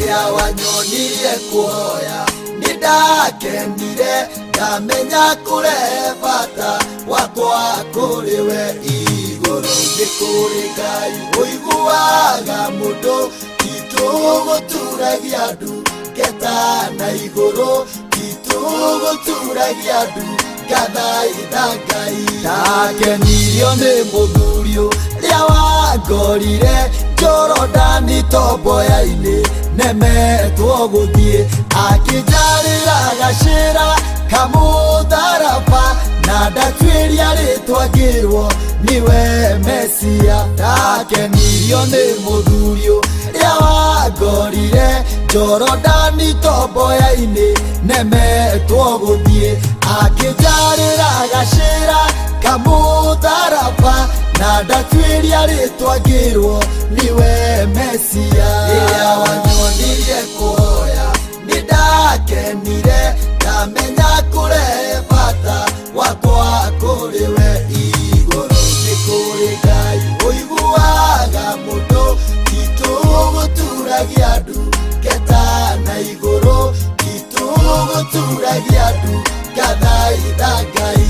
Rĩrĩa wanyonirie kũhoya nĩ ndakenire, ndamenya kũrehe bata wakwa kũrĩ we igũrũ. Nĩ kũrĩ Ngai ũiguaga mũndũ, titũgũturagia ndu ngeta na igũrũ, titũgũturagia ndu ngathaitha Ngai. Ndakenirio nĩ mũthuri ũrĩa wangorire Jorodani tomboya-inĩ, nemetwo gũthiĩ, akĩnjarĩra gacĩra kamũtharaba, na ndatuĩria rĩtwa ngĩrwo niwe Mesia. Ndakenirio nĩ mũthuri ũrĩa wangorire Jorodani tomboya-inĩ, nemetwo gũthiĩ, akĩnjarĩra gacĩra kamũtharaba, na ndatuĩria rĩtwa ngĩrwo niwe Mesia. Rĩrĩa wanyonirie kũhoya nĩ ndakenire, ndamenya kũrehe bata wakwa kũrĩ we igũrũ. Nĩ kũrĩ Ngai ũiguaga mũndũ, titũgũturagia ndu ngeta na igũrũ, titũgũturagia ndu ngathaitha Ngai.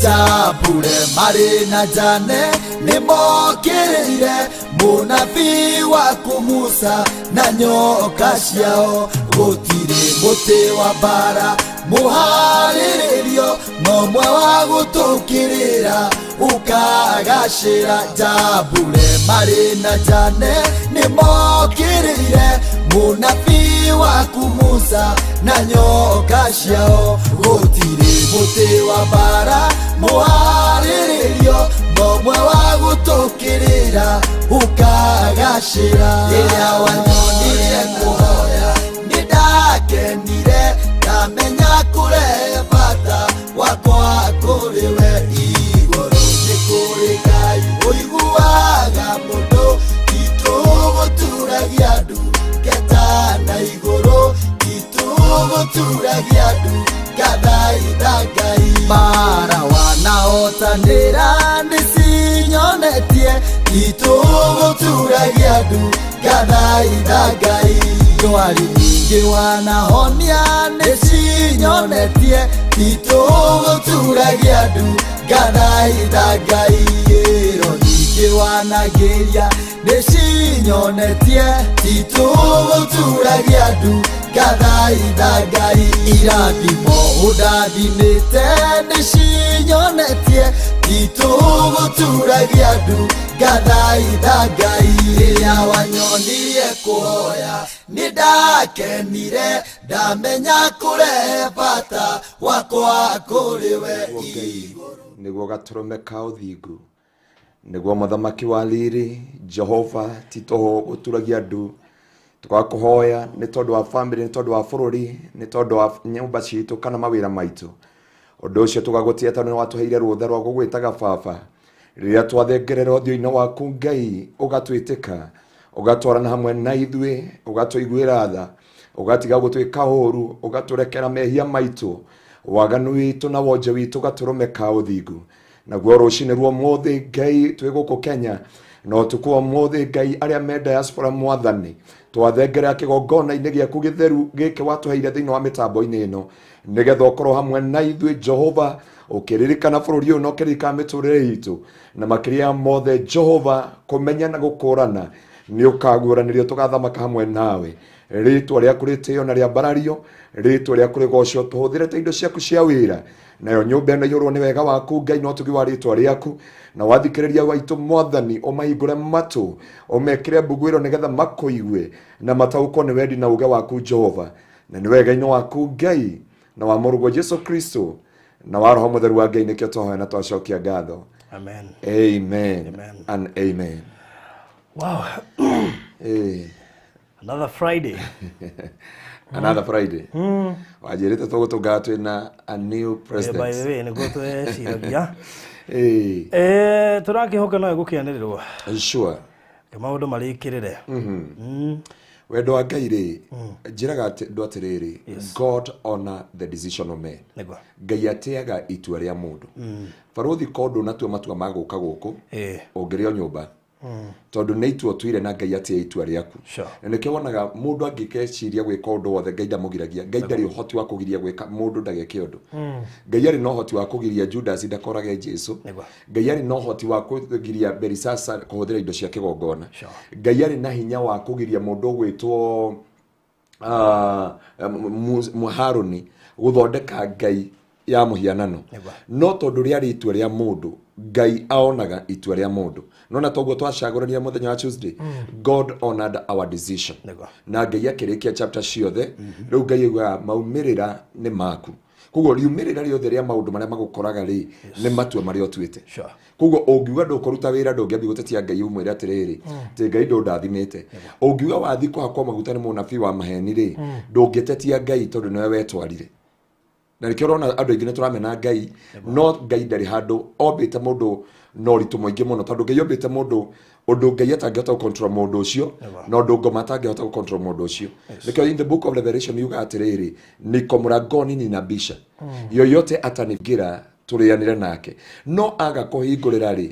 Jambure marĩ na Jane nĩ mokĩrĩire mũnabii waku Musa na nyoka ciao. Gũtirĩ mũtĩ wa mbara mũharĩrĩrio, no mwe wa gũtũkĩrĩra ũkagacĩra. Jambure marĩ na Jane nĩ mokĩrĩire mũnabii waku Musa na nyoka ciao. Gũtirĩ mũtĩ wa mbara mũharĩrĩrio, no mwe wa gũtũkĩrĩra ũkagacĩra. Rĩrĩa wanyonirie kũhoya nĩ ndakenire, ndamenya kũrehe bata wakwa kũrĩ we igũrũ. Nĩ kũrĩ Ngai ũiguaga mũndũ, titũgũturagia ndu ngeta na igũrũ, titũgũturagia ndu ngathaitha Ngai. Mbara wanahotanĩra nĩ cinyonetie, titũgũturagia ndu ngathaitha Ngai. Ndwari nyingĩ wanahonia nĩ cinyonetie, titũgũturagia ndu ngathaitha Ngai. Ĩro nyingĩ wanagĩria nĩ cinyonetie, titũgũturagia ndu ngathaitha Ngai. Irathimo ũndathimĩte nĩ cinyonetie, titũgũturagia ndu ngathaitha Ngai. Rĩrĩa wanyonirie kũhoya nĩ ndakenire, ndamenya kũrehe bata wakwa kũrĩ we igũrũ. Nĩguo gatũrũme ka ũthingu, nĩguo mũthamaki wa riri Jehova, ti tũhũ gũturagia ndu. Tũgakũhoya nĩ tondũ wa famĩlĩ, nĩ tondũ wa bũrũri, nĩ tondũ wa nyũmba citũ kana mawĩra maitũ. Ũndũ ũcio tũgagũtĩa tondũ nĩ watũheire rũtha rwa gũgwĩtaga baba. Rĩrĩa twathengerera ũthiũ-inĩ waku Ngai, ũgatwĩtĩka, ũgatwarana hamwe na ithuĩ, ũgatũiguĩra tha, ũgatiga gũtwĩka ũũru, ũgatũrekera mehia maitũ, waganu witũ na wonje witũ, gatũrũme ka ũthingu. Naguo rũcinĩ rwa ũmũthĩ Ngai twĩ gũkũ Kenya, na ũtukũ wa ũmũthĩ Ngai arĩa me diaspora mwathani, twathengerera kĩgongona-inĩ gĩaku gĩtheru gĩkĩ watũheire thĩinĩ wa mĩtambo-inĩ ĩno, nĩgetha ũkorwo hamwe na ithuĩ Jehova, ũkĩririkana bũrũri ũyũ na ũkĩririkana mĩtũrĩre itũ, na makĩria ya mothe Jehova, kũmenya na gũkũrana nĩ ũkaguũranĩrio, tũgathamaka hamwe nawe. Rĩtwa rĩaku rĩtĩo na rĩambarario, rĩtwa rĩaku rĩgocwo, tũhũthĩre ta indo ciaku cia wĩra, nayo nyũmba ĩno iyũrwo nĩ wega waku Ngai na ũtugi wa rĩtwa rĩaku. Na wathikĩrĩria waitũ mwathani, ũmahingũre matũ, ũmekĩre mbuguĩro nĩgetha makũigue na mataũkwo nĩ wendi na uge waku Jehova, na nĩ wega-inĩ waku Ngai na wa mũrũguo Jesu Kristo na wa Roho Mũtheru wa Ngai nĩkĩo twahoya na twacokia ngatho. Amen. Amen. Amen. And amen. Wow. Eh, Another Friday. Another Friday. Wanjĩrĩte tũgũtũngaga twĩ na a new By president. the way, nĩguo tweciragia. Eh, Tũrakĩhoka no ĩgũkĩanĩrĩrwo. Sure. Ke maũndũ marĩkĩrĩre. Wendo wa Ngai rĩ, njĩraga andũ atĩrĩrĩ, God honor the decision of men. Nĩguo. Ngai atĩaga itua rĩa mũndũ. Barũthi ko ndũnatua matua ma gũka gũkũ, ũngĩrĩ o nyũmba, tondũ nĩ itua ũtuire na Ngai atĩe itua rĩaku. Na nĩkĩo wonaga mũndũ angĩkeciria gwĩka ũndũ wothe, Ngai ndamũgiragia. Ngai ndarĩ ũhoti wa kũgiria gwĩka mũndũ ndageke ũndũ. Ngai arĩ na ũhoti wa kũgiria Judas ndakorage Jesu. Ngai arĩ na ũhoti wa kũgiria Belisasa kũhũthĩra indo cia kĩgongona. Ngai arĩ na hinya wa kũgiria mũndũ ũgwĩtwo Harũni gũthondeka Ngai ya mũhianano. No tondũ rĩarĩ itua rĩa mũndũ, Ngai aonaga itua rĩa mũndũ. Nona toguo twacagũrania mũthenya wa Tuesday, God honored our decision. Na Ngai akĩrĩkia chapter ciothe, rĩu Ngai augaga maumĩrĩra nĩ maku. Koguo riumĩrĩra rĩothe rĩa maũndũ marĩa magũkoraga rĩ, nĩ matua marĩa ũtuĩte. Koguo ũngiuga ndũkũruta wĩra, ndũngĩambia gũtetia Ngai ũmwĩre atĩrĩrĩ, atĩ Ngai ndũndathimĩte. Ũngiuga wathi kũhakwo maguta nĩ mũnabii wa maheni rĩ, ndũngĩtetia Ngai tondũ nĩwe wetwarire. Na nĩkĩo ũrona andũ aingĩ nĩ tũramena Ngai, no Ngai ndarĩ handũ ombĩte mũndũ na ũritũ mũingĩ mũno, tondũ Ngai ombĩte mũndũ ũndũ Ngai atangĩhota gũcontrol mũndũ ũcio, na ũndũ ngoma atangĩhota gũcontrol mũndũ ũcio. Nĩkĩo in the book of Revelation yugaga atĩrĩrĩ, niko mlangoni ninabisha, yoyote atanigira tũrĩanĩre nake, no aga kũhingũrĩra rĩ,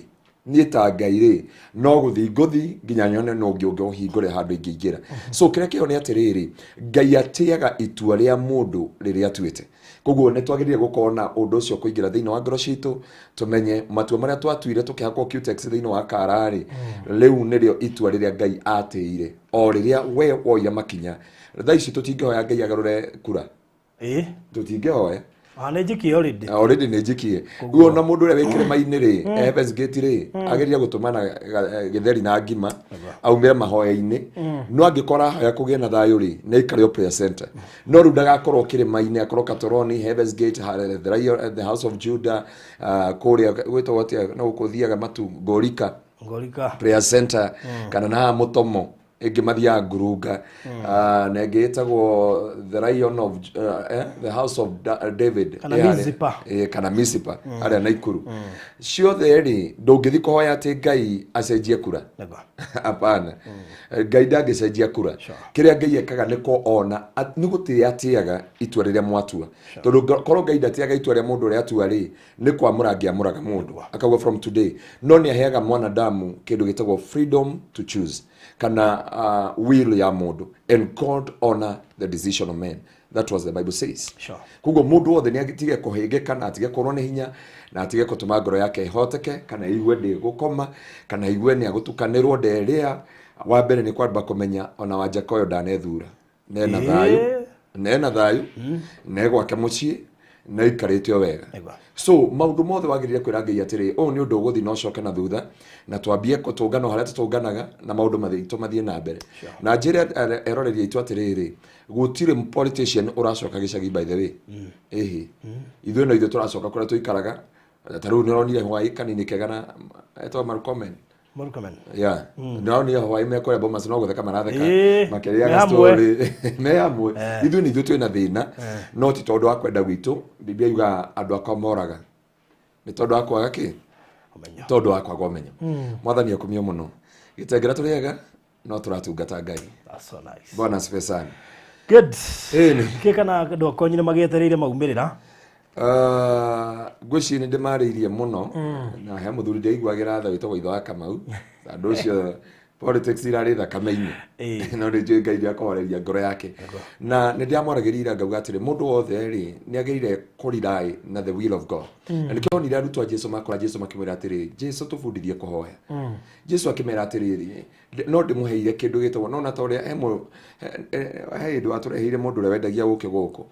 niĩ ta Ngai rĩ, no gũthiĩ ngũthiĩ nginya nyone no ũngĩ ũngĩhingũrĩra handũ ingĩingĩra. So kĩrĩa kĩho nĩ atĩrĩrĩ, Ngai atĩaga itua rĩa mũndũ rĩrĩa atuĩte. Koguo nĩ twagĩrĩire gũkorwo na ũndũ ũcio kũingĩra thĩinĩ wa ngoro citũ, tũmenye matua marĩa twatuire tũkĩhakwo Cutex thĩinĩ wa kara rĩ, rĩu nĩrĩo itua rĩrĩa Ngai atĩire o rĩrĩa we woire makinya. Thaa ici tũtingĩhoya Ngai agarũre kura. Tũtingĩhoya. Nĩ njikie already. Already nĩ njikie. Rĩu ona mũndũ ũrĩa wĩ kĩrĩma-inĩ rĩ, Heaven's Gate rĩ, ageria gũtũmana gĩtheri na ngima, aumĩre mahoya-inĩ. No angĩkorwo arahoya kũgĩe na thayũ rĩ, nĩ aikare o prayer center. No rĩu ndagakorwo kĩrĩma-inĩ, akorwo Katoroni, Heaven's Gate, the House of Judah, kũrĩa gwĩtagwo atĩa, no gũkũ thiaga matu, Ngorika. Ngorika. Prayer center, kana na haha Mũtomo. Ĩngĩ mathiaga Ngurunga. Na ĩngĩ ĩtagwo the Lion of, the House of David. Kana Mizipa. Kana Mizipa, harĩa Naikuru. Ciothe rĩ, ndũngĩthiĩ kũhoya atĩ Ngai acenjie kura. Hapana. Ngai ndangĩcenjia kura. Kĩrĩa Ngai ekaga nĩ kuona, nĩ gũtĩa atĩaga itua rĩrĩa mwatua. Tondũ korwo Ngai ndatĩaga itua rĩa mũndũ ũrĩa atua rĩ, nĩ kwamũra angĩamũraga mũndũ. Akauga from today. No nĩ aheaga mwanadamu kĩndũ gĩtagwo freedom to choose. Kana will ya mũndũ. And God honor the decision of men. That was the Bible says. Koguo mũndũ wothe nĩ atige kũhĩngĩka na atige kũrwo nĩ hinya na atige gũtũma ngoro yake ĩhoteke, kana igue ndĩgũkoma, kana igue nĩ agũtukanĩrwo nderĩa. Wa mbere nĩ kwamba kũmenya ona wa Jakoyo ndanethura. Nena thayũ, nena thayũ, ne gwake mũciĩ, na aikarĩte o wega. So maũndũ mothe wagĩrĩire kwĩra Ngai atĩrĩ, ũyũ nĩ ũndũ ũgũthiĩ na ũcoke na thutha, na twambie kũtũngana harĩa tũtũnganaga, na maũndũ maitũ mathiĩ na mbere. Na njĩre eroreri aitũ atĩrĩrĩ, gũtirĩ politician ũracoka gĩcagi by the way. Ĩhĩ. Ithuĩ no ithuĩ tũracoka kũrĩa tũikaraga. Ta rĩu nĩũronire hwaĩ kanini kega na etagwo Murkomen. Murkomen. Yeah. Nĩũronire hwaĩ me kũrĩa Bomas no gũtheka maratheka. Makĩrĩaga story. Me hamwe. Ithuĩ nĩ ithuĩ twĩna thĩna, no ti tondũ wa kwenda gwitũ. Biblia yugaga andũ akwa moraga. Nĩ tondũ wa kwaga kĩ? Ũmenyo. Tondũ wa kwaga ũmenyo. Mwathani akumio mũno. Gĩtengera tũrĩega, no tũratungata Ngai. That's so nice. Bwana asifiwe sana. Good. Kĩ kana andũ akwa nyine magĩetereire maumĩrĩra? Ngwĩciria nĩ ndĩmarĩirie mũno. Na he mũthuri ndĩiguagĩra tha wĩtagwo Ithe wa Kamau. Andũ ũcio politics irarĩ thakame-inĩ. No nĩ njũĩ Ngai nĩakũhoreria ngoro yake. Na nĩ ndĩramwaragĩria ira ngauga atĩrĩ, mũndũ wothe rĩ, nĩ agĩrĩire kũrely na the will of God. Na nĩkĩo onire arutwo a Jesu makora Jesu makĩmwĩra atĩrĩ, Jesu tũbundithie kũhoya. Jesu akĩmera atĩrĩrĩ, no ndĩmũheire kĩndũ gĩtagwo, no na ta ũrĩa he hĩndĩ watũreheire mũndũ ũrĩa wendagia ũkĩ gũkũ.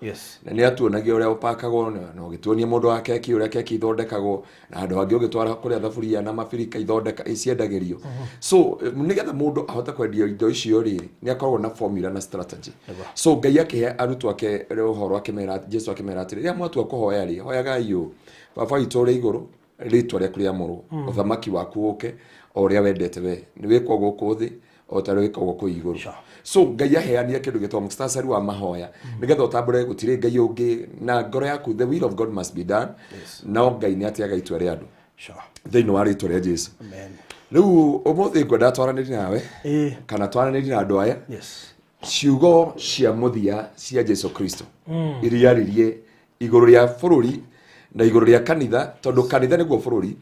Na nĩ atuonagia ũrĩa ũpakagwo, na ũgĩtuonia mũndũ wa keki ũrĩa keki ithondekagwo, na handũ hangĩ ũgĩtwara kũrĩa thaburia na mabirika ithondeka, ciendagĩrio. So, nĩgetha mũndũ ahote kwendia indo icio rĩ, nĩ akoragwo na formula na strategy. So, Ngai akĩhe arutwo ake ũhoro akĩmera, Jesu akĩmera atĩrĩ, rĩrĩa mwatua kũhoya rĩ, hoyagai ũũ, Baba witũ ũrĩ igũrũ, rĩtwa rĩaku rĩamũrwo, ũthamaki waku ũke, o ũrĩa wendete we, nĩ wĩkwo gũkũ thĩ, o ta ũrĩa wĩkagwo kũu igũrũ. So, Ngai aheanire kĩndũ gĩtagwo mũctacari wa mahoya, nĩgetha ũtambũre gũtirĩ Ngai ũngĩ, na ngoro yaku, the will of God must be done. No Ngai nĩ atĩaga itua rĩa andũ. Thĩinĩ wa rĩtwa rĩa Jesu. Amen. Rĩu ũmũthĩ ngwenda twaranĩrie nawe, kana twaranĩrie na andũ aya. Ciugo cia mũthia cia Jesu Kristo iria aririe igũrũ rĩa bũrũri na igũrũ rĩa kanitha, tondũ kanitha nĩguo bũrũri,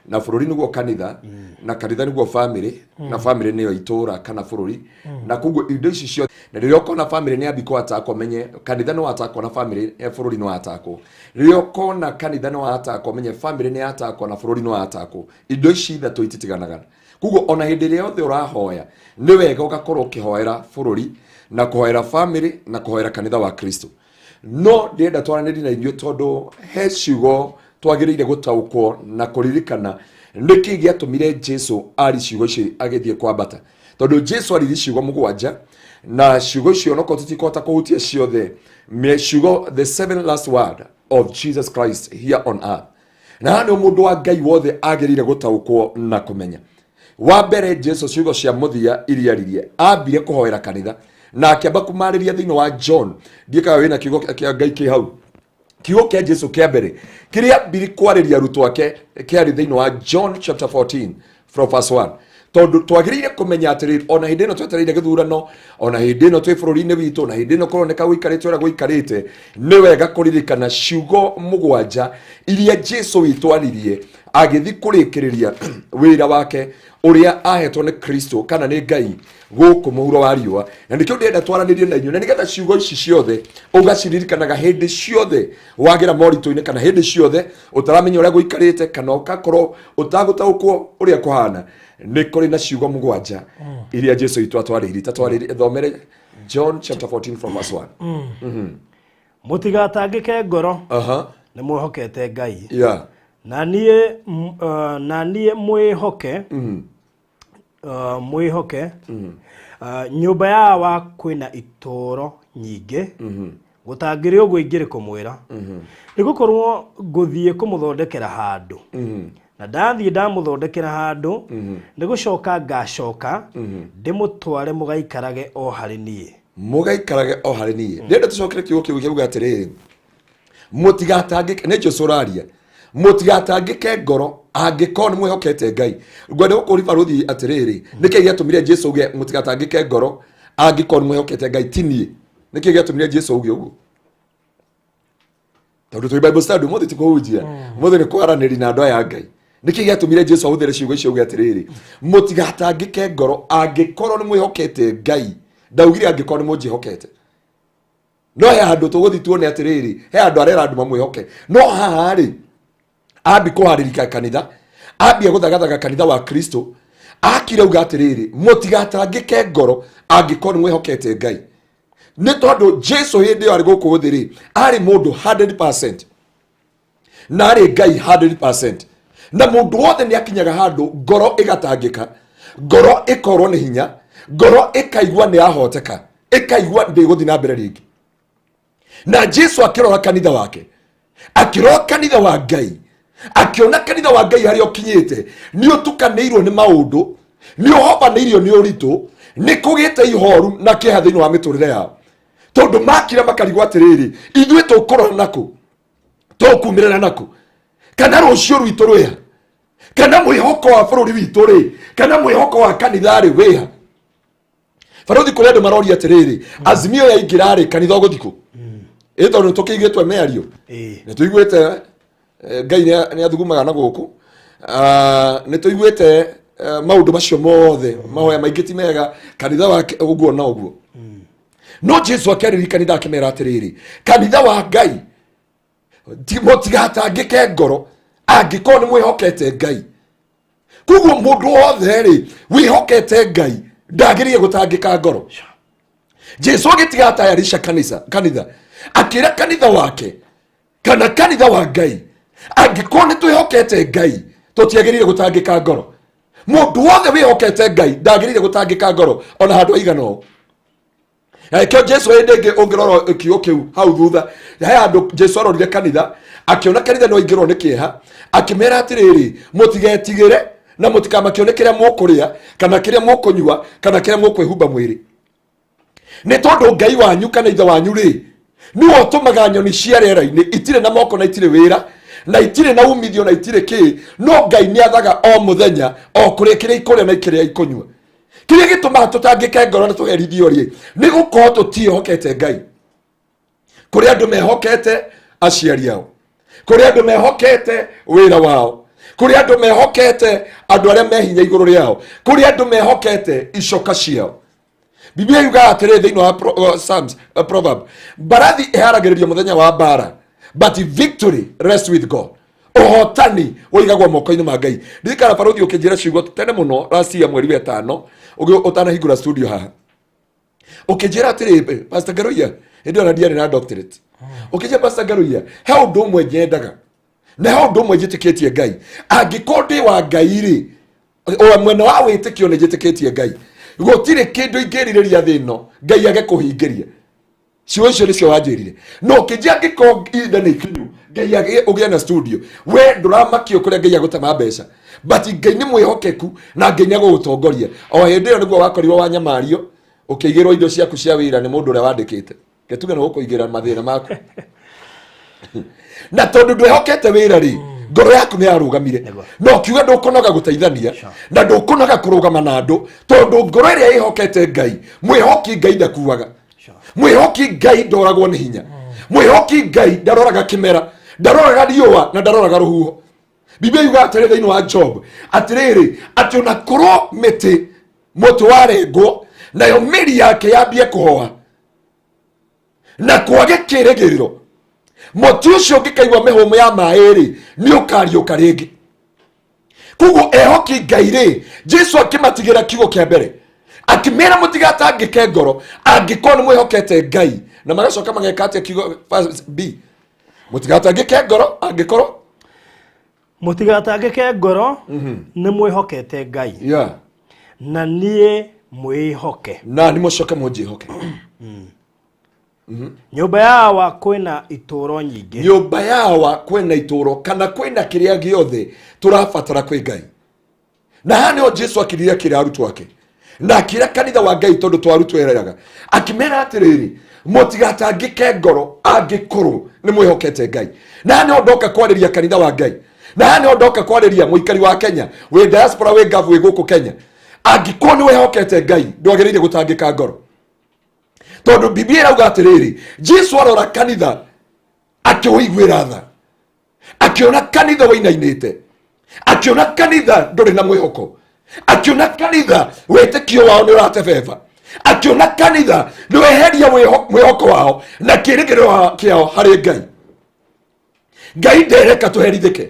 na bũrũri nĩguo kanitha, na kanitha nĩguo famĩlĩ, na famĩlĩ nĩyo itũũra kana bũrũri. Na koguo indo ici ciothe, na rĩrĩa ũkona famĩlĩ nĩ yambi kũatakwo, menye kanitha nĩ watakwo na famĩlĩ, bũrũri nĩ watakwo. Rĩrĩa ũkona kanitha nĩ watakwo, menye famĩlĩ nĩ yatakwo na bũrũri nĩ watakwo. Indo ici ithatũ ititiganaga. Koguo ona hĩndĩ ĩrĩa yothe ũrahoya, nĩ wega ũgakorwo ũkĩhoera bũrũri na kũhoera famĩlĩ na kũhoera kanitha wa Kristo. No ndĩrenda twaranĩrie na inyuĩ tondũ he ciugo twagĩrĩire gũtaũkwo na kũririkana nĩkĩ gĩatũmire Jesu ari ciugo icio agĩthiĩ kwambata, tondũ Jesu aririe ciugo mũgwanja, na ciugo icio onokorwo tũtikũhota kũhutia ciothe, ciugo the seven last word of Jesus Christ here on earth. Na haha nĩ mũndũ wa Ngai wothe agĩrĩire gũtaũkwo na kũmenya. Wa mbere, Jesu ciugo cia mũthia iria aririe, ambire kũhoera kanitha na akĩamba kũmarĩria thĩinĩ wa John. Ndiĩkaga wĩna kiugo kĩa Ngai kĩ hau. Kiugo kĩa Jesu kĩa mbere kĩrĩa ambire kwarĩria arutwo ake kĩarĩ thĩinĩ wa John chapter 14 from verse 1, tondũ twagĩrĩire kũmenya atĩrĩrĩ, ona hĩndĩ ĩno twetereire gĩthurano, ona hĩndĩ ĩno twĩ bũrũri-inĩ witũ, ona hĩndĩ ĩno kũroneka gũikarĩte ũrĩa gũikarĩte, nĩ wega kũririkana ciugo mũgwanja iria Jesu witũ aririe agĩthiĩ kũrĩkĩrĩria wĩra wake ũrĩa ahetwo nĩ Kristo kana nĩ Ngai gũkũ mũhuro wa riũa. Na nĩkĩo ndĩrenda twaranĩrie na inyuĩ, na nĩgetha ciugo ici ciothe ũgaciririkanaga hĩndĩ ciothe wagera moritũ-inĩ, kana hĩndĩ ciothe ũtaramenya ũrĩa gũikarĩte, kana ũgakorwo ũtagũtaũkwo ũrĩa kũhana. Nĩ kũrĩ na ciugo mũgwanja iria Jesu witũ atwarĩirie. Tatwarĩrie, thomere John chapter 14 from verse 1. Mũtigatangĩke ngoro. Nĩ mwĩhokete Ngai, na niĩ na niĩ mwĩhoke. Mwĩhoke. Nyũmba ya Awa kwĩna itũũro nyingĩ. Gũtangĩrĩ ũguo ingĩrĩ kũmwĩra, nĩ gũkorwo ngũthiĩ kũmũthondekera handũ. Na ndathiĩ ndamũthondekera handũ, nĩ gũcoka ngacoka ndĩmũtware mũgaikarage o harĩ niĩ. Mũgaikarage o harĩ niĩ. Ndĩrenda tũcokere kiugo kĩu kĩuga atĩrĩrĩ, mũtigatangĩke. Nĩ Jesu ũraria, mũtigatangĩke ngoro angĩkorwo nĩ mwĩhokete Ngai. Ngwenda gũkũria barũthi atĩrĩrĩ, nĩkĩ gĩatũmire Jesu auge mũtigatangĩke ngoro angĩkorwo nĩ mwĩhokete Ngai? Ti niĩ, nĩkĩ gĩatũmire Jesu auge ũguo? Tondũ twĩ Bible study ũmũthĩ, ti kũhunjia ũmũthĩ, nĩ kwaranĩria na andũ aya a Ngai. Nĩkĩ gĩatũmire Jesu ahũthĩre ciugo icio auge atĩrĩrĩ, mũtigatangĩke ngoro angĩkorwo nĩ mwĩhokete Ngai? Ndaugire angĩkorwo nĩ mũnjĩhokete. No he handũ tũgũthiĩ tuone atĩrĩrĩ, he handũ arera andũ mamwĩhoke. No haha rĩ, ambi kũharĩrika kanitha, ambia gũthagathaga kanitha wa Kristo, akire auga atĩrĩrĩ, mũtigatangĩke ngoro angĩkorwo nĩ mwĩhokete Ngai. Nĩ tondũ Jesu hĩndĩ ĩyo arĩ gũkũ thĩ rĩ, arĩ mũndũ 100% na arĩ Ngai 100%, na mũndũ wothe nĩ akinyaga handũ ngoro ĩgatangĩka, ngoro ĩkorwo nĩ hinya, ngoro ĩkaigua nĩ yahoteka, ĩkaigua ndĩgũthiĩ na mbere rĩngĩ. Na Jesu akĩrora kanitha wake, akĩrora kanitha wa Ngai, akĩona kanitha wa Ngai harĩa ũkinyĩte nĩ ũtukanĩirwo nĩ maũndũ, nĩ ũhobanĩirio nĩ ũritũ, nĩ kũgĩte ihoru na kĩeha thĩinĩ wa mĩtũrĩre yao, tondũ makira makarigwo atĩrĩrĩ, ithuĩ tũkũrora nakũ, tũkumĩrĩra nakũ, kana rũciũ rwitũ rwĩha, kana mwĩhoko wa bũrũri witũ rĩ, kana mwĩhoko wa kanitha rĩ wĩha? Barothi, kũrĩ andũ maroria atĩrĩrĩ, Azimio yaingĩra rĩ, kanitha ũgũthiĩ kũ? Ĩ tondũ nĩ tũkĩiguĩtwe mĩario, nĩ tũiguĩte Ngai nĩ athugumaga na gũkũ. Ah, nĩ tũiguĩte maũndũ macio mothe, mahoya maingĩ ti mega, kanitha wake ũguo na ũguo. No Jesu akĩarĩria kanitha akĩmera atĩrĩrĩ, kanitha wa Ngai, mũtigatangĩke ngoro angĩkorwo nĩ mwĩhokete Ngai. Koguo mũndũ wothe rĩ wĩhokete Ngai ndagĩrĩire gũtangĩka ngoro. Jesu agĩtiga atayarisha kanitha, kanitha akĩra kanitha wake kana kanitha wa Ngai, angĩkorwo nĩ twĩhokete Ngai tũtiagĩrĩire gũtangĩka ngoro. Mũndũ wothe wĩhokete Ngai ndagĩrĩire gũtangĩka ngoro ona handũ haigana ũũ. Na nĩkĩo Jesu hĩndĩ ĩngĩ ũngĩrora kiugo kĩu hau thutha, he handũ Jesu arorire kanitha, akĩona kanitha nĩ waingĩrwo nĩ kĩeha, akĩmera atĩrĩrĩ, mũtigetigĩre na mũtikamakio nĩ kĩrĩa mũkũrĩa kana kĩrĩa mũkũnyua kana kĩrĩa mũkwĩhumba mwĩrĩ, nĩ tondũ Ngai wanyu kana Ithe wanyu rĩ, nĩwe ũtũmaga nyoni cia rĩera-inĩ, itirĩ na moko na itirĩ wĩra na itirĩ na umithio na itirĩ kĩ, no Ngai nĩ athaga o mũthenya o kũrĩa kĩrĩa ikũrĩa na kĩrĩa ikũnyua. Kĩrĩa gĩtũmaga tũtangĩke ngoro na tũherithio rĩ, nĩ gũkorwo tũtiĩhokete Ngai. Kũrĩ andũ mehokete aciari ao, kũrĩ andũ mehokete wĩra wao, kũrĩ andũ mehokete andũ arĩa me hinya igũrũ rĩao, kũrĩ andũ mehokete icoka ciao. Biblia yugaga atĩrĩ thĩinĩ wa Psalms, Proverb, mbarathi ĩharagĩrĩrio mũthenya wa mbara, but victory rests with God. Ũhotani ũigagwo moko-inĩ ma Ngai. Ndirikana barũthi ũkĩnjĩra ciugo tene mũno last year mweri wa ĩtano ũtanahingũra studio haha, ũkĩnjĩra atĩrĩ, Pastor Ngaruiya, hĩndĩ ĩyo na ndiarĩ na doctorate, ũkĩnjĩra Pastor Ngaruiya, he ũndũ ũmwe nyendaga na he ũndũ ũmwe njĩtĩkĩtie Ngai. Angĩkorwo ndĩ wa Ngai rĩ, o mwena wa wĩtĩkio nĩ njĩtĩkĩtie Ngai, gũtirĩ kĩndũ ingĩrirĩria thĩ ĩno Ngai age kũhingĩria. Ciugo icio nĩcio wanjĩrire. No kĩnjia angĩkorwo ihinda nĩ ikinyu Ngai ũgĩe na studio, we ndũramakio kũrĩa Ngai agũtema mbeca, but Ngai nĩ mwĩhokeku na Ngai nĩ agũgũtongoria. O hĩndĩ ĩyo nĩguo wakorirwo wanyamario, ũkĩigĩrwo indo ciaku cia wĩra nĩ mũndũ ũrĩa wandĩkĩte. Ketuge nĩ gũkũigĩra mathĩna maku, na tondũ ndwehokete wĩra rĩ, ngoro yaku nĩ yarũgamire. Na ũkiuga ndũkũnoga gũteithania na ndũkũnoga kũrũgama na andũ, tondũ ngoro ĩrĩa ĩhokete Ngai, mwĩhoki Ngai ndakuaga, mwĩhoki Ngai ndoragwo nĩ hinya, mwĩhoki Ngai ndaroraga kĩmera, ndaroraga riũa na ndaroraga rũhuho. Biblia yugaga atĩrĩ thĩinĩ wa Job atĩrĩrĩ, atĩ ona korwo mĩtĩ mũtĩ warengwo nayo mĩri yake yambie kũhoha na kwage kĩrĩgĩrĩro, mũtĩ ũcio ũngĩkaigua mĩhũmũ ya maĩ rĩ, nĩ ũkariũka rĩngĩ. Koguo ehoki Ngai rĩ, Jesu akĩmatigĩra kiugo kĩa mbere akĩmera mũtigatangĩke ngoro angĩkorwo nĩ mwĩhokete Ngai. Na magacoka mageka atĩa? Kiugo verse B, mũtigatangĩke ngoro angĩkorwo Mũtigatangĩke ngoro, nĩ mwĩhokete Ngai, na niĩ mwĩhoke. Na nĩ mũcoke mũnjĩhoke. Nyũmba yawa kwĩna itũũro nyingĩ. Nyũmba yawa kwĩna itũũro kana kwĩna kĩrĩa gĩothe tũrabatara kwĩ Ngai. Na haha nĩho Jesu akirire akĩra arutwo ake na akĩra kanitha wa Ngai, tondũ to arutwo ereraga, akĩmera atĩrĩrĩ, mũtigatangĩke ngoro angĩkorwo nĩ mwĩhokete Ngai. Na haha nĩho ndoka kwarĩria kanitha wa Ngai, na haha nĩho ndoka kwarĩria mũikari wa Kenya, wĩ diaspora, wĩ ngabu, wĩ gũkũ Kenya. Angĩkorwo nĩ wĩhokete Ngai, ndwagĩrĩire gũtangĩka ngoro, tondũ Biblia ĩrauga atĩrĩrĩ, Jesu arora kanitha akĩũiguĩra tha, akĩona kanitha wainainĩte, akĩona kanitha ndũrĩ na mwĩhoko, akĩona kanitha wĩtĩkio wao nĩ ũratebeba, akĩona kanitha nĩ weheria mwĩhoko wao na kĩrĩgĩrĩro kĩao harĩ Ngai. Ngai ndereka tũherithĩke.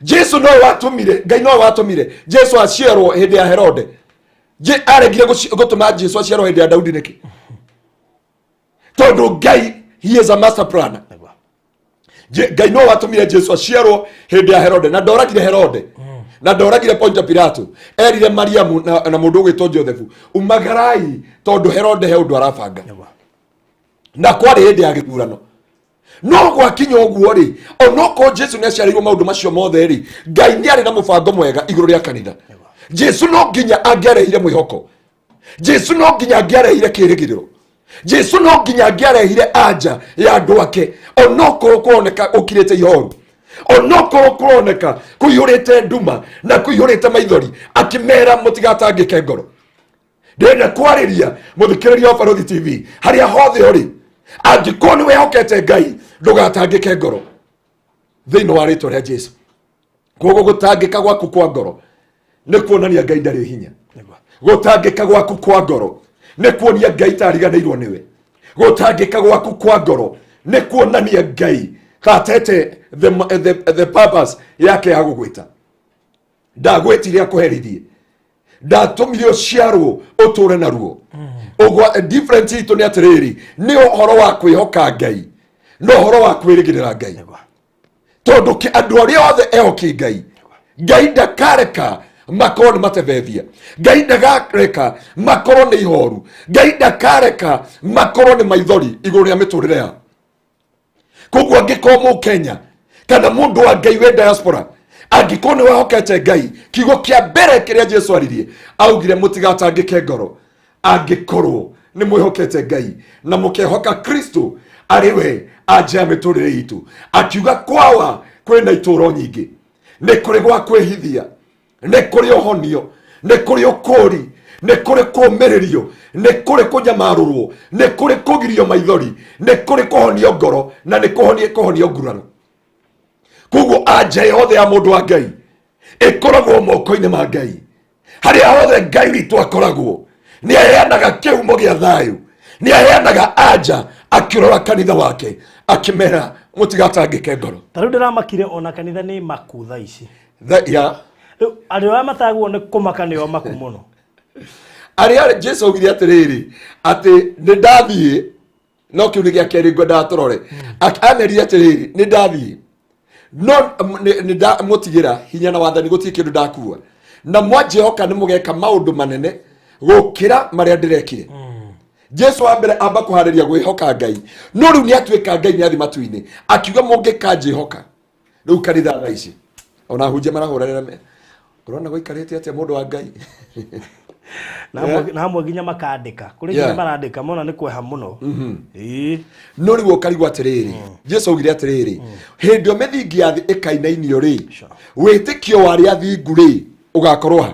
Jesu nowe watũmire, Ngai nowe watũmire Jesu aciarwo hĩndĩ ya Herode. Aregire gũtũma Jesu aciarwo hĩndĩ ya Daudi nĩkĩ? Tondũ Ngai, he is a master planner. Ngai no watũmire Jesu aciarwo hĩndĩ ya Herode, na ndoragire Herode na ndoragire Ponto Pilato. Erire Mariamu na mũndũ ũgwĩtwo Josefu, umagarai tondũ Herode he ũndũ arabanga. Na kwarĩ hĩndĩ ya gĩthurano. No gwakinya ũguo rĩ, onokorwo Jesu nĩ aciarĩirwo maũndũ macio mothe rĩ, Ngai nĩ arĩ na mũbango mwega igũrũ rĩa kanitha. Jesu no nginya angĩarehire mwĩhoko, Jesu no nginya angĩarehire kĩrĩgĩrĩro, Jesu no nginya angĩarehire anja ya andũ ake, onokorwo kũroneka ũkirĩte ihoru, onokorwo kũroneka kũiyũrĩte nduma na kũiyũrĩte maithori, akĩmera mũtigatangĩke ngoro. Ndĩrenda kwarĩria mũthikĩrĩria wa Barũthi TV harĩa hothe ũrĩ, angĩkorwo nĩ wĩhokete Ngai, ndũgatangĩke ngoro thĩinĩ wa rĩtwa rĩa Jesu. Koguo gũtangĩka gwaku kwa ngoro nĩ kuonania Ngai ndarĩ hinya. Gũtangĩka gwaku kwa ngoro nĩ kuonia Ngai tariganĩirwo nĩwe. Gũtangĩka gwaku kwa ngoro nĩ kuonania Ngai katete the purpose yake ya gũgwĩta. Ndagwĩtire akũherithie, ndatũmire ũciarwo ũtũre na ruo. Ũguo difference itũ nĩ atĩrĩrĩ, nĩ ũhoro wa kwĩhoka Ngai na ũhoro wa kwĩrĩgĩrĩra Ngai, tondũ andũ arĩa othe ehoki Ngai, Ngai ndakareka makorwo nĩ matebebia, Ngai ndakareka makorwo nĩ ihoru, Ngai ndakareka makorwo nĩ maithori igũrũ rĩa mĩtũrĩre yao. Koguo angĩkorwo mũkenya kana mũndũ wa Ngai wĩ diaspora, angĩkorwo nĩ wehokete Ngai, kiugo kĩa mbere kĩrĩa Jesu aririe augire, mũtigatangĩke ngoro angĩkorwo nĩ mwĩhokete Ngai na mũkehoka Kristo arĩ we anja ya mĩtũrĩre itũ. Akiuga kwawa kwĩna itũũro nyingĩ, nĩ kũrĩ gwa kwĩhithia, nĩ kũrĩ ũhonio, nĩ kũrĩ ũkũũri, Nĩ kũrĩ kũũmĩrĩrio, nĩ kũrĩ kũnyamarũrwo, nĩ kũrĩ kũgirio maithori, nĩ kũrĩ kũhonio ngoro, na nĩ kũhonio nguraro. Koguo anja yothe ya mũndũ wa Ngai ĩkoragwo moko-inĩ ma Ngai. Harĩa hothe Ngai witũ akoragwo, nĩ aheanaga kĩhumo gĩa thayũ, nĩ aheanaga anja akĩrora kanitha wake akĩmera mũtigatangĩke ngoro. Ta rĩu ndĩramakire ona kanitha nĩ maku thaa ici. Ya. Rĩu andũ arĩa matagwo nĩ kũmaka nĩo maku mũno. Arĩa Jesu augire atĩrĩrĩ, atĩ nĩ ndathiĩ, no kĩu nĩ gĩa kerĩ ngwendaga tũrore. Amerire atĩrĩrĩ, nĩ ndathiĩ, no nĩ ndamũtigĩra hinya na wathani, gũtirĩ kĩndũ ndakua, na mwanjĩhoka nĩ mũgeka maũndũ manene gũkĩra marĩa ndĩrekire. Jesu wa mbere amba kũharĩria gwĩhoka Ngai, no rĩu nĩ atuĩka Ngai, nĩ athi matu-inĩ, akiuga mũngĩkanjĩhoka. Rĩu kanitha thaa ici ona hunjia marahũranĩra me ũrona gũikarĩte atĩa mũndũ wa Ngai. Na hamwe nginya makandĩka kũrĩ nginya marandĩka mona nĩ kweha mũno. Ĩĩ. No rĩu ũkarigwo atĩrĩrĩ, Jesu augire atĩrĩrĩ, hĩndĩ ĩyo mĩthingi ya thĩ ĩkainainio rĩ, wĩtĩkio wa arĩa athingu rĩ ũgakorwo ha?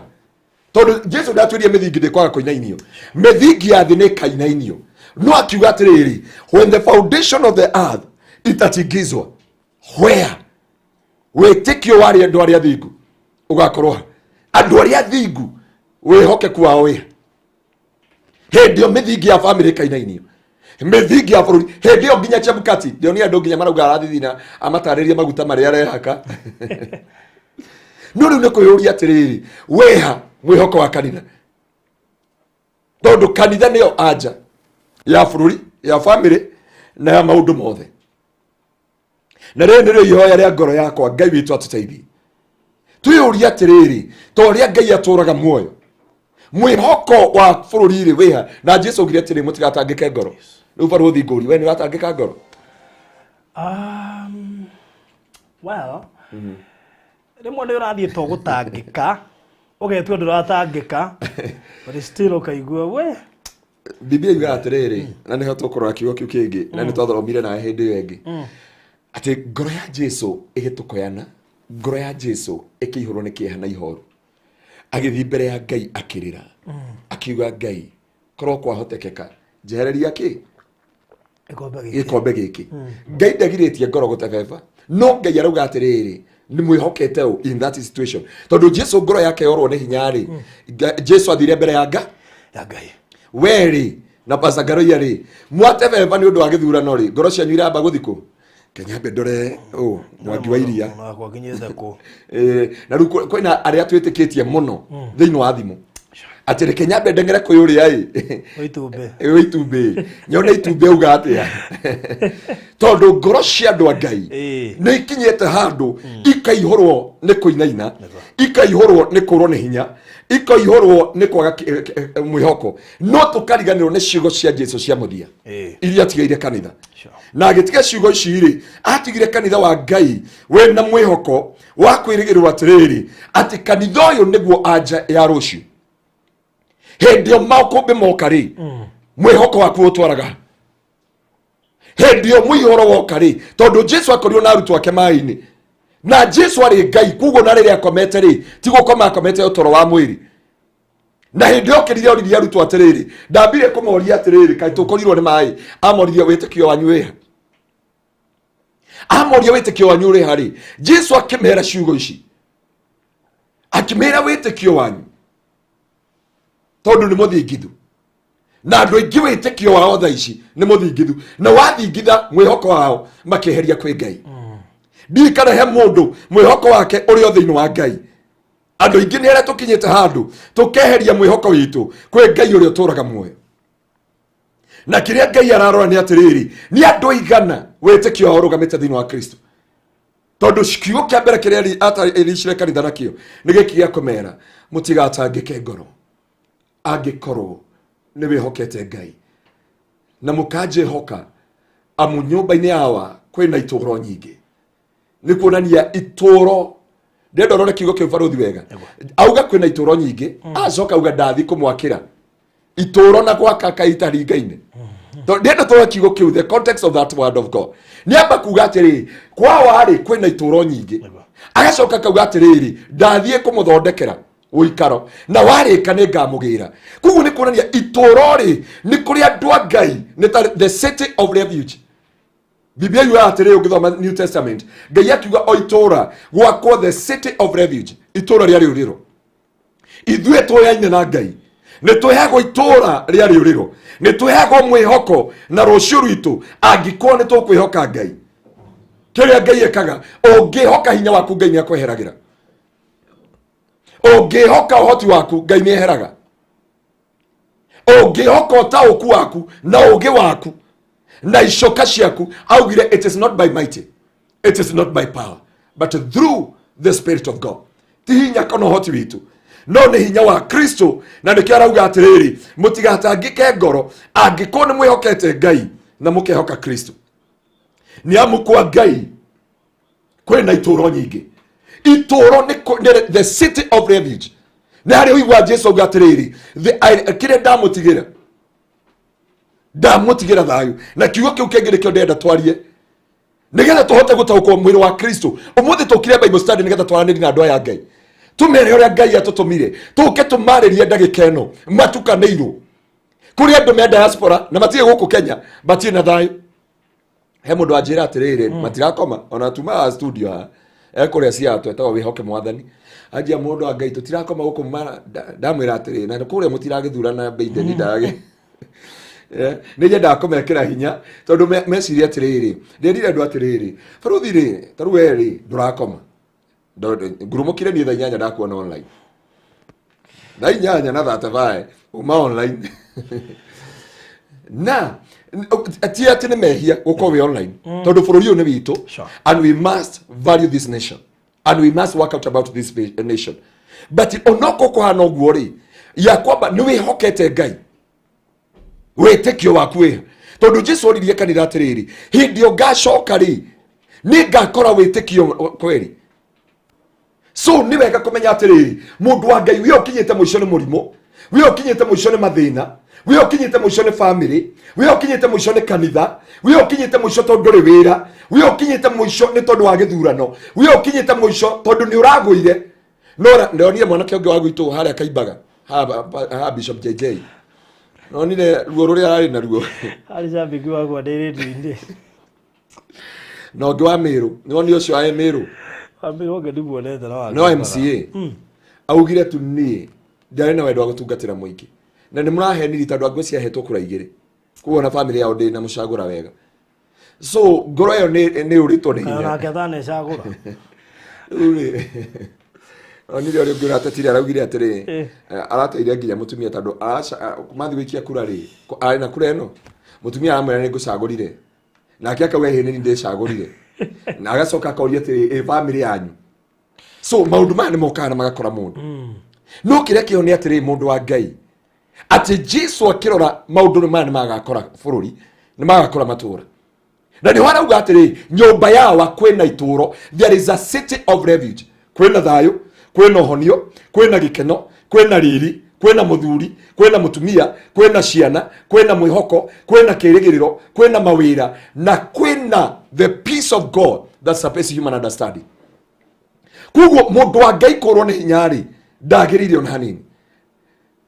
Tondũ Jesu ndatwĩrie mĩthingi ndĩkwaga kũinainio, mĩthingi ya thĩ nĩ ĩkainainio, no akiuga atĩrĩrĩ, when the foundation of the earth itatingizwa, where wĩtĩkio wa arĩa andũ arĩa athingu ũgakorwo ha? Andũ arĩa athingu wĩhokeku wao wĩha? Hĩndĩ ĩyo mĩthingi ya bamĩrĩ ĩkainainio, mĩthingi ya bũrũri, hĩndĩ ĩyo nginya Chebukati ndĩonia andũ nginya marauga arathithina amatarĩrie maguta marĩa arehaka. No rĩu nĩ kwĩyũria atĩrĩrĩ, wĩha mwĩhoko wa kanitha? Tondũ kanitha nĩyo anja ya bũrũri, ya bamĩrĩ na ya maũndũ mothe. Na rĩrĩ nĩrĩo ihoya rĩa ngoro yakwa, Ngai witũ atũteithie. Twĩyũrie atĩrĩrĩ, ta ũrĩa Ngai atũraga muoyo, mwĩhoko wa bũrũri rĩ wĩha? Na Jesu augire atĩrĩ, mũtigatangĩke ngoro. Rĩu barũthi ngũri, we nĩ ũratangĩka ngoro? Well, rĩmwe nĩ ũrathiĩ to gũtangĩka, ũgetua ndũratangĩka, but still ũkaigua we. Biblia yugaga atĩrĩrĩ, na nĩho tũkũrora kiugo kĩu kĩngĩ na nĩ twathomire nawe hĩndĩ ĩyo ĩngĩ, atĩ ngoro ya Jesu ĩgĩtũkoyana, ngoro ya Jesu ĩkĩihũrwo nĩ kĩeha na ihoru, agĩthiĩ mbere ya Ngai akĩrĩra, akiuga, Ngai, korwo kwahotekeka, njehereria kĩ? Gĩkombe gĩkĩ. Gĩkombe gĩkĩ. Ngai ndagirĩtie ngoro gũtebeba, no Ngai arauga atĩrĩrĩ, nĩ mwĩhokete ũ in that situation? Tondũ Jesu ngoro yake yorwo nĩ hinya rĩ, Jesu athire mbere ya nga ya Ngai. We rĩ na Pastor Ngaroia rĩ, mwatebeba nĩ ũndũ wa gĩthurano rĩ, ngoro cianyu iramba gũthikũ kenyambe ndore ũ Mwangi wa Iria. Mũno wakwa nginyĩte kũ? Na rĩu kwĩna arĩa twĩtĩkĩtie mũno thĩinĩ wa thimũ atĩ reke nyambe ndeng'ere kwĩ ũrĩa ĩ Wĩ itumbĩ. Wĩ itumbĩ, nyone itumbĩ auga atĩa, tondũ ngoro cia andũ a Ngai nĩ ikinyĩte handũ ikaihũrwo nĩ kũinaina, ikaihũrwo nĩ kũrwo nĩ hinya, ikaihũrwo nĩ kwaga mwĩhoko, no tũkariganĩrwo nĩ ciugo cia Jesu cia mũthia iria atigaire kanitha. Na agĩtiga ciugo ici rĩ, atigire kanitha wa Ngai wĩna mwĩhoko wa kwĩrĩgĩrĩrwo atĩrĩrĩ, atĩ kanitha ũyũ nĩguo anja ya rũciũ. Hĩndĩ ĩyo makũmbĩ moka rĩ, mwĩhoko waku ũtwaraga. Hĩndĩ ĩyo mũihũro woka rĩ, tondũ Jesu akorirwo na arutwo ake maĩ-inĩ, na Jesu arĩ Ngai, koguo na rĩrĩa akomete rĩ, ti gũkoma akomete ũtoro wa mwĩrĩ. Na hĩndĩ ĩyo okĩrire oririe arutwo atĩrĩrĩ, ndambire kũmoria atĩrĩrĩ, kaĩ tũkorirwo nĩ maĩ? Amoririe, wĩtĩkio wanyu wĩha? Amoria, wĩtĩkio wanyu ũrĩ ha rĩ? Jesu akĩmera ciugo ici, akĩmera wĩtĩkio wanyu tondũ nĩ mũthingithu, na andũ aingĩ wĩtĩkio wao thaa ici nĩ mũthingithu, na wathingitha mwĩhoko wao makĩeheria kwĩ Ngai. Ndiũĩ kana he mũndũ mwĩhoko wake ũrĩ o thĩinĩ wa Ngai. Andũ aingĩ nĩ arĩa tũkinyĩte handũ tũkeheria mwĩhoko witũ kwĩ Ngai ũrĩa ũtũraga muoyo. Na kĩrĩa Ngai ararora nĩ atĩrĩrĩ, nĩ andũ aigana wĩtĩkio wao ũrũgamĩte thĩinĩ wa Kristo? Tondũ kiugo kĩa mbere kĩrĩa ericire kanitha nakĩo nĩ gĩkĩ gĩa kũmera, mũtigatangĩke ngoro angĩkorwo nĩ wĩhokete Ngai na mũkanjĩhoka, amu nyũmba-inĩ yawa kwĩna itũũro nyingĩ. Nĩ kuonania itũũro, ndĩrenda ũrore kiugo kĩu barũthi wega. Auga kwĩna itũũro nyingĩ, acoka auga ndathi kũmwakĩra itũũro na gwaka kaitaringaine. Ndĩrenda tũrore kiugo kĩu, the context of that word of God. Nĩ amba kuga atĩrĩrĩ, kwawa rĩ kwĩna itũũro nyingĩ, agacoka akauga atĩrĩrĩ, ndathiĩ kũmũthondekera. Ũikaro na warĩka nĩ ngamũgĩra. Koguo nĩ kuonania itũũro rĩ nĩ kũrĩ andũ a Ngai, nĩ ta the city of refuge. Biblia yugaga atĩrĩ, ũngĩthoma New Testament, Ngai akiuga o itũũra gwakwo the city of refuge, itũũra rĩa rĩũrĩro. Ithuĩ tũyaine na Ngai nĩ twĩheagwo itũũra rĩa rĩũrĩro, nĩ twĩheagwo mwĩhoko na rũciũ rwitũ angĩkorwo nĩ tũkwĩhoka Ngai. Kĩrĩa Ngai ekaga, ũngĩhoka hinya waku, Ngai nĩ akweheragĩra. Ũngĩhoka ũhoti waku, Ngai nĩ eheraga. Ũngĩhoka ũtaũku waku na ũũgĩ waku na icoka ciaku, augire, "It is not by might, it is not by power, but through the Spirit of God." Ti hinya kana ũhoti witũ, no nĩ hinya wa Kristo. Na nĩkĩo arauga atĩrĩrĩ, mũtigatangĩke ngoro angĩkorwo nĩ mwĩhokete Ngai na mũkehoka Kristo, nĩ amu kwa Ngai kwĩna itũũro nyingĩ. Itũũro nĩ the city of refuge, nĩ harĩa ũigua Jesu auga atĩrĩrĩ, "Kĩrĩa ndamũtigĩra, ndamũtigĩra thayũ." Na kiugo kĩu kĩngĩ nĩkĩo ndĩrenda twarie nĩgetha tũhote gũtaũkwo mwĩrĩ wa Kristo. Ũmũthĩ tũkire Bible study nĩgetha twaranĩrie na andũ aya a Ngai, tũmere ũrĩa Ngai atũtũmire tũke tũmarĩrie ndagĩka ĩno matukanĩirwo. Kũrĩ andũ me diaspora na matirĩ gũkũ Kenya, matirĩ na thayũ. He mũndũ anjĩra atĩrĩrĩ, matirakoma ona tumaga studio haha ekũrĩa ciatũ, etagwo Wĩhoke Mwathani. Anjia, mũndũ wa Ngai, tũtirakoma gũkũ mara. Ndamwĩra atĩrĩrĩ, na kũrĩa mũtiragĩthurana Biden ndaragĩ. Nĩ nyendaga kũmekĩra hinya tondũ meciria atĩrĩrĩ, ndĩrire andũ atĩrĩrĩ, baruthi rĩ, ta rĩu we rĩ ndũrakoma. Ngurumũkire niĩ thaa 8 ndakuona online, thaa 8 na 35 uma online. Na ti atĩ nĩ mehia gũkorwo wĩ online, tondũ bũrũri ũyũ nĩ witũ and we must value this nation and we must work out about this nation. But onoko kũhana ũguo rĩ, ya kwamba nĩ wĩhokete Ngai, wĩtĩkio waku wĩha, tondũ Jesu oririe kanitha atĩrĩrĩ, hĩndĩ ĩyo ngacoka rĩ, nĩ ngakora wĩtĩkio kweri? So nĩ wega kũmenya atĩrĩrĩ, mũndũ wa Ngai, wĩ ũkinyĩte mũico nĩ mũrimũ, wĩ ũkinyĩte mũico nĩ mathĩna, wĩ ũkinyĩte mũico nĩ famĩlĩ, wĩ ũkinyĩte mũico nĩ kanitha, wĩ ũkinyĩte mũico tondũ ndũrĩ wĩra, wĩ ũkinyĩte mũico nĩ tondũ wa gĩthurano, wĩ ũkinyĩte mũico tondũ nĩ ũragũire. No ndonire mwanake ũngĩ wa gwitũ harĩa Kaimbaga ha Bishop JJ, nonire ruo rũrĩa ararĩ naruo. Arĩ cambĩki wakwa ndĩ rĩndiũ-inĩ. Na ũngĩ wa Mĩrũ, nĩwonire ũcio wa Mĩrũ? Wambere ũngĩ ndimuonete na no MCA augire tu niĩ ndiarĩ na wendo wa gũtungatĩra mũingĩ na nĩ mũraheniri tondũ angũ ciahetwo kura 2, koguo na famĩlĩ yao ndĩ na mũcagũra wega. So ngoro ĩyo nĩ ũrĩtwo nĩ hinya. Nake atanecagũra. Rĩu rĩ, onire ũrĩa ũngĩ ũratetire, araugire atĩrĩ, arateire nginya mũtumia tondũ mathiĩ gũikia kura rĩ, arĩ na kura ĩno, mũtumia aramwĩra, "Nĩ ngũcagũrire," nake akauga, "Ĩhĩ, nĩ ndĩcagũrire," na agacoka akoria atĩrĩ, "Ĩ famĩlĩ yanyu?" So maũndũ maya nĩ mokaga na magakora mũndũ. No kĩrĩa kĩho nĩ atĩrĩ, mũndũ wa Ngai, atĩ Jesu akĩrora maũndũ nĩ maya nĩ magakora bũrũri, nĩ magakora matũũra, na nĩho arauga atĩrĩ, nyũmba yawa kwĩna itũũro, there is a city of refuge. Kwĩna thayũ, kwĩna ũhonio, kwĩna gĩkeno, kwĩna riri, kwĩna mũthuri, kwĩna mũtumia, kwĩna ciana, kwĩna mwĩhoko, kwĩna kĩrĩgĩrĩro, kwĩna mawĩra, na kwĩna the peace of God that surpasses human understanding. Koguo mũndũ wa Ngai kũrwo nĩ hinya rĩ, ndagĩrĩire ona hanini.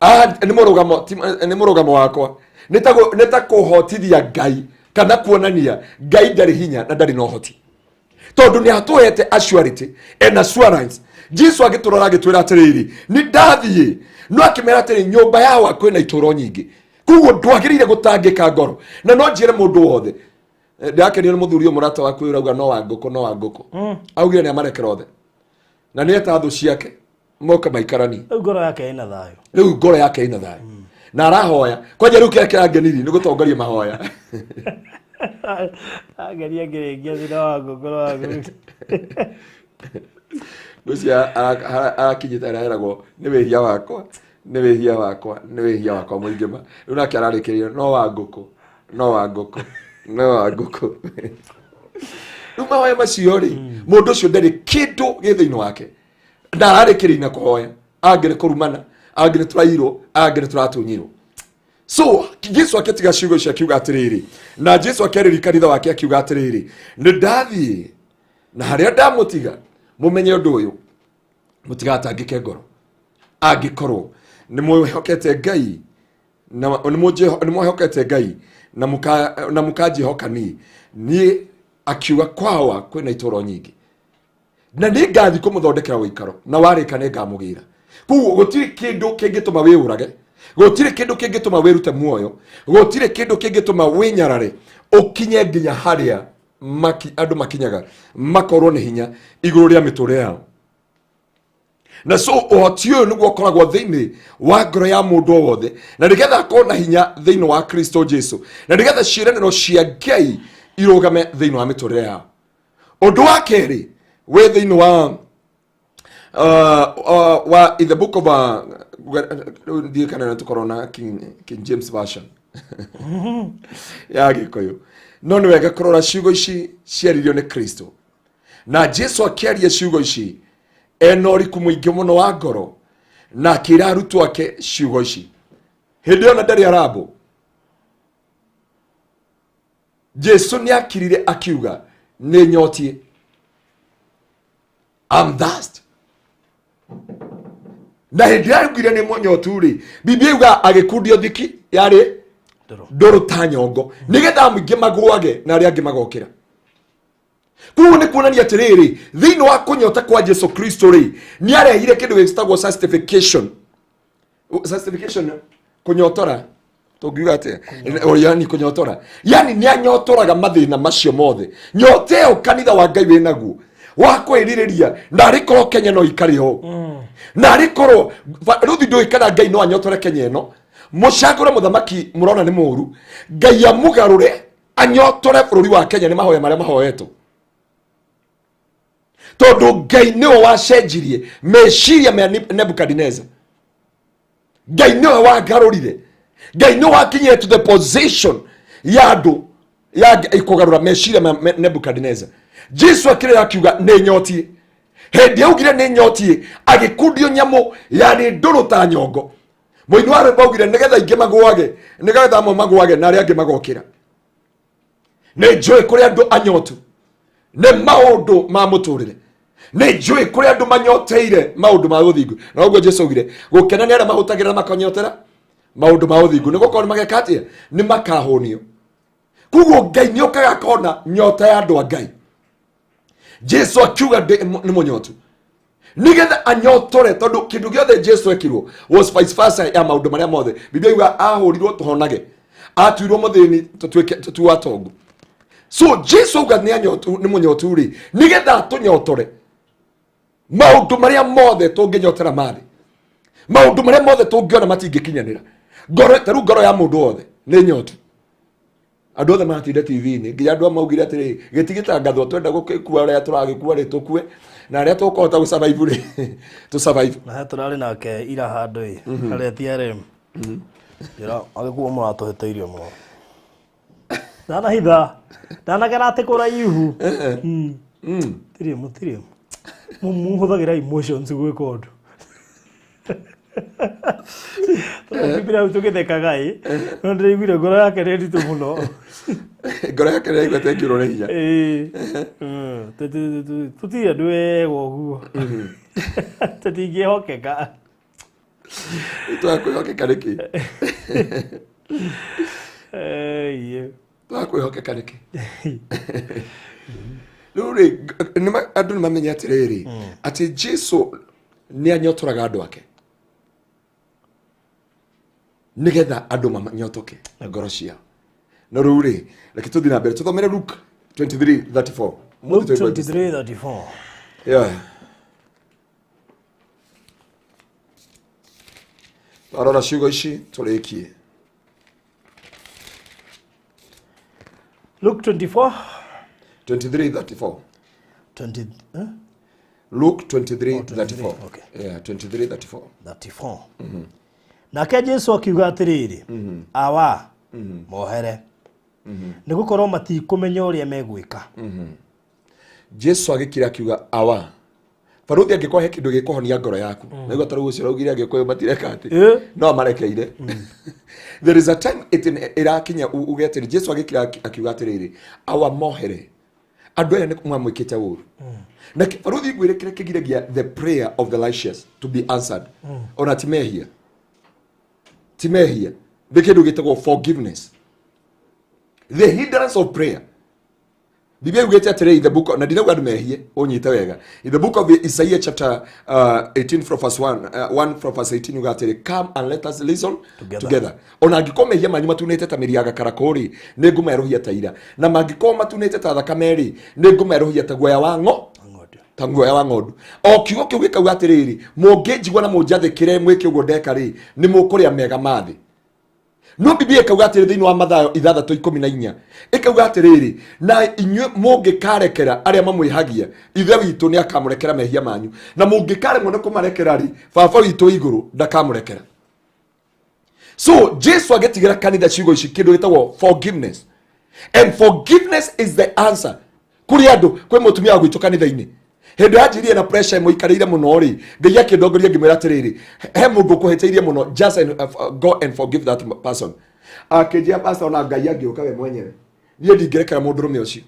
Nĩ mũrũgamo nĩ mũrũgamo wakwa nĩ ta kũhotithia Ngai kana kuonania Ngai ndarĩ hinya na ndarĩ na ũhoti, tondũ nĩ atũhete assurity and assurance. Jesu agĩtũrora agĩtwĩra atĩrĩrĩ, nĩ ndathiĩ, no akĩmera atĩrĩ, nyũmba yawa kwĩna itũũro nyingĩ. Koguo ndwagĩrĩire gũtangĩka ngoro. Na no njĩre mũndũ wothe, ndĩrakenio nĩ mũthuri ũyũ mũrata waku ũyũ ũrauga no wa ngũkũ, no wa ngũkũ. Augire nĩ amarekera othe na nĩ eta thũ ciake moka maikarani. Rĩu ngoro yake ĩna thayũ. Rĩu ngoro yake ĩna thayũ na arahoya kwanja. Rĩu kĩrĩa kĩrangenirie nĩ gũtongoria mahoya. Ageria ngĩrĩkia thĩna wa ngũkũ wa ngũkũ. Ngwĩciria arakinyĩte araheragwo, "Nĩ wĩhia wakwa, nĩ wĩhia wakwa, nĩ wĩhia wakwa mũingĩ ma." Rĩu nake ararĩkĩrĩria, "No wa ngũkũ, no wa ngũkũ, no wa ngũkũ." Rĩu mahoya macio rĩ, mũndũ ũcio ndarĩ kĩndũ gĩ thĩinĩ wake na ararĩkĩrĩria na kũhoya, angĩ nĩ kũrumana, angĩ nĩ tũrairwo, angĩ nĩ tũratunyirwo. So Jesu akĩtiga ciugo icio akiuga atĩrĩrĩ, na Jesu akĩarĩria kanitha wake akiuga atĩrĩrĩ, nĩ ndathiĩ na harĩa ndamũtiga mũmenye ũndũ ũyũ, mũtigatangĩke ngoro. Angĩkorwo nĩ mwĩhokete Ngai na nĩ mwĩhokete Ngai na mũkanjĩhoka niĩ, niĩ akiuga kwawa kwĩna itũũro nyingĩ na nĩ ngathi kũmũthondekera ũikaro, na warĩka nĩ ngamũgĩra. Koguo gũtirĩ kĩndũ kĩngĩtũma wĩũrage, gũtirĩ kĩndũ kĩngĩtũma wĩrute muoyo, gũtirĩ kĩndũ kĩngĩtũma wĩnyarare ũkinye nginya harĩa andũ makinyaga makorwo nĩ hinya igũrũ rĩa mĩtũrĩre yao. Na so ũhoti ũyũ nĩguo ũkoragwo thĩinĩ wa ngoro ya mũndũ o wothe, na nĩgetha akorwo na hinya thĩinĩ wa Kristo Jesu, na nĩgetha ciĩranĩro cia Ngai irũgame thĩinĩ wa mĩtũrĩre yao. Ũndũ wa kerĩ wĩ thĩinĩ wa wa in the book of ndiĩ kana nĩ tũkorwo na King James Version ya Gĩkũyũ, no nĩ wega kũrora ciugo ici ciaririo nĩ Kristo. Na Jesu akĩaria ciugo ici ena ũriku mũingĩ mũno wa ngoro, na akĩra arutwo ake ciugo ici hĩndĩ ĩyo na ndarĩ arambũ. Jesu nĩ akirire akiuga, nĩ nyotiĩ, I'm thirst. Na hĩndĩ ĩrĩa augire nĩ mũnyotu rĩ, Biblia yuga agĩkundio thiki yarĩ ndũrũ ta nyongo, nĩgetha mũingĩ magũage na arĩa angĩ magokĩra. Koguo nĩ kuonania atĩrĩrĩ, thĩinĩ wa kũnyota kwa Jesu Kristo rĩ, nĩ arehire kĩndũ gĩtagwo sanctification. Sanctification, kũnyotora, tũngiuga atĩa? Yani kũnyotora, yani nĩ anyotoraga mathĩna macio mothe. Nyota ĩyo kanitha wa Ngai wĩnaguo wa kwĩrirĩria, na arĩ korwo Kenya no ikarĩ ho, na arĩ korwo rĩu ndũĩ kana Ngai no anyotore Kenya ĩno. Mũcagũre mũthamaki mũrona nĩ mũru, Ngai amũgarũre anyotore bũrũri wa Kenya. Nĩ mahoya marĩa mahoetwo, tondũ Ngai nĩwe wacenjirie meciria ma Nebukadineza. Ngai nĩwe wagarũrire, Ngai nĩwe wakinyire to the position ya andũ ya kũgarũra meciria ma Nebukadineza. Jesu akĩrĩra akiuga nĩ nyotiĩ. Hĩndĩ augire nĩ nyotiĩ, agĩkundio nyamũ yarĩ ndũrũ ta nyongo. Mũini wa rwĩmbo augire nĩgetha aingĩ magũage, nĩgetha amwe magũage na arĩa angĩ magokĩra. Nĩ njũĩ kũrĩ andũ anyotu nĩ maũndũ ma mũtũrĩre, nĩ njũĩ kũrĩ andũ manyoteire maũndũ ma ũthingu. Na ũguo Jesu augire gũkena nĩ arĩa mahũtagĩra na makanyotera maũndũ ma ũthingu, nĩ gũkorwo nĩ mageka atĩa? Nĩ makahũnio. Koguo Ngai nĩ okaga akona nyota ya andũ a Ngai. Jesu akiuga nĩ mũnyotu, nigetha anyotore, tondũ kĩndũ gĩothe Jesu ekirwo was vice versa ya maũndũ marĩa mothe. Biblia yuga ahũrirwo tũhonage, atuirwo mũthĩni tũtuĩke tũtuo atongu. So Jesu auga nĩ anyotu, nĩ mũnyotu rĩ, nigetha atũnyotore maũndũ marĩa mothe tũngĩnyotera marĩ maũndũ marĩa mothe tũngĩona matingĩkinyanĩra. Ngoro ta rĩu, ngoro ya mũndũ wothe nĩ nyotu. Andũ othe maratinda TV-inĩ, nginya andũ amwe maugire atĩrĩ, gĩti gĩtangathwo twenda gũgĩkua, ũrĩa tũragĩkua rĩ tũkue, na arĩa tũkũhota gũ survive rĩ tũ survive. Na he tũrarĩ nake ira handũ ĩ harĩa TRM njĩra agĩkuo mũratũhĩtĩirie mũno, ndanahitha ndanagera atĩ kũraihu. Tirĩ mũtirĩ mũhũthagĩra emotions gwĩka ũndũ. Tũrakimbĩra hau tũgĩthekaga ĩ, no ndĩraiguire ngoro yake nĩ nditũ mũno. Ngoro yake nĩ yaigua tengĩrwo nĩ hinya. Ĩĩ. Tũtirĩ andũ ega ũguo, tũtingĩhokeka. Twakwĩhokeka nĩkĩ? Ĩĩ. Twakwĩhokeka nĩkĩ? Rĩu rĩ, andũ nĩ mamenye atĩrĩrĩ, atĩ Jesu nĩ anyotoraga andũ ake nĩgetha andũ manyotoke ngoro ciao. No rĩu rĩ, reke tũthiĩ na mbere tũthomere Luke 23:34. Luke 23:34. Yeah. Twarora ciugo ici tũrĩkie. Luke 24 23:34. 20, eh? Luke 23:34. Oh, okay. Yeah, 23:34. 34. Nake Jesu akiuga atĩrĩrĩ, "Awa, mohere, nĩ gũkorwo matikũmenya ũrĩa megwĩka." Jesu agĩkira akiuga, "Awa." Baruthi, angĩkorwo he kĩndũ gĩkũhonia ngoro yaku, naigua ta rĩu ũcio ũraugire Agĩkũyũ matireka atĩ no amarekeire. There is a time ĩrakinya uge atĩrĩ, Jesu agĩkira akiuga atĩrĩrĩ, "Awa, mohere." Andũ aya nĩ mamwĩkĩte ũru. Na baruthi ngwĩre kĩrĩa kĩgiragia the prayer of the righteous to be answered. Ona ti mehia. Ti mehia. Nĩ kĩndũ gĩtagwo forgiveness. The hindrance of prayer. Biblia yugĩte atĩrĩ in the book na ndinauga andũ mehie ũnyite wega. In the book of Isaiah chapter 18 from verse 1, 1 from verse 18 yuga atĩrĩ, come and let us listen Together. Together. Ona angĩkorwo mehia manyu matunĩte ta mĩri ya gakarakũ rĩ, nĩ ngũmerũhia ta ira. Na mangĩkorwo matunĩte ta thakame rĩ, nĩ ngũmerũhia ta guoya wa ng'o Ng'ondu. Ta guoya wa ng'ondu. O kiugo kĩu gĩkauga atĩrĩrĩ, mũngĩnjigua na mũnjathĩkĩre mwĩke ũguo ndeka rĩ, nĩ mũkũrĩa mega ma thĩ. No Biblia ĩkauga atĩrĩ thĩinĩ wa Mathayo 6:14, ĩkauga atĩrĩrĩ, na inyuĩ mũngĩkarekera arĩa mamwĩhagia, Ithe witũ nĩ akamũrekera mehia manyu, na mũngĩkaremwo nĩ kũmarekera rĩ, Baba witũ wĩ igũrũ ndakamũrekera. So Jesu agĩtigĩra kanitha ciugo ici kĩndũ gĩtagwo forgiveness, and forgiveness is the answer. Kũrĩ andũ, kwĩ mũtumia wa gwitũ kanitha-inĩ hĩndĩ yanjirie na pressure ĩmũikarĩire mũno rĩ, Ngai akĩndongoria ngĩmwĩra atĩrĩrĩ, he mũndũ ũkũhĩtĩirie mũno, just and, go and forgive that person. Akĩnjĩra, pastor, ona Ngai angĩũka we mwenyewe, niĩ ndingĩrekera mũndũrũme ũcio,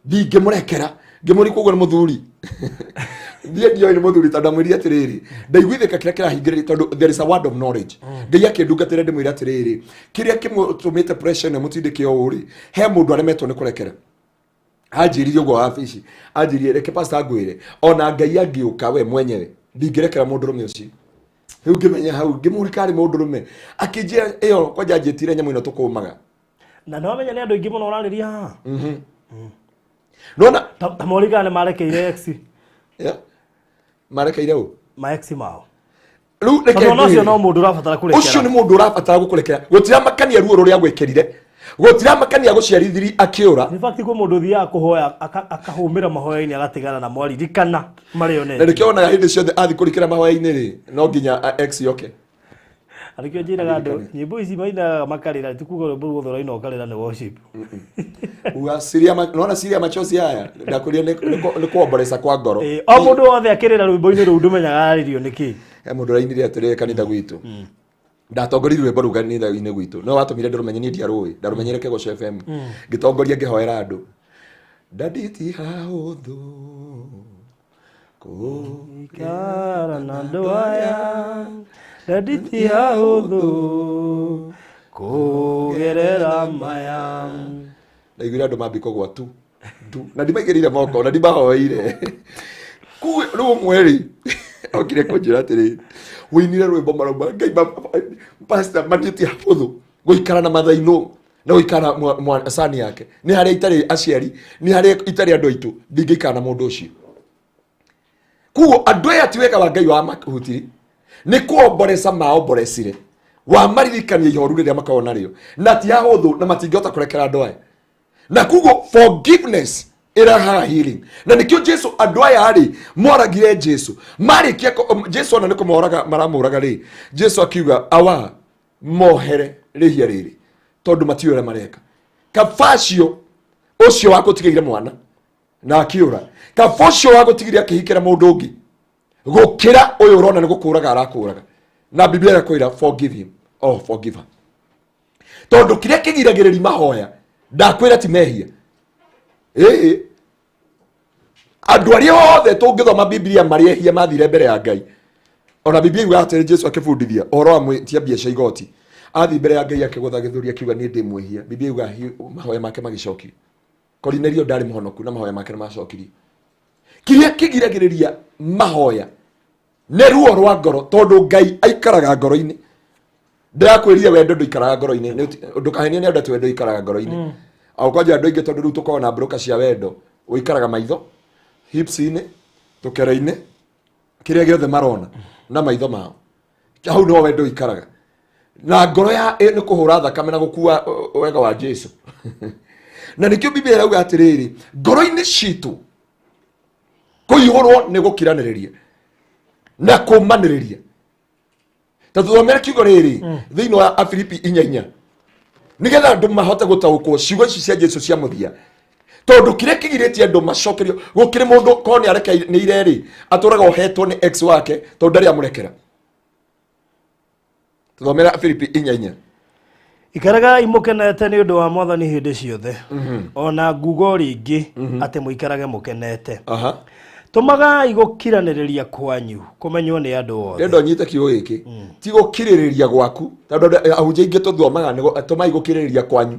ndingĩmũrekera. Ngĩmũria, koguo nĩ mũthuri? Niĩ ndioĩ nĩ mũthuri, tondũ ndamwĩrire atĩrĩrĩ, ndaiguithĩka kĩrĩa kĩrahingĩrĩria, tondũ there is a word of knowledge. Ngai akĩndungatĩra ndĩmwĩre atĩrĩrĩ, kĩrĩa kĩmũtũmĩte pressure ĩno ĩmũtindĩke ũũ rĩ, he mũndũ aremetwo nĩ kũrekera. Anjĩrire ũguo wabici, anjĩrire, reke pastor ngwĩre, ona Ngai angĩũka we mwenyewe, ndingĩrekera mũndũrũme ũcio. Rĩu ngĩmenya hau, ngĩmũria karĩ mũndũrũme, akĩnjĩra ĩyo kwanja anjĩtire nyamũ ĩno tũkũmaga. Na nĩ wamenya nĩ andũ aingĩ mũno ũrarĩria haha. Nona Ta morigana nĩ marekeire ex. Yeah. Marekeire ũ? Ma ex mao. Rĩu reke Tondũ ona ũcio ngwĩre. no mũndũ ũrabatara Ũcio kũrekera. nĩ mũndũ ũrabatara gũkũrekera. Gũtiramakania ruo rũrĩa gwĩkĩrire, gũtiramakania gũciarithiri akĩũra. In fact, kwĩ mũndũ ũthiaga kũhoya akahũmĩra mahoya-inĩ agatigana na mwaririkana marĩa Na onete. nĩkĩo wonaga hĩndĩ ciothe athiĩ kũrikĩra mahoya-inĩ rĩ, no nginya ex yoke. Arĩkĩo njĩraga andũ nyĩmbo ici mainaga makarĩra, ti kuga rwĩmbo ruothe ũraina ũkarĩra nĩ worship. Uga ciria nona ciria machozi aya ndakwĩrire nĩ kuomboresa kwa ngoro. Ĩ, o mũndũ wothe akĩrĩra rwĩmbo-inĩ rũu ndũmenyaga ararĩrio nĩkĩ. He mũndũ ũrainire atĩrĩrĩ kanitha gwitũ, ndatongoririe rwĩmbo rũu kanitha-inĩ gwitũ, no watũmire ndĩrũmenye, niĩ ndiarũĩ, ndarũmenyere Kĩgoco FM ngĩtongoria ngĩhoera andũ, ndanditi hahũthũ Ikara na andũ aya ndanditi hahũthũ kũgerera maya. Ndaiguire andũ mambi kũgwa tu tu na ndimaigĩrĩire moko na ndimahoeire. Kuĩ rĩu ũmwe rĩ okire kũnjĩra atĩrĩrĩ, wĩinire rwĩmbo marauma Ngai pastor manĩtie hahũthũ gũikara na mathainũ na gũikara na cani yake, nĩ harĩa itarĩ aciari, nĩ harĩa itarĩ andũ aitũ, ndingĩikara na mũndũ ũcio. Kuo andũ aya ti wega wa Ngai wa mahutiri, nĩ kuomboreca maomborecire wamaririkania ihoru rĩrĩa makoragwo narĩo, na ti ahũthũ na matingĩhota kũrekera andũ aya. Na kuguo forgiveness ĩrehaga healing, na nĩkĩo Jesu andũ aya rĩ moragire Jesu marĩkia Jesu ona nĩ kũmoraga maramũraga rĩ, Jesu akiuga, awa mohere rĩhia rĩrĩ tondũ matiũĩ ũrĩa mareka. Kabacio ũcio wakũtigĩire mwana na akĩũra, kaba ũcio wagũtigire akĩhikĩra mũndũ ũngĩ, gũkĩra ũyũ ũrona nĩ gũkũraga arakũraga. Na Biblia ĩrakwĩra forgive him oh forgive her, tondũ kĩrĩa kĩgiragĩrĩria mahoya ndakwĩra ti mehia. Ĩĩ, andũ arĩa othe tũngĩthoma Biblia marĩ ehia mathire mbere ya Ngai. Ona Biblia yugaga atĩrĩ, Jesu akĩbundithia ũhoro wa mwĩtia mbia cia igoti, athiĩ mbere ya Ngai akĩgũtha gĩthũri akiuga, niĩ ndĩ mwĩhia. Biblia yugaga mahoya make magĩcokio. Korinelio ndarĩ mũhonoku na mahoya make nĩ macokirio. Kĩrĩa kĩgiragĩrĩria mahoya nĩ ruo rwa ngoro, tondũ Ngai aikaraga ngoro-inĩ. Ndĩrakwĩrire wendo ndũikaraga ngoro-inĩ. Ndũkahenio nĩ andũ atĩ wendo ũikaraga ngoro-inĩ. Au kwanja andũ aingĩ, tondũ rĩu tũkoragwo na broker cia wendo, ũikaraga maitho, hips-inĩ, tũkere-inĩ, kĩrĩa gĩothe marona na maitho mao, hau nĩho wendo ũikaraga. Na ngoro ya nĩ kũhũra thakame na gũkua wega wa Jesu. Na nĩkĩo Biblia ĩrauga atĩrĩrĩ, ngoro-inĩ citũ kũihũrwo nĩ gũkiranĩrĩria na kũmanĩrĩria. Ta tũthomere kiugo rĩrĩ thĩinĩ wa Afilipi 4:4, nĩgetha andũ mahote gũtaũkwo ciugo ici cia Jesu cia mũthia, tondũ kĩrĩa kĩgirĩtie andũ macokerio gũkĩrĩ mũndũ korwo nĩ arekanĩire rĩ, atũraga ohetwo nĩ ex wake tondũ ndarĩ amũrekera. Tũthomera Afilipi 4:4. Ikaragai mũkenete nĩ ũndũ wa Mwathani hĩndĩ ciothe, ona nguga o rĩngĩ atĩ mũikarage mũkenete. Tũmagai gũkiranĩrĩria kwanyu kũmenywo nĩ andũ othe. Ndĩrenda ũnyite kiugo gĩkĩ, ti gũkirĩrĩria gwaku, tondũ ahunjia aingĩ tũthomaga nĩ tũmai gũkirĩrĩria kwanyu,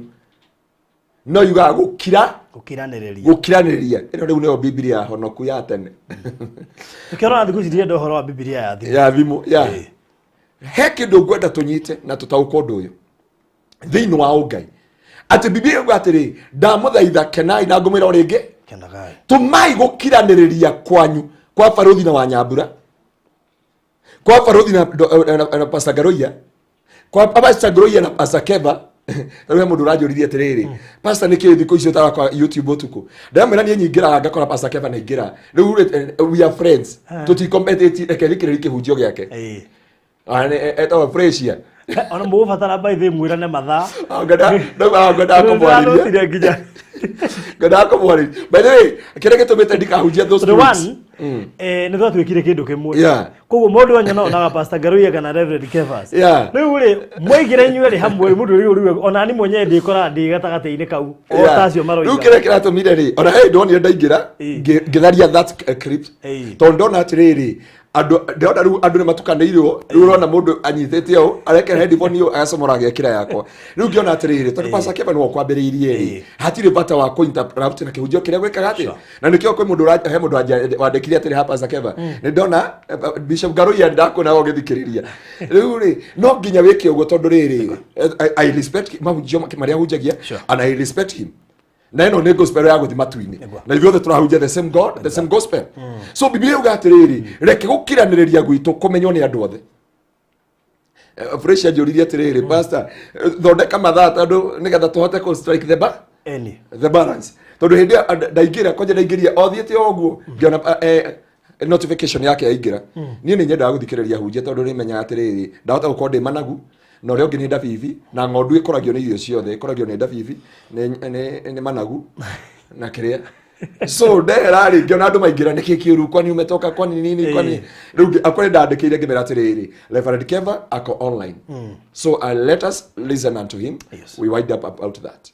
no yugaga gũkira Gũkiranĩrĩria. Gũkiranĩrĩria. Ĩno rĩu nĩyo Bibilia honoku ya tene. Ũkĩrora thikũ ici ndirenda ũhoro wa Bibilia ya thimũ. Ya thimũ ya he kĩndũ ngwenda tũnyite na tũtaũke ũndũ ũyũ thĩinĩ wa ũngai, atĩ Bibilia yuga atĩrĩ, ndamũthaitha kenai, na ngũmwĩra o rĩngĩ kenagai. Tũmai gũkiranĩrĩria kwanyu kwa barũthi na Wanyambura, kwa barũthi na Pastor Ngaruiya, kwa Pastor Ngaruiya na Pastor Keva. Rĩu he mũndũ ũranjũririe atĩrĩrĩ, "Pastor, nĩ kĩĩ thikũ icio ũtarakora YouTube ũtukũ?" Ndamwĩra niĩ nyingĩraga ngakora Pastor Keva naingĩra. Rĩu rĩ, we are friends, tũtikompetĩti, reke thikĩrĩrie kĩhunjio gĩake. Etagwo Fresia. Ona mũgũbatara by the mwĩrane mathaa. Ngwendaga kũmwarĩria. Nĩndĩranotire nginya. Ngwendaga kũmwarĩria. By the way, kĩrĩa gĩtũmĩte ndikahunjia those Tondũ 2 weeks. One, nĩ twatuĩkire kĩndũ kĩmwe. Koguo mũndũ anyona onaga Pastor Ngaruiya kana Reverend Kevas. Rĩu rĩ, mwaingĩra inyuĩ erĩ hamwe, mũndũ rĩu ona ni mwenyewe ndĩkoraga ndĩ gatagatĩ-inĩ kau o ta acio Rĩu maroiga. kĩrĩa kĩratũmire rĩ, ona he ndonire ndaingĩra ngĩtharia that clip, tondũ ndona atĩrĩrĩ, andũ ndĩrona rĩu andũ nĩ matukanĩirwo. Rĩu ũrona mũndũ anyitĩte ũũ, arekera headphone ũũ, agacomora agekĩra yakwa. Rĩu ngĩona atĩrĩrĩ, tondũ Pastor Kevin nĩwe ũkwambĩrĩirie rĩ, hatirĩ bata wa kũ-interrupt na kĩhunjio kĩrĩa gwĩkaga atĩa. Na nĩkĩo kwĩ mũndũ he mũndũ wandĩkire atĩrĩ ha Pastor Keva, nĩ ndona Bishop Ngaruiya, ndakuona ũgĩthikĩrĩria. Rĩu rĩ, no nginya wĩke ũguo, tondũ rĩrĩ, I respect mahunjio marĩa ahunjagia and I respect him, na ĩno nĩ gospel ya gũthi matu-inĩ, na ithuothe tũrahunjia the same God, the same gospel. So Biblia yuga atĩrĩrĩ, reke gũkiranĩrĩria gwitũ kũmenywo nĩ andũ othe. Fresh anjũririe atĩrĩrĩ, "Pastor, thondeka mathaa tondũ nĩgetha tũhote kũ strike Eni. the balance," tondũ hĩndĩ ĩyo ndaingĩra kwanja ndaingĩria o thiĩte o ũguo, ngĩona notification yake yaingĩra. Niĩ nĩ nyendaga gũthikĩrĩria hunjia, tondũ nĩ menyaga atĩrĩrĩ, ndahota gũkorwo ndĩ managu na ũrĩa ũngĩ nĩ ndabibi, na ng'ondu ĩkũragio nĩ irio ciothe, ĩkũragio nĩ ndabibi, nĩ managu na kĩrĩa. So ndehera rĩ, ngĩona andũ maingĩra, nĩkĩ kĩũru, kwani umetoka, kwani nini, kwani rĩu akorĩ ndandĩkĩire ngĩmera atĩrĩrĩ, Reverend Keva ako online, so let us listen unto him. We wind up about that.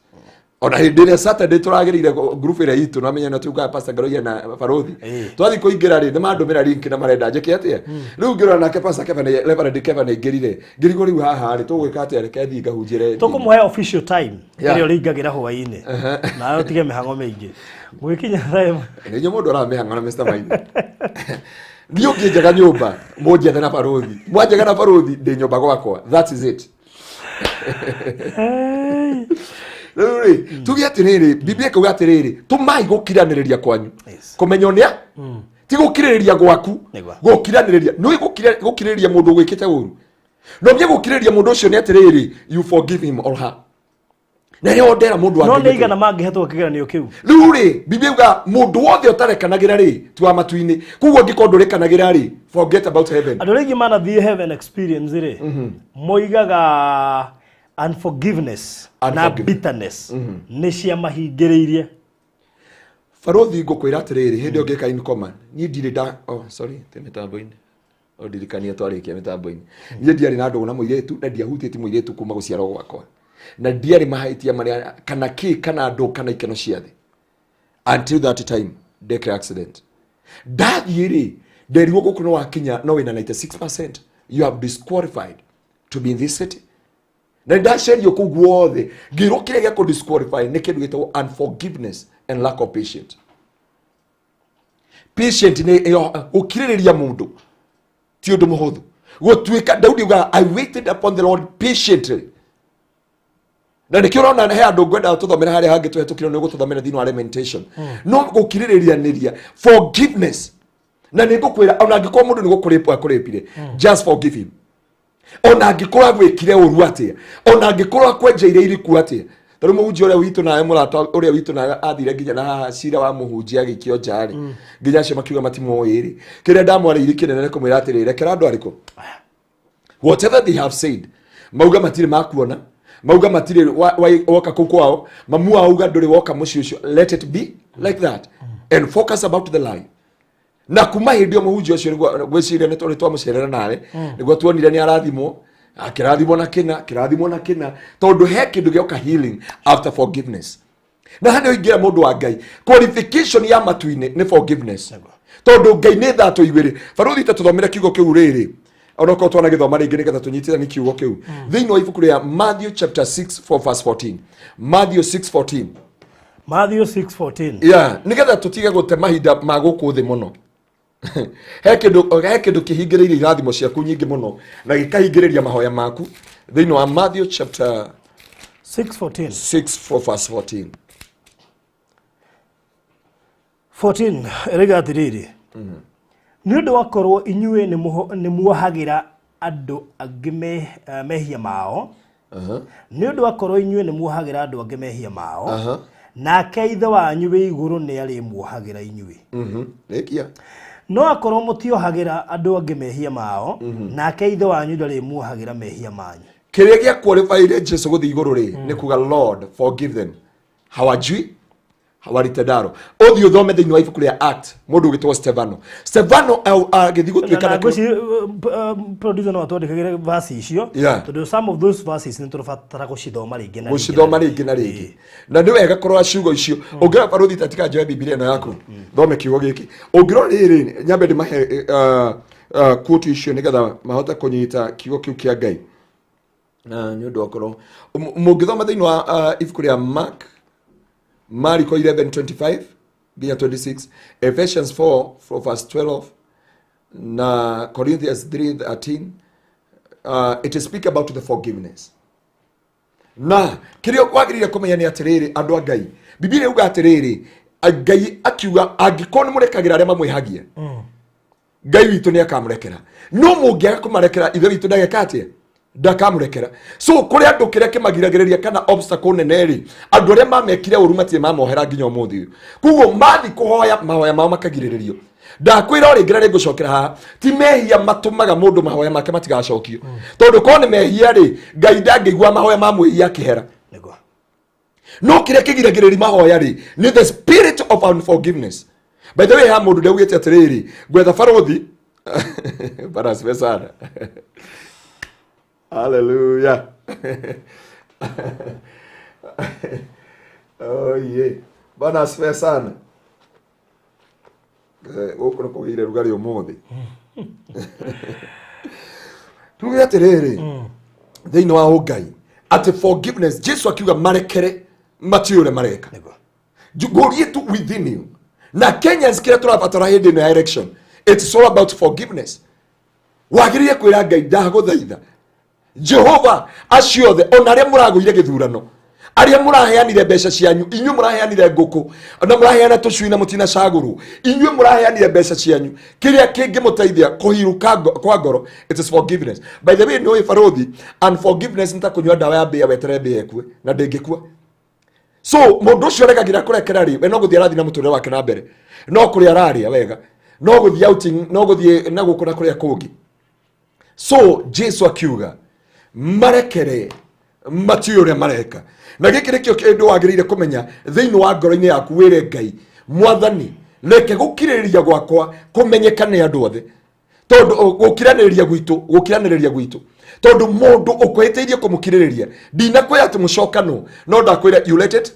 Ona hĩndĩ ĩrĩa Saturday tũragĩrĩire group ĩrĩa itũ namenya na tugaga Pastor Ngaruiya na Barũthi, twathiĩ kũingĩra rĩ, nĩ mandũmĩra link na marenda njĩke atĩa. Rĩu ngĩrora nake Pastor Kevin, Reverend Kevin aingĩrire, ngĩrigwo rĩu haha rĩ, tũgwĩka atĩa? Reke thiĩ ngahunjĩre. Tũkũmũhe official time ĩrĩa ũrĩingagĩra hwaĩ-inĩ, nawe ũtige mĩhang'o mĩingĩ mũgĩkinya thaa 1. Nĩ inyuĩ mũndũ aramĩhang'o na Mr. Maina. Niĩ ũngĩnjaga nyũmba, mũnjethe na barũthi, mwanjaga na barũthi ndĩ nyũmba gwakwa. That is it. Rĩu rĩ, tuge atĩrĩrĩ, Biblia ĩkauga atĩrĩrĩ, tũmai gũkiranĩrĩria kwanyu kũmenywo nĩa, ti gũkirĩrĩria gwaku. Gũkiranĩrĩria nĩ gũkirĩrĩria mũndũ ũgwĩkĩte ũru, no mie gũkirĩrĩria mũndũ ũcio nĩ atĩrĩrĩ, you forgive him or her. Na rĩo ndera mũndũ No wa nĩ Ngai. igana mangĩhetwo kĩgeranio kĩu? Rĩu rĩ, Biblia yuga mũndũ wothe ũtarekanagĩra rĩ, ti wa matu-inĩ. Koguo angĩkorwo ndũrekanagĩra rĩ, forget about heaven. Andũ arĩa aingĩ manathiĩ heaven experience rĩ, moigaga unforgiveness na Unforgiveness. bitterness nĩ ciamahingĩrĩirie. Barũthi, ngũkwĩra atĩrĩrĩ, hĩndĩ ĩyo ngĩka incoma, niĩ ndirĩ nda, oh sorry, tĩ mĩtambo-inĩ, ũndirikanie twarĩkia mĩtambo-inĩ. Niĩ ndiarĩ na ndũgũ na mũirĩtu, na ndiahutĩtie mũirĩtu kuma gũciarwo gwakwa, na ndiarĩ mahĩtia marĩa kana kĩ kana ndũ kana ikeno cia thĩ until that time ndekire accident. Ndathiĩ rĩ, nderirwo gũkũ nĩ wakinya no wĩna 96%, you have disqualified to be in this city. Na ndacerio kũu guothe, ngĩrwo kĩrĩa gĩa kũ disqualify nĩ kĩndũ gĩtagwo unforgiveness and lack of patience. Patient nĩ ĩyo gũkirĩrĩria mũndũ ti ũndũ mũhũthũ. Gũtuĩka Daudi ugaga, "I waited upon the Lord patiently." Na nĩkĩo ũrona he andũ ngwenda tũthomere harĩa hangĩ tũhetũkire, nĩ gũtũthomera thĩinĩ wa Lamentation. No gũkirĩrĩrianĩria, forgiveness, na nĩ ngũkwĩra, ona angĩkorwo mũndũ nĩ gũkũrĩpwo akũrĩpire, just forgive him. Ona angĩkorwo agwĩkire ũru atĩa, ona angĩkorwo akwenjeire iriku atĩa. Tarĩu mũhunjia ũrĩa witũ nawe, mũrata ũrĩa witũ nawe, athire nginya na haha cira wa mũhunjia agĩikio nja rĩ, nginya acio makiuga matimũĩ rĩ, kĩrĩa ndamwarĩirie kĩnene nĩ kũmwĩra atĩrĩ, rekera andũ arĩkũ, whatever they have said. Mauga matirĩ makuona, mauga matirĩ woka kũu kwao, mamu wao auga ndũrĩ woka mũciĩ ũcio, let it be like that and focus about the lie. Na kuma hĩndĩ ĩyo mũhunjia ũcio nĩguo ngwĩciria nĩ tũrĩ twamũcerera nawe, nĩguo tuonire nĩ arathimwo. Akĩrathimwo na kĩna, kĩrathimwo na kĩna, tondũ he kĩndũ gĩoka, healing after forgiveness. Na harĩa ũingĩra, mũndũ wa Ngai, qualification ya matu-inĩ nĩ forgiveness, tondũ Ngai nĩ thatũ igĩrĩ. Barũthi, ta tũthomere kiugo kĩu rĩrĩ, onokorwo twanagĩthoma rĩngĩ, nĩgetha tũnyitithanie kiugo kĩu thĩinĩ wa ibuku rĩa Matthew chapter 6 4 verse 14, Matthew 6:14. Matthew 6:14. Yeah, nĩgetha tũtige gũte mahinda ma gũkũ thĩ mũno. He kĩndũ kĩhingĩrĩirie irathimo ciaku nyingĩ mũno na gĩkahingĩrĩria mahoya maku, thĩinĩ wa Matthew chapter 6:14. 6 4 verse 14. 14 ĩrauga atĩrĩrĩ, nĩ ũndũ wakorwo inyuĩ nĩ muohagĩra andũ angĩ mehia mao, nĩ ũndũ wakorwo inyuĩ nĩ muohagĩra andũ angĩ mehia mao, nake Ithe wanyu wĩ igũrũ nĩ arĩmuohagĩra inyuĩ. Rĩkia. No akorwo mũtiohagĩra andũ angĩ mehia mao, nake Ithe wanyu ndarĩmuohagĩra mehia manyu. Kĩrĩa gĩa qualifyire Jesu gũthiĩ igũrũ rĩ, nĩ kuga, "Lord, forgive them, hawajui walitendalo." Ũthiĩ ũthome thĩinĩ wa ibuku rĩa Act, mũndũ ũgĩtwo Stefano. Stefano agĩthiĩ gũtuĩka na ngwĩciria producer no atwandĩkagĩre verse icio, tondũ some of those verses nĩ tũrabatara gũcithoma rĩngĩ na rĩngĩ. Gũcithoma rĩngĩ na rĩngĩ, na nĩ wega kũrora ciugo icio. Ũngĩrora, barũthi, tatika njoe Bibilia ĩno yaku, thome kiugo gĩkĩ. Ũngĩrora rĩrĩ, nyambe ndĩmahe quote icio nĩgetha mahote kũnyita kiugo kĩu kĩa Ngai. Na nĩ ũndũ okorwo mũngĩthoma thĩinĩ wa ibuku rĩa Mark, Mariko 11:25 nginya 26, Ephesians 4 4 verse 12 na Corinthians 3:13, it speak about the forgiveness. Na kĩrĩa wagĩrĩire kũmenya nĩ atĩrĩrĩ, andũ a Ngai, Bibilia yuga atĩrĩrĩ, Ngai akiuga, angĩkorwo nĩ mũrekagĩra arĩa mamwĩhagia, Ngai witũ nĩ akamũrekera, no mũngĩaga kũmarekera, Ithe witũ ndageka atĩa? Ndakamũrekera. So kũrĩ andũ kĩrĩa kĩmagiragĩrĩria kana obstacle nene rĩ, andũ arĩa mamekire ũru matirĩ mamohera nginya ũmũthĩ ũyũ. Koguo mathi kũhoya, mahoya mao makagirĩrĩrio. Ndakwĩra o rĩngĩ na rĩngũcokera haha, ti mehia matũmaga mũndũ mahoya make matigacokio, tondũ korwo nĩ mehia rĩ, Ngai ndangĩigua mahoya ma mwĩhia akĩhera. No kĩrĩa kĩgiragĩrĩria mahoya rĩ, nĩ the spirit of unforgiveness. By the way, ha mũndũ ndaugĩte atĩrĩrĩ, ngwetha barũthi. Bwana asifiwe sana. Haleluya. Oh yeah, Bwana asifiwe sana. Gũkũ nĩ kũgĩire rugarĩ ũmũthĩ. Tuge atĩrĩrĩ, thĩinĩ wa ũngai, atĩ forgiveness, Jesu akiuga, marekere, matiũĩ ũrĩa mareka. Ngũrie tu within you. Na Kenyans, kĩrĩa tũrabatara hĩndĩ ĩno ya election, it's all about forgiveness. Wagĩrĩire kwĩra Ngai, ndagũthaitha Jehova, acio othe ona arĩa mũragũire gĩthurano, arĩa mũraheanire mbeca cianyu, inyuĩ mũraheanire ngũkũ na mũraheana tũcui na mũtinacagũrwo, inyuĩ mũraheanire mbeca cianyu, kĩrĩa kĩngĩmũteithia kũhirũka kwa ngoro, it is forgiveness. By the way, nĩ ũĩ barũthi, unforgiveness nĩ ta kũnyua ndawa ya mbĩa, weterere mbĩa ĩkue, na ndĩngĩkua. So mũndũ ũcio ũregagĩra kũrekera rĩ, we no gũthiĩ arathiĩ na mũtũrĩre wake na mbere, no kũrĩa ararĩa wega, no gũthiĩ outing, no gũthiĩ na gũkũ na kũrĩa kũngĩ. So Jesu akiuga, marekere, matiũĩ ũrĩa mareka. Na gĩkĩ nĩkĩo kĩndũ wagĩrĩire kũmenya thĩinĩ wa ngoro-inĩ yaku. Wĩre Ngai, Mwathani, reke gũkirĩrĩria gwakwa kũmenyeka nĩ andũ othe, tondũ gũkiranĩrĩria gwitũ, tondũ mũndũ ũkwĩhĩtĩirie kũmũkirĩrĩria, ndinakwĩra atĩ mũcokano, no ndakwĩra you let it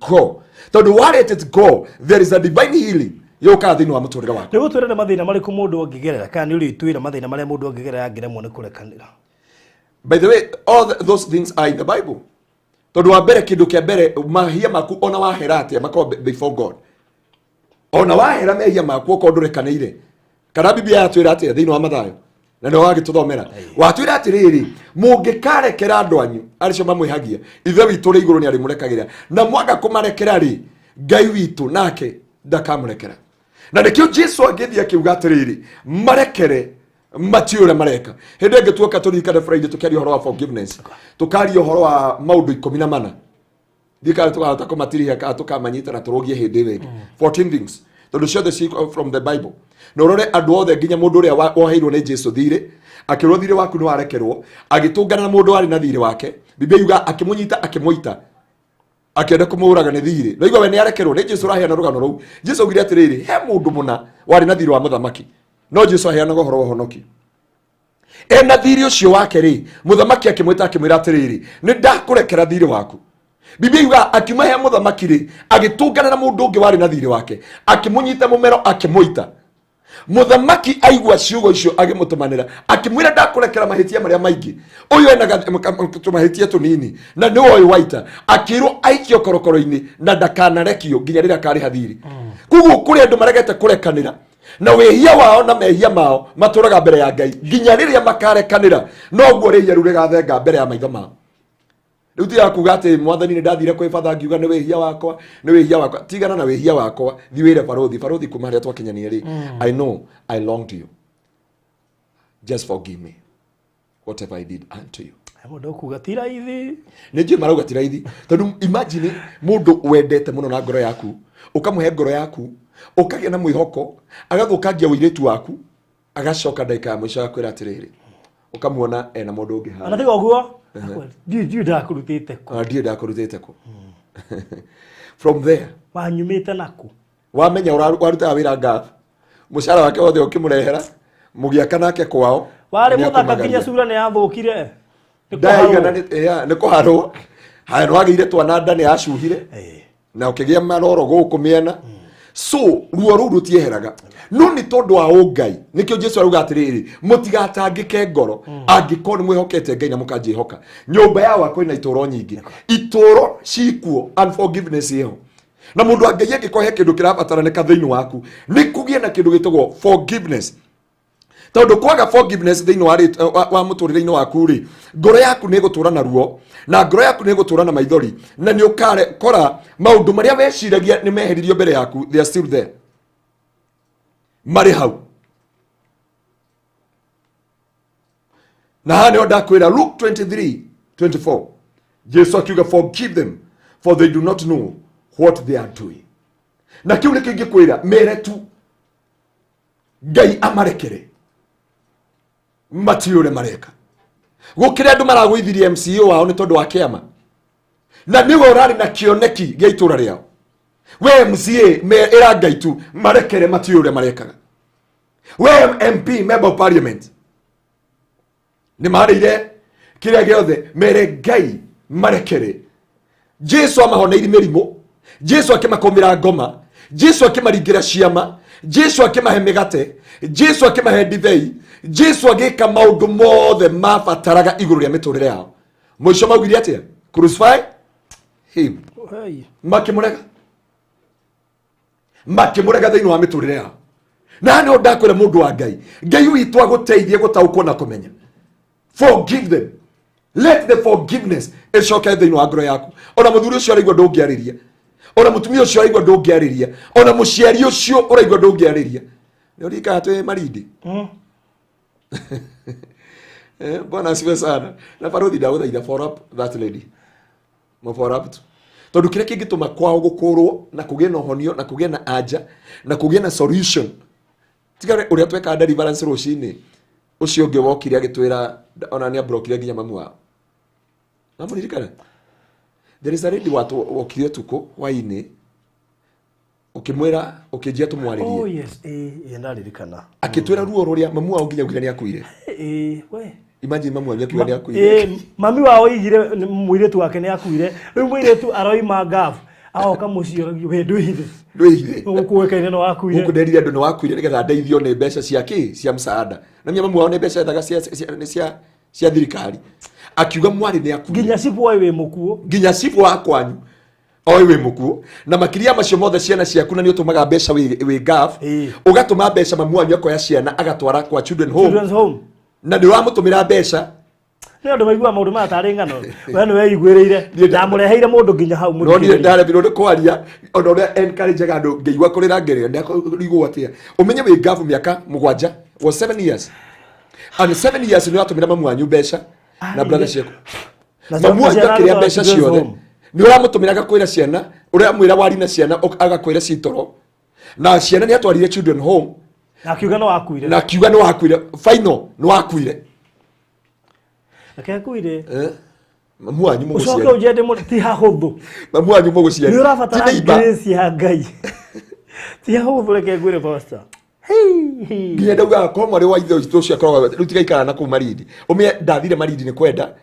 go, tondũ wa let it go, there is a divine healing yũkaga thĩinĩ wa mũtũrĩre waku. Nĩ gũtwĩra nĩ mathĩna marĩkũ mũndũ angĩgerera, kana nĩ ũrĩtwĩra mathĩna marĩa mũndũ angĩgerera angĩremwo nĩ kũrekanĩra? By the way, all those things are in the Bible, tondũ wa mbere, kĩndũ kĩa mbere, mahia maku ona wahera atĩa makorwo before God. Ona wahera mehia maku, okorwo ndũrekanĩire, kana Biblia yatwĩra atĩa thĩinĩ wa Mathayo? Na nĩwe wagĩtũthomera, watwĩra atĩrĩrĩ, mũngĩkarekera andũ anyu acio mamwĩhagia, Ithe witũ ũrĩ igũrũ nĩ arĩmũrekagĩra, na mwaga kũmarekera rĩ, Ngai witũ nake ndakamũrekera. Na nĩkĩo Jesu agĩthiĩ akiuga atĩrĩrĩ, marekere, matiũĩ ũrĩa mareka. Hĩndĩ ĩngĩ tuoka tũririkane Friday, tũkĩaria ũhoro wa forgiveness, tũkaria ũhoro wa maũndũ 14. Ndikana tũkahota kũmatirihia kana tũkamanyita na tũrũgie hĩndĩ ĩyo ĩngĩ, 14 things, tondũ ciothe ci from the Bible. Na ũrore andũ othe, nginya mũndũ ũrĩa woheirwo nĩ Jesu thirĩ, akĩrwo thirĩ waku nĩ warekerwo, agĩtũngana na mũndũ warĩ na thirĩ wake, Biblia yuga akĩmũnyita, akĩmũita, akĩenda kũmũraga nĩ thirĩ. Naigua we nĩ arekerwo nĩ Jesu. Ũraheana rũgano rũu, Jesu augire atĩrĩrĩ, he mũndũ mũna warĩ na thirĩ wa mũthamaki, no Jesu aheanaga ũhoro wa ũhonokio. Ena thirĩ ũcio wake rĩ, mũthamaki akĩmwĩta akĩmwĩra atĩrĩrĩ, nĩ ndakũrekera thirĩ waku. Biblia yuga akiuma he mũthamaki rĩ, agĩtũngana na mũndũ ũngĩ warĩ na thirĩ wake, akĩmũnyita mũmero, akĩmũita. Mũthamaki aigua ciugo icio agĩmũtũmanĩra, akĩmwĩra ndakũrekera mahĩtia marĩa maingĩ, ũyũ ena tũmahĩtia tũnini na nĩwe ũyũ waita. Akĩrwo aikio korokoro-inĩ na ndakanarekio nginya rĩrĩa akarĩha thirĩ. Koguo kũrĩ andũ maregete kũrekanĩra na wĩhia wao na mehia mao matũraga mbere ya Ngai nginya rĩrĩa makarekanĩra, noguo rĩhia rĩu rĩgathenga mbere ya maitho mao. Rĩu tiga kuga atĩ mwathani nĩ ndathire kwĩ batha ngiuga nĩ wĩhia wakwa, nĩ wĩhia wakwa. Tigana na wĩhia wakwa, thiĩ wĩre barothi. Barothi, kuma harĩa twakinyania rĩ, I know I longed you, just forgive me whatever I did unto you. Mũndũ ũkuga ti raithi. Nĩ njũĩ marauga ti raithi, tondũ imagine mũndũ wendete mũno na ngoro yaku, ũkamũhe ngoro yaku, ũkagĩa na mwĩhoko, agathũkangia ũirĩtu waku, agacoka ndagĩka ya mũico agakwĩra atĩrĩrĩ, ũkamuona ena mũndũ ũngĩ ona haha. Tiga ũguo ndiũ ndakũrutĩte kũ. Ona ndiũĩ ndakũrutĩte kũ from there. Wanyumĩte naku. Wamenya warutaga wĩra ngaf, mũcara wake wothe ũkĩmũrehera, mũgĩaka nake kwao. Warĩ nĩ mũthaka nginya akũmagaria. cura nĩ yathũkire. Nĩ Ndaigana kũharwo. yeah, nĩ kũharwo. Haya, nĩ wagĩire twana, nda nĩ yacuhire na ũkĩgĩa maroro gũkũ mĩena, so ruo rũu rũtieheraga. No nĩ tondũ wa ũngai nĩkĩo Jesu arauga atĩrĩrĩ, mũtigatangĩke ngoro angĩkorwo nĩ mwĩhokete Ngai na mũkanjĩhoka. Nyũmba ya wakwa ĩna itũro nyingĩ, itũro cikuo, unforgiveness ĩho. Na mũndũ wa Ngai, angĩkorwo he kĩndũ kĩrabataranĩka thĩinĩ waku, nĩ kũgĩe na kĩndũ gĩtagwo forgiveness, tondũ kwaga forgiveness thĩinĩ wa, wa mũtũrĩre-inĩ waku rĩ, ngoro yaku nĩ ĩgũtũra na ruo, na ngoro yaku nĩ ĩgũtũra na maithori, na nĩ ũkakora maũndũ marĩa weciragia nĩ meheririo mbere yaku, they are still there, marĩ hau. Na haha nĩho ndakwĩra Luke 23 24, Jesu akiuga, "Forgive them, for they do not know what they are doing." Na kĩu nĩkĩo ingĩkwĩra, mere tu Ngai amarekere, matiũĩ ũrĩa mareka. Gũkĩrĩ andũ maragũithirie MCA wao nĩ tondũ wa kĩama, na nĩwe ũrarĩ na kĩoneki gĩa itũra rĩao. We MCA, ĩra Ngai tu marekere, matiũĩ ũrĩa marekaga. We MP, member of parliament, nĩ marĩire kĩrĩa gĩothe, mere Ngai marekere. Jesu amahoneiri mĩrimũ, Jesu akĩmakũmĩra ngoma, Jesu akĩmaringĩra ciama, Jesu akĩmahe mĩgate, Jesu akĩmahe ndibei, Jesu agĩka maũndũ mothe mabataraga igũrũ rĩa mĩtũrĩre yao. Mũico maugire atĩa? "Crucify him." Hey. Makĩmũrega, makĩmũrega thĩinĩ wa mĩtũrĩre yao. Na nĩho ndakwĩra mũndũ wa Ngai, Ngai witũ agũteithie gũtaũkwo na kũmenya. Forgive them, let the forgiveness ĩcoke thĩinĩ wa ngoro yaku. Ona mũthuri ũcio ũraigua ndũngĩarĩria, ona mũtumia ũcio ũraigua ndũngĩarĩria, ona mũciari ũcio ũraigua ndũngĩarĩria, nĩ ũririkanaga twĩ Marindi. Eh, Bwana asifiwe sana. Na barothi, ndagũthaitha, follow up that lady, mo follow up tu, tondũ kĩrĩa kĩngĩtũma kwao gũkũrwo na kũgĩe na ũhonio na kũgĩe na anja na kũgĩe na solution, tiga ũrĩa twekaga deliverance rũcinĩ, ũcio ũngĩ wokire agĩtwĩra ona nĩ abrokire nginya mamu wao. Namũririkana there is a lady wokire ũtukũ hwainĩ, ũkĩmwĩra, ũkĩnjia tũmwarĩrie. Oh yes, ĩ ndaririkana. Akĩtwĩra ruo rũrĩa mamu wao nginya augire nĩ akuire. Ĩ we. Imagine, mamu wanyu akiuga nĩ akuire. Mami wao oigire mũirĩtu wake nĩ akuire. Rĩu mũirĩtu aroima ngabu agoka mũciĩ ũragio, we ndwĩhithe. Ndwĩhithe. Gũkũ ũĩkaine nĩ wakuire. Gũkũ nderire andũ nĩ wakuire nĩgetha ndeithio nĩ mbeca cia kĩ, cia msaada. Na menya mamu wao nĩ mbeca ethaga cia thirikari. Akiuga mwarĩ nĩ akuire. Nginya cibũ oĩ wĩ mũkuũ. Nginya cibũ wa kwanyu oĩ wĩ mũkuũ. Na makĩria ya macio mothe, ciana ciaku, na nĩ ũtũmaga mbeca wĩ gaf, ũgatũma mbeca, mamu wanyu akoya ciana agatwara kwa children home. Children's home. Na nĩ ũramũtũmĩra mbeca. Nĩ andũ maiguaga maũndũ maya tarĩ ng'ano, we nĩ weiguĩrĩire. Niĩ Ndamũreheire mũndũ nginya hau no niĩ mũthikĩrĩria. ndaremirwo nĩ kwaria, ona ũrĩa encourage andũ ngĩigua kũrĩra ngĩrĩra, ndakũrigwo atĩa ũmenye wĩ ngabu mĩaka 7, was 7 years, and 7 years nĩ ũratũmĩra mamu wanyu mbeca na brother ciaku. Na Mamu wanyu ciana akĩrĩa agĩtwara mbeca children's ciothe. home. Nĩ ũramũtũmĩra, agakwĩra ciana, ũramwĩra wari na ciana, agakwĩra citoro na ciana nĩ atwarire children home. Na akiuga no akuire. Na akiuga nĩ wakuire, final nĩ wakuire. Reke akuire. Eh, mamu wanyu ũcoke mũgũciari. ũnjende mũno ti hahũthũ. Mamu wanyu mũgũciari Nĩ ũrabatara Ti neighbor. grace ya Ngai, ti hahũthũ, reke ngwĩre, pastor. Nginya ndaugaga korwo mwarĩ wa ithe witũ ũcio akoragwo rĩu tigaikara na kũu Marindi, ũmĩe ndathire Marindi nĩ kwenda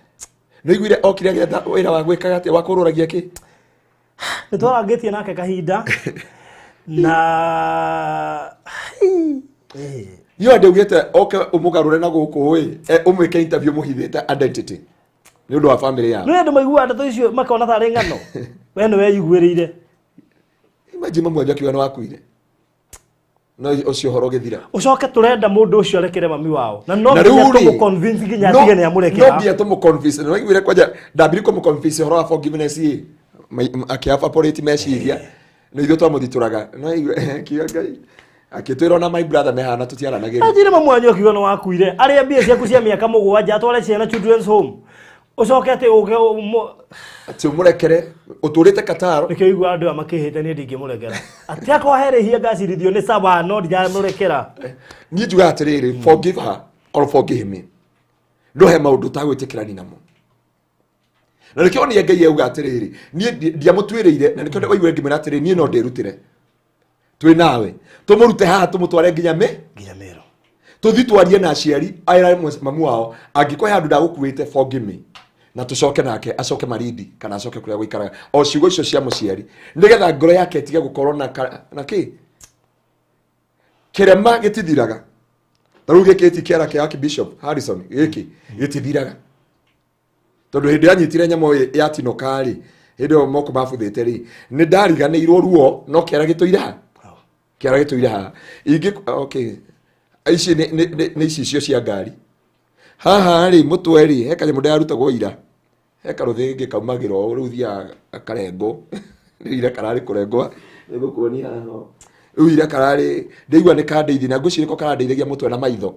nĩ iguire okire agĩetha wĩra wa gwĩkaga atĩa wa kũrũragia kĩ. Nĩ twarangĩtie nake kahinda na Niĩ ndaugĩte oke ũmũgarũre na gũkũ ĩ, ũmwĩke interview mũhithĩte identity nĩ ũndũ wa family yao. Nĩ andũ maiguaga ndeto icio makona tarĩ ng'ano, we nĩ weiguĩrĩire. Imagine mamu wanyu akiuga nĩ wakuire, no ũcio ũhoro ũgĩthira. Ũcoke tũrenda mũndũ ũcio arekere mami wao na no Na nginya rĩu rĩ, tũmũ convince nginya no atige nĩ amũrekera. No nginya tũmũ convince. Na waiguire kwanja ndambiri kũmũ convince ũhoro wa forgiveness ĩ, akĩ-evaporate meciria nĩ ithuĩ twamũthitũraga, no igue kiuga Ngai akĩtwĩra ona my brother mehana tũtiaranagĩria. Anjĩre mamu wanyu akiuga nĩ wakuire, arĩa mbia ciaku cia mĩaka 7 atware ciana children's home, ũcoke atĩ ũke atĩ ũmũrekere ũtũrĩte Kataro. Nĩkĩo igua andũ aya makĩhĩte, niĩ ndingĩmũrekera atĩ akwa herĩhia ngacirithio nĩ sawa, no ndinamũrekera. Niĩ njugaga atĩrĩrĩ, forgive her or forgive me, no he maũndũ ũtagwĩtĩkĩrani namo, na nĩkĩo onire Ngai auga atĩrĩrĩ, niĩ ndiamũtuĩrĩire, na nĩkĩo waiguire ngĩmwĩra atĩrĩrĩ, niĩ no ndĩrutĩre twĩ nawe tũmũrute haha tũmũtware nginya mĩ nginya Meru, tũthi twarie na aciari aĩra mamu wao angĩkorwo he handũ ndagũkuĩte, forgive me, na tũcoke nake acoke Marindi kana acoke kũrĩa gũikaraga, o ciugo icio cia mũciari nĩgetha ngoro yake ĩtige gũkorwo na na kĩ kĩrema gĩtithiraga. Ta rĩu gĩkĩ ti kĩara kĩa Archbishop Harrison, gĩkĩ gĩtithiraga tondũ hĩndĩ yanyitire nyamũ ĩ yatinoka rĩ, hĩndĩ ĩyo moko mabuthĩte rĩ, nĩ ndariganĩirwo ruo, no kĩara gĩtũire ha kĩara gĩtũire haha ingĩ. Okay, ici nĩ icicio cia ngari haha rĩ, mũtwe rĩ, he kanyamũ ndĩrarutagwo ira, he karũthĩngĩ kaumagĩra ũũ, rĩu thiaga akarengwo, rĩu ira kararĩ kũrengwo, nĩngũkuonia haha. Rĩu ira kararĩ ndĩigua nĩ kandeithia, na ngwĩciria nĩko karandeithagia mũtwe na maitho.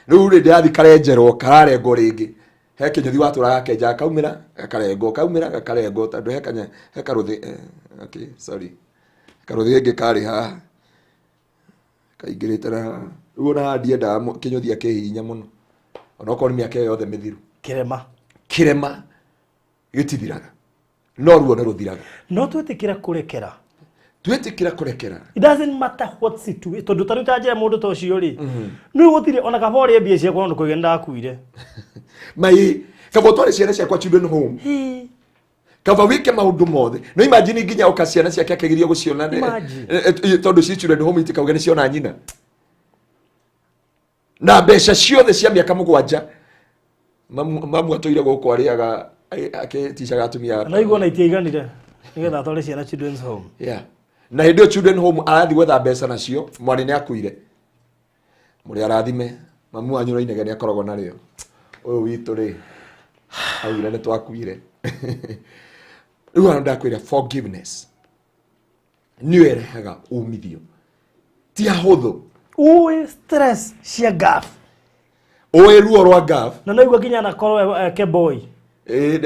Rĩu rĩ, ndĩrathi karenjerwo, kararengwo rĩngĩ, he kĩnyũthi watũraga kenjaga kaumĩra gakarengwo, kaumĩra gakarengwo, tondũ he kanya he karũthĩ, okay, sorry, karũthĩ gĩngĩ karĩ haha kaingĩrĩte na haha. Rĩu ona haha ndiendaga kĩnyũthi akĩhihinya mũno, onokorwo nĩ mĩaka ĩyo yothe mĩthiru. Kĩrema. Kĩrema gĩtithiraga, no ruo nĩ rũthiraga. No twĩtĩkĩra kũrekera. Twĩtĩkĩra kũrekera. It doesn't matter what situation, tondũ ta rĩu ta njĩra mũndũ ta ũcio rĩ, nĩ gũtirĩ ona kaba ũrĩe mbia ciakwa, no ndũkoige nĩ ndakuire. Mai kaba ũtware ciana ciakwa children home, kaba wĩke maũndũ mothe, no imagine nginya oka ciana ciake akĩgeria gũciona Imagine. Tondũ ci children home itikauge nĩ ciona nyina, na mbeca ciothe cia mĩaka 7 mamu atũire gũkũ arĩaga akĩticaga atumia. Na igua na itiaiganire nĩgetha atware ciana children's home. Yeah. Na hĩndĩ ĩyo children home arathiĩ gwetha mbeca nacio, mwarĩ nĩ akuire. Mũrĩ arathime mamu wanyu, no inegene akoragwo narĩo. Ũyũ witũ rĩ, augire nĩ twakuire. Rĩu hano ndakwĩra forgiveness nĩyo ĩrehaga umithio, ti ahũthũ. Ũĩ stress cia gaf. Ũĩ ruo rwa gaf. Na naigua nginya nakorwo keboi.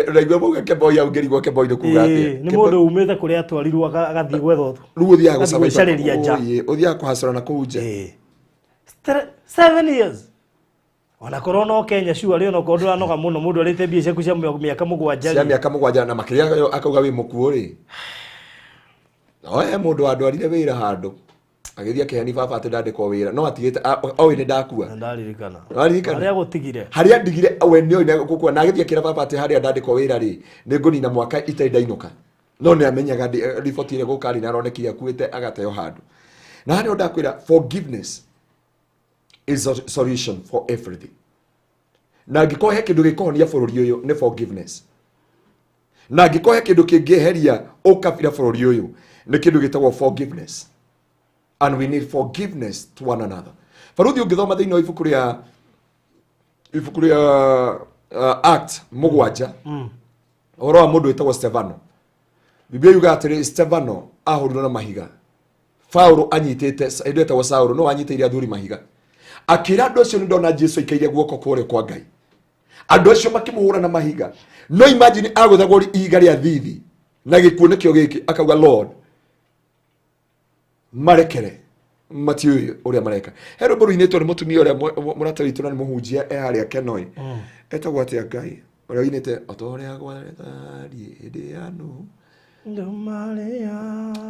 Ndaigua mauga keboi, au ngĩrigwo keboi nĩ kuga atĩa. Nĩ mũndũ umĩte kũrĩa atwarirwo agathiĩ gwetha ũtũ. Rĩu ũthiaga agathiĩ gwĩcarĩria nja. Ũthiaga kũhacũra na kũu nja. 7 years, ona korwo no Kenya sure ona korwo ndũranoga mũno, mũndũ arĩte mbia ciaku cia mĩaka 7 cia rĩ. Mĩaka 7 na makĩria akauga wĩ mũkuũ rĩ, no he mũndũ wandwarire wĩra handũ agĩthiĩ akĩheni baba atĩ ndandĩkwo wĩra, no atigĩte oĩ nĩ ndakua. Na ndaririkana. Waririkana? Harĩa gũtigire. Harĩa ndigire we nĩ oĩ gũkua, na agĩthiĩ akĩra baba atĩ harĩa ndandĩkwo wĩra rĩ, nĩ ngũnina mwaka itarĩ ndainũka, no nĩ amenyaga riboti ĩrĩa gũka rĩ, na aronekire akuĩte agateo handũ. Na harĩa ndakwĩra forgiveness is a solution for everything, na angĩkorwo he kĩndũ gĩkũhonia bũrũri ũyũ nĩ forgiveness, na angĩkorwo he kĩndũ kĩngĩeheria ũkabira bũrũri ũyũ nĩ kĩndũ gĩtagwo forgiveness, and we need forgiveness to one another. Baruthi, ũngĩthoma thĩinĩ wa ibuku rĩa Act 7, ũhoro wa mũndũ wĩtagwo Stefano, Biblia yuga atĩrĩ, Stefano ahũrirwo na mahiga, Paulo anyitĩte, hĩndĩ ĩyo etagwo Saũlũ, no anyitĩire athuri mahiga, akĩra andũ acio, nĩ ndona Jesu aikaire guoko kwa ũrĩo kwa Ngai. Andũ acio makĩmũhũra na mahiga, no imagine agũthagwo ihiga rĩa thithi na gĩkuũ nĩkĩo gĩkĩ, akauga, "Lord, marekere, matiũĩ ũrĩa mareka." He rwĩmbo rũinĩtwo nĩ mũtumia ũrĩa mũrata witũ na nĩ mũhunjia e harĩa Kenoi, etagwo atĩa Ngai, ũrĩa ũinĩte o ta ũrĩa gwatariĩ hĩndĩ ya Nuhu.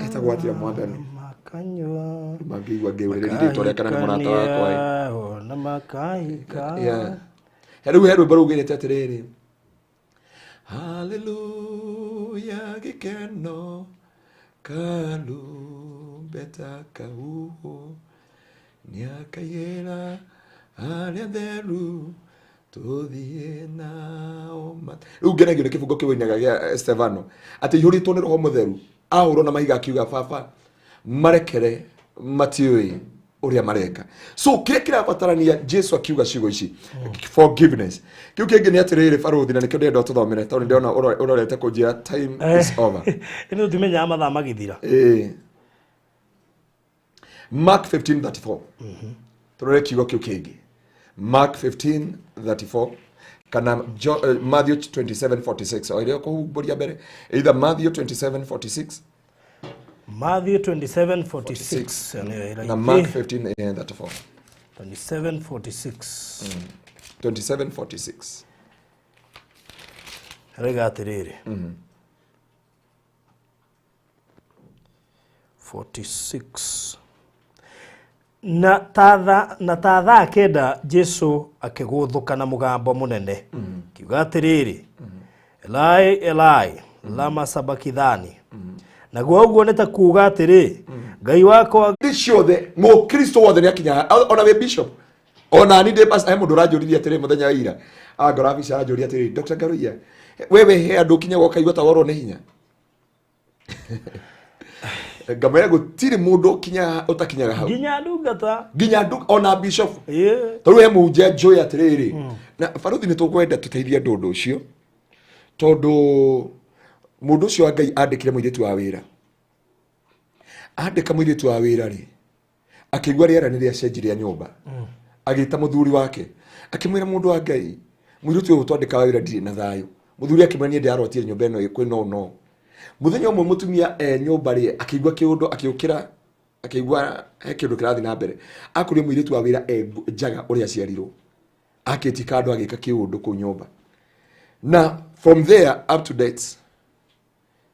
Etagwo atĩa, Mwathani? Makanyua. Mangĩigua ngĩũrĩrĩria rĩtwa rĩa kana nĩ mũrata wakwa ĩ. Makahikania, ona makahika. Yeah. Rĩu he rwĩmbo rũugĩrĩte atĩrĩrĩ, haleluya gĩkeno karumbeta kahuhwo nĩakaiyĩra arĩa theru tũthiĩ nao rĩu ngenagio nĩ kĩbungo kĩu ainaga gĩa Stefano atĩ ihũrĩtwo nĩ roho mũtheru ahũrwo na mahiga akiuga baba marekere matiũĩ ũrĩa mareka. So kĩrĩa kĩrabatarania Jesu akiuga ciugo ici, forgiveness. Kĩu kĩngĩ nĩ atĩrĩrĩ barũthi, na nĩkĩo ndĩrenda ũtũthomere tondũ ndĩrona ũrorete kũnjĩra time is over. Ĩno tũtimenyaga mathaa magĩthira. Ĩĩ. Mark 15:34. Tũrore kiugo kĩu kĩngĩ, Mark 15:34 kana Matthew 27:46, o ĩrĩa ũkũhumbũria mbere, either Matthew 27:46. Matthew 27:46 nĩyo ĩraithi. Na Mark 15:34. 27:46. 27:46. Raiga atĩrĩrĩ, 46, na ta thaa 9 Jesu akĩgũthũka na mũgambo mũnene kiuga atĩrĩrĩ, "Elai, Elai, lama sabakithani?" Naguo ũguo nĩ ta kuuga atĩrĩ, "Ngai wakwa." Thĩ ciothe mũkristo wothe nĩ akinyaga, ona wĩ bishop, ona ni ndĩ pastor. He mũndũ ũranjũririe atĩrĩ mũthenya wa ira, angora bica aranjũria atĩrĩ, "Dr. Ngaruiya, wewe he andũ ũkinyaga ũkaigua ta worwo nĩ hinya?" Ngamwĩra gũtirĩ mũndũ ũkinyaga ũtakinyaga hau. Nginya ndungata. Nginya ona bishop. Tondũ he mũhunjia njũĩ atĩrĩrĩ, na baruthi nĩ tũkwenda tũteithie andũ ũndũ ũcio, tondũ mũndũ ũcio wa Ngai andĩkire mũirĩtu wa wĩra, andĩka mũirĩtu wa wĩra rĩ, akĩigua rĩera nĩ rĩacenji rĩa nyũmba, agĩta mũthuri wake akĩmwĩra, "Mũndũ wa Ngai, mũirĩtu ũyũ twandĩka wa wĩra ndirĩ na thayũ." Mũthuri akĩmwĩra, "Niĩ ndĩrarotire nyũmba ĩno kwĩ no no mũthenya ũmwe mũtumia e nyũmba rĩ, akĩigua kĩũndũ, akĩũkĩra, akĩigua he kĩũndũ kĩrathiĩ na mbere. Akorire mũirĩtu wa wĩra e njaga ũrĩa aciarirwo, akĩti kandũ, agĩka kĩũndũ kũu nyũmba, na from there up to date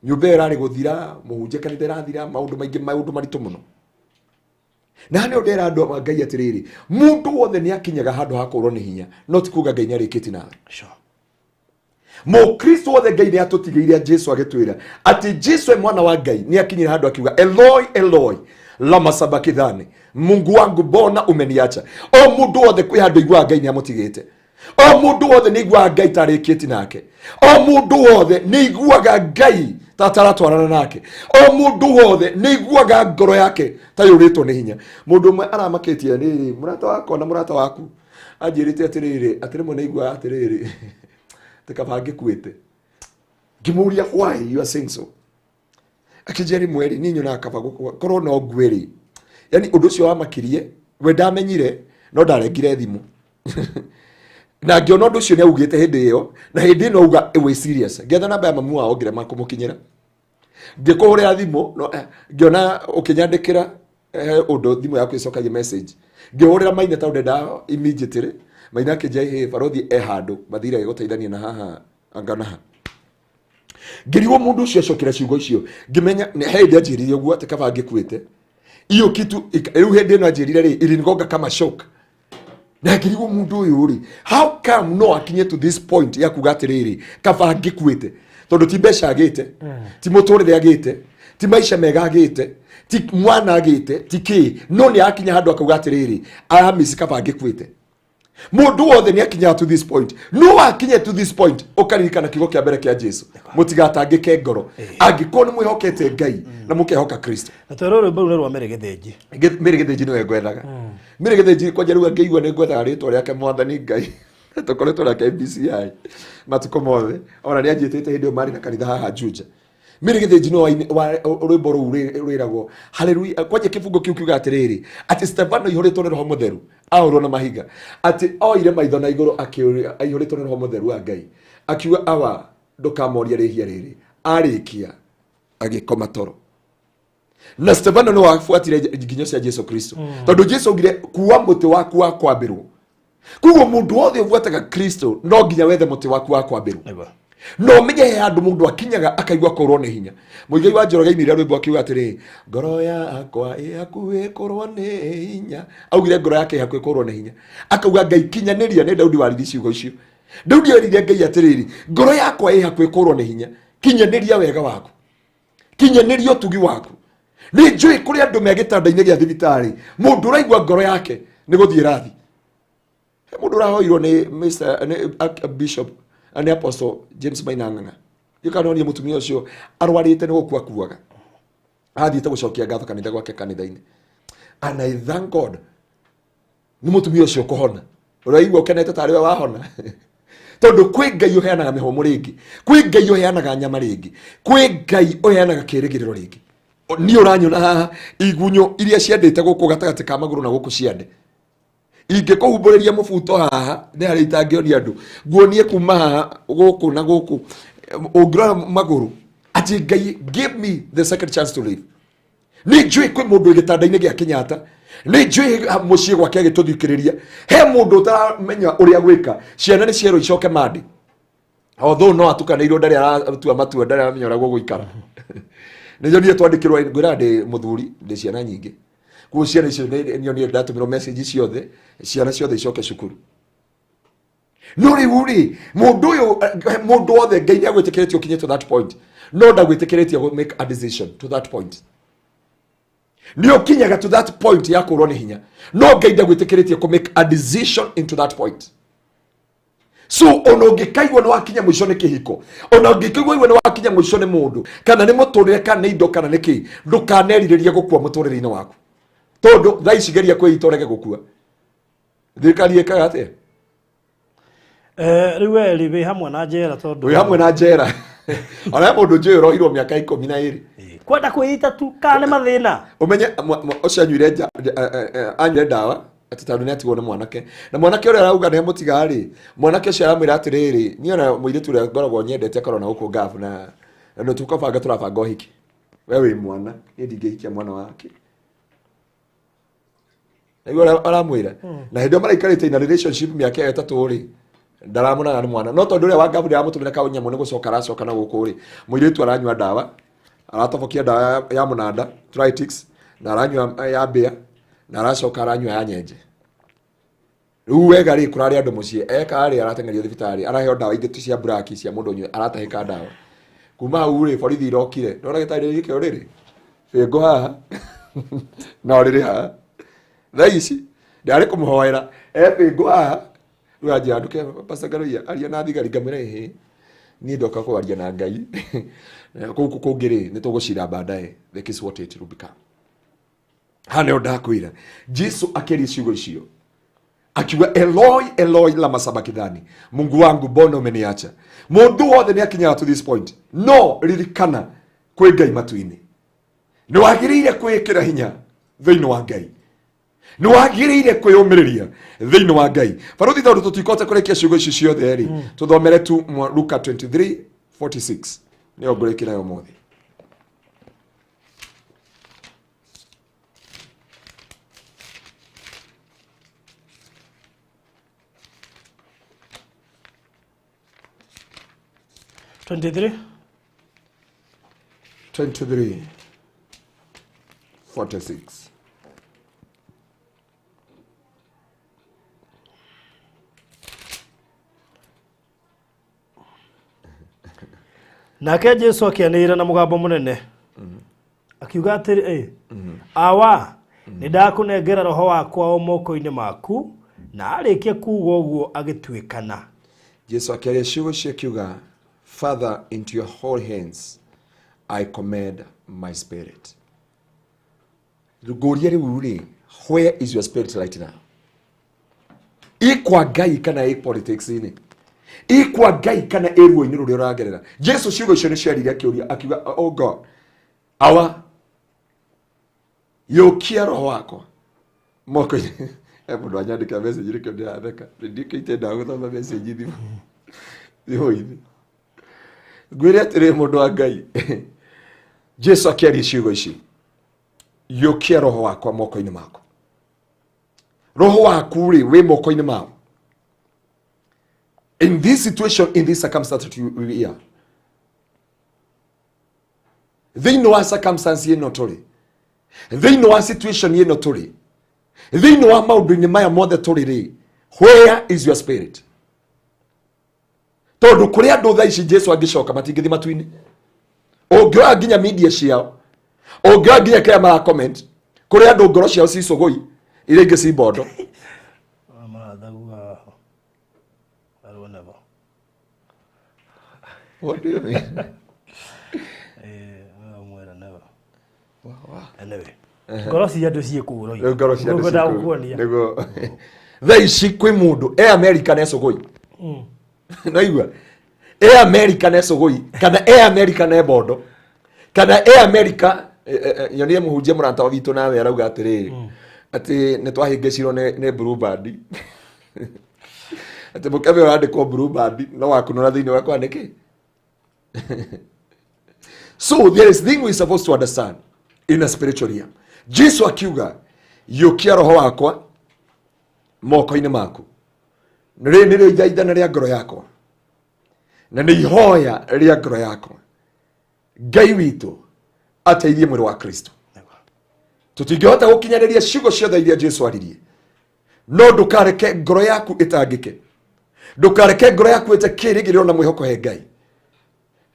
nyũmba ĩyo ĩrarĩ gũthira, mũhunjia kanitha ĩrathira, maũndũ maingĩ, maũndũ maritũ mũno. Na nĩ ndera andũ a Ngai atĩrĩrĩ, mũndũ wothe nĩ akinyaga handũ ha kũrwo nĩ hinya, no ti kuga Ngai nĩ arĩkĩtie nawe. Mũkristo wothe, Ngai nĩ atũtigĩire Jesu agĩtwĩra atĩ Jesu e mwana wa Ngai nĩ akinyire handũ akiuga, "Eloi, Eloi, lama sabakithani? Mungu wangu, mbona umeniacha?" O mũndũ wothe kwĩ handũ iguaga Ngai nĩ amũtigĩte. O mũndũ wothe nĩ iguaga Ngai tarĩkĩti nake. O mũndũ wothe nĩ iguaga Ngai ta taratwarana nake. O mũndũ wothe nĩ iguaga ngoro yake ta yũrĩtwo nĩ hinya. Mũndũ ũmwe aramakĩtie rĩrĩ, mũrata wakwa na mũrata waku, anjĩrĩte atĩrĩrĩ, atĩ rĩmwe nĩ iguaga atĩrĩrĩ, atĩ kaba ngĩkuĩte. Ngĩmũria, "Why you are saying so?" Akĩnjĩra, "Rĩmwe rĩ, niĩ nyonaga kaba gũkua korwo no ngue rĩ." Yani ũndũ ũcio wamakirie we, ndamenyire no ndarengire thimũ na ngĩona ũndũ ũcio nĩ augĩte hĩndĩ ĩyo, na hĩndĩ ĩno auga wĩ serious. Ngĩetha namba ya mamu wao, ngĩrema kũmũkinyĩra, ngĩkũhũrĩra thimũ no, ngĩona ũkĩnyandĩkĩra ũndũ thimũ yaku ĩcokagia message. Ngĩhũrĩra Maina tondũ ndendaga immediately. Maina akĩnjĩra, "Hĩ, barothi e handũ mathire gũteithania na haha anga na ha." Ngĩrigwo mũndũ ũcio acokera ciugo icio, ngĩmenya he hĩndĩ anjĩrire ũguo atĩ kaba ngĩkuĩte. Hiyo kitu rĩu hĩndĩ ĩno anjĩrire rĩ, ilinigonga kama shock, na ngĩrigwo mũndũ ũyũ rĩ, how come no akinye to this point ya kuga atĩrĩrĩ, kaba ngĩkuĩte? Tondũ ti mbeca agĩte, ti mũtũrĩre agĩte, ti maica mega agĩte, ti mwana agĩte, ti kĩ, no nĩ akinya handũ akauga atĩrĩrĩ, aramisi kaba ngĩkuĩte. Mũndũ wothe nĩ akinyaga to this point. No akinye to this point, ũkaririkana kiugo kĩa mbere kĩa Jesu, "Mũtigatangĩke ngoro," angĩkorwo nĩ mwĩhokete Ngai na mũkehoka Kristo. Na twerwo rwĩmbo rũu nĩ rwa Mary Gĩthĩnji. Mary Gĩthĩnji nĩwe ngwethaga. Mary Gĩthĩnji kwanja rĩu angĩigua nĩ ngwethaga rĩtwa rĩake. Mwathani Ngai, tũkoretwo nake BCI matukũ mothe, ona nĩ anjĩtĩte hĩndĩ ĩyo marĩ na kanitha haha Juja. Mary Gĩthĩnji nĩwe wa rwĩmbo rũu rwĩragwo haleluya. Kwanja kĩbungo kĩu kiuga atĩrĩrĩ, atĩ Stefano aihũrĩtwo nĩ roho mũtheru, ahũrwo na mahiga, atĩ oire maitho na igũrũ, akĩũria aihũrĩtwo nĩ roho mũtheru wa Ngai, akiuga, "Awa, ndũkamoria rĩhia rĩrĩ." Arĩkia agĩkoma toro. Na Stefano nĩ wabuatire nginyo cia Jesu Kristo, tondũ Jesu augire, "Kuua mũtĩ waku wa kwambĩrwo." Koguo mũndũ wothe ũbuataga Kristo no nginya wethe mũtĩ waku wa kwambĩrwo. No ũmenye he handũ mũndũ akinyaga akaigua kũrwo nĩ hinya. Mũigai wa Njoroge ainire rwĩmbo akiuga atĩrĩ, ngoro yakwa ĩ hakuhĩ kũrwo nĩ hinya. Augire ngoro yake ĩ hakuhĩ kũrwo nĩ hinya, akauga Ngai kinyanĩria. Nĩ Daudi waririe ciugo icio. Daudi erire Ngai atĩrĩrĩ, ngoro yakwa ĩ hakuhĩ kũrwo nĩ hinya, kinyanĩria wega waku, kinyanĩria ũtugi waku. Nĩ njũĩ kũrĩ andũ me gĩtanda-inĩ gĩa thibitarĩ, mũndũ ũraigua ngoro yake nĩ gũthiĩ rathi. He mũndũ ũrahoirwo nĩ Mr. nĩ Bishop, nĩ Apostle James Maina Ng'ang'a. Gĩkanonia mũtumia ũcio arwarĩte nĩ gũkua kuaga, athiĩte gũcokia ngatho kanitha gwake kanitha-inĩ. And I thank God nĩ mũtumia ũcio kũhona. Ũraigua ũkenete tarĩ we wahona, tondũ kwĩ Ngai ũheanaga mĩhũmũ rĩngĩ, kwĩ Ngai ũheanaga nyama rĩngĩ, kwĩ Ngai ũheanaga kĩĩrĩgĩrĩro rĩngĩ. Niĩ ũranyona haha, igunyo iria ciendete gũkũ gatagatĩ ka magũrũ na gũkũ ciande, ingĩkũhumbũrĩria mũbuto haha nĩ harĩa itangĩonia andũ, nguonie kuma haha gũkũ na gũkũ, ũngĩrora magũrũ atĩ Ngai give me the second chance to live. Nĩ njũĩ kwĩ mũndũ wĩ gĩtanda-inĩ gĩa Kenyatta, nĩ njũĩ mũciĩ gwake agĩtũthikĩrĩria he mũndũ ũtaramenya ũrĩa gwĩka. Ciana nĩ cierwo icoke mandi, although no atukanĩirwo, ndarĩ aratua matua, ndarĩ aramenya ũrĩa gũgũikara. Nĩ nyonire twandĩkĩrwo, ngwĩra ndĩ mũthuri, ndĩ ciana nyingĩ kuo. Ciana icio nĩ ndatũmĩrwo message ciothe, ciana ciothe icoke cukuru. No rĩu rĩ, mũndũ ũyũ, mũndũ wothe, Ngai nĩ agwĩtĩkĩrĩtie ũkinye to that point, no ndagwĩtĩkĩrĩtie gũ make a decision to that point. Nĩ ũkinyaga to that point ya kũrwo nĩ hinya, no Ngai ndagwĩtĩkĩrĩtie kũ make a decision into that point. So ona ũngĩkaigua nĩ wakinya mũico nĩ kĩhiko, ona ũngĩkaigua nĩ wakinya mũico nĩ mũndũ, kana nĩ mũtũrĩre, kana nĩ indo, kana nĩ kĩ, ndũkanerirĩrie gũkua mũtũrĩre-inĩ waku, tondũ thaa ici geria kwĩita ũrege gũkua, thirikari ĩkaga atĩa? Rĩu we rĩ wĩ hamwe na njera tondũ Wĩ hamwe na njera. Ona he mũndũ njũĩ ũrohirwo mĩaka 12. Kwenda kwĩita tu kana nĩ mathĩna? Ũmenye ũcio anyuire anyuire ndawa atĩ tondũ nĩ atigwo nĩ mwanake, na mwanake ũrĩa arauga nĩ amũtiga rĩ, mwanake ũcio aramwĩra atĩrĩrĩ, niĩ ona mũirĩtu ũrĩa ngoragwo nyendete akorwo na gũkũ ngabu, na nĩ tũkabanga, tũrabanga ũhiki. We wĩ mwana, niĩ ndingĩhikia mwana wake. Nĩguo ũrĩa aramwĩra. Na hĩndĩ ĩyo maraikarĩte ina relationship mĩaka ĩyo 3 rĩ, ndaramuonaga nĩ mwana, no tondũ ũrĩa wa ngabu ndĩramũtũmĩra kanyamũ nĩ gũcoka aracoka na gũkũ rĩ, mũirĩtu aranyua ndawa, aratobokia ndawa ya mũnanda Tritix, na aranyua ya mbĩa, na aracoka aranyua ya nyenje. Rĩu wega rĩ, kũrarĩ andũ mũciĩ eka rĩ, arateng'erio thibitarĩ, araheo ndawa ingĩ tu cia buraki cia mũndũ ũnyue, aratahĩka ndawa. Kuma hau rĩ, borithi irokire ndona gĩtarĩ gĩkĩ rĩrĩ bĩngũ haha no rĩrĩ haha thaa ici ndarĩ kũmũhoera e bĩngũ haha. Rĩu anjĩra nduke, Pastor Ngaruiya, aria na thigari. Ngamwĩra, ĩhĩ, niĩ ndoka kwaria na Ngai. Kũu kũngĩ rĩ, nĩ tũgũcira baadaye. The case what it will become. Haha nĩho ndakwĩra Jesu akĩaria ciugo icio akiuga, "Eloi, Eloi, lama sabakithani, Mungu wangu, mbona umeniacha?" Mũndũ wothe nĩ akinyaga to this point, no ririkana kwĩ Ngai matu-inĩ. Nĩ wagĩrĩire kwĩĩkĩra hinya thĩinĩ wa Ngai, nĩ wagĩrĩire kwĩyũmĩrĩria thĩinĩ wa Ngai. Baruthi, tondũ tũtikota kũrĩkia ciugo ici ciothe rĩ, tũthomere tu Luka 23:46, nĩyo ngũrĩkĩra nayo ũmũthĩ. 23. 23:46. Nake Jesu akĩanĩrĩra na mũgambo mũnene akiuga atĩrĩ, "Awa, nĩ ndakũnengera roho wakwa o moko-inĩ maku." Na arĩkia kuuga ũguo agĩtuĩkana. Jesu akĩaria ciugo icio akiuga, "Father, into your holy hands I commend my spirit." Ngũria rĩu rĩ, where is your spirit right now? Ĩ kwa Ngai kana ĩ politics-inĩ? Ĩ kwa Ngai kana ĩ ruo-inĩ rũrĩa ũragerera? Jesu ciugo icio nĩ ciaririe akĩũria akiuga, "Oh God, awa, yũkia roho wakwa moko-inĩ." He mũndũ anyandĩkĩra message, nĩkĩo ndĩratheka, ndikĩite ndagũthoma message thimũ-inĩ. Ngwĩre atĩrĩ, mũndũ wa Ngai, Jesu akĩaria ciugo ici, yũkia roho wakwa moko-inĩ maku. Roho waku rĩ, wĩ moko-inĩ mao. In this situation, in this circumstance that we are, thĩinĩ wa circumstance ĩno tũrĩ, thĩinĩ wa situation ĩno tũrĩ, thĩinĩ wa maũndũ-inĩ maya mothe tũrĩ rĩ, where is your spirit? Tondũ kũrĩ andũ thaa ici Jesu angĩcoka matingĩthiĩ matu-inĩ. Ũngĩoya nginya media ciao, ũngĩoya nginya kĩrĩa mara comment, kũrĩ andũ ngoro ciao ci cũgũi, iria ingĩ ci mbondo. Marathaguga arwo never. What do you mean? Eh, mwera never. Anyway, ngoro cia andũ ciĩ kũu roi. Rĩu ngoro cia andũ Ngwenda ciĩ kũu. gũkuonia. Nĩguo. Thaa ici kwĩ mũndũ e America na ecũgũi. Naigua e America na ecũgũi, kana e America na embondo, kana e America. Nyonie mũhunjia mũrata witũ nawe arauga atĩrĩrĩ, atĩ nĩ twahĩngĩcirwo nĩ Blue Band, atĩ mũkebe ũrandĩkwo Blue Band no wakunũra thĩinĩ wakwa nĩkĩ. So there is thing we supposed to understand in a spiritual realm. Jesu akiuga, yũkia roho wakwa moko-inĩ maku. Rĩrĩ nĩrĩo ithaithana rĩa ngoro yakwa, na nĩ ihoya rĩa ngoro yakwa. Ngai witũ ateithie mwĩrĩ wa Kristo. Tũtingĩhota gũkinyanĩria ciugo ciothe iria Jesu aririe, no ndũkareke ngoro yaku ĩtangĩke, ndũkareke ngoro yaku ĩte kĩĩrĩgĩrĩro na mwĩhoko he Ngai,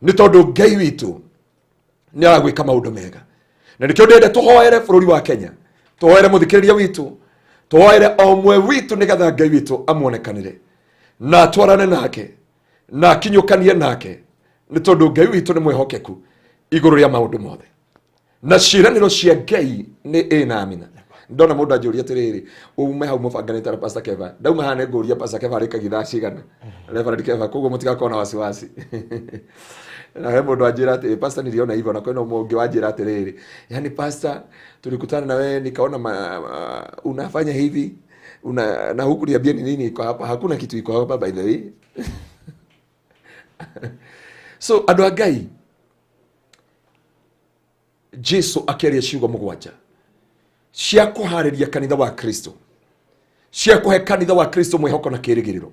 nĩ tondũ Ngai witũ nĩ aragwĩka maũndũ mega. Na nĩkĩo ndĩrenda tũhoere bũrũri wa Kenya, tũhoere mũthikĩrĩria witũ, tũhoere o ũmwe witũ, nĩgetha Ngai witũ amuonekanĩre na atwarane nake na akinyũkanie nake, nĩ tondũ Ngai witũ nĩ mwĩhokeku igũrũ rĩa maũndũ mothe, na ciĩranĩro cia Ngai nĩ ĩ na amina. Ndona mũndũ anjũria atĩrĩrĩ, ume hau mũbanganĩte na Pastor Keva. Ndauma haha nĩ ngũria Pastor Keva arĩkagia thaa cigana, Reverend Keva, koguo mũtigakorwo na wasiwasi. Na he mũndũ anjĩra atĩ, "Pastor, niliona hivyo." Na kwĩna ũmwe ũngĩ wanjĩra atĩrĩrĩ, "Yani pastor, tulikutana na wewe nikaona unafanya hivi una, na huku niambia ni nini iko hapa." Hakuna kitu iko hapa, by the way. So andũ a Ngai, Jesu akĩaria ciugo mũgwanja cia kũharĩria kanitha wa Kristo, cia kũhe kanitha wa Kristo mwĩhoko na kĩĩrĩgĩrĩro.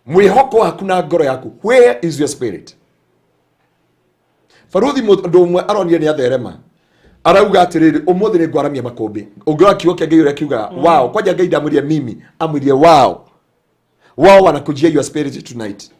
Mwĩhoko waku na ngoro yaku, where is your spirit? Baruthi mũndũ ũmwe aronire nĩ atherema, arauga atĩrĩrĩ, ũmũthĩ nĩ ngwaramia makũmbĩ. Ũngĩoya kiugo kĩa Ngai ũrĩa kiugaga, wao kwanja Ngai ndamwĩrire mimi, amwĩrire wao. Wao wanakujia your spirit tonight.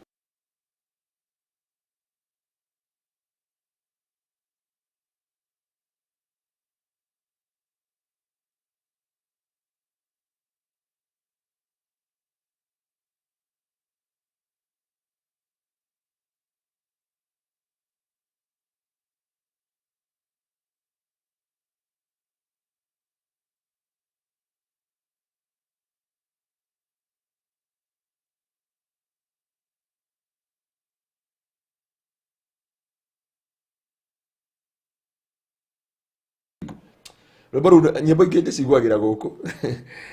Rwĩmbo rũu, nyĩmbo ingĩ ndĩciguagĩra gũkũ.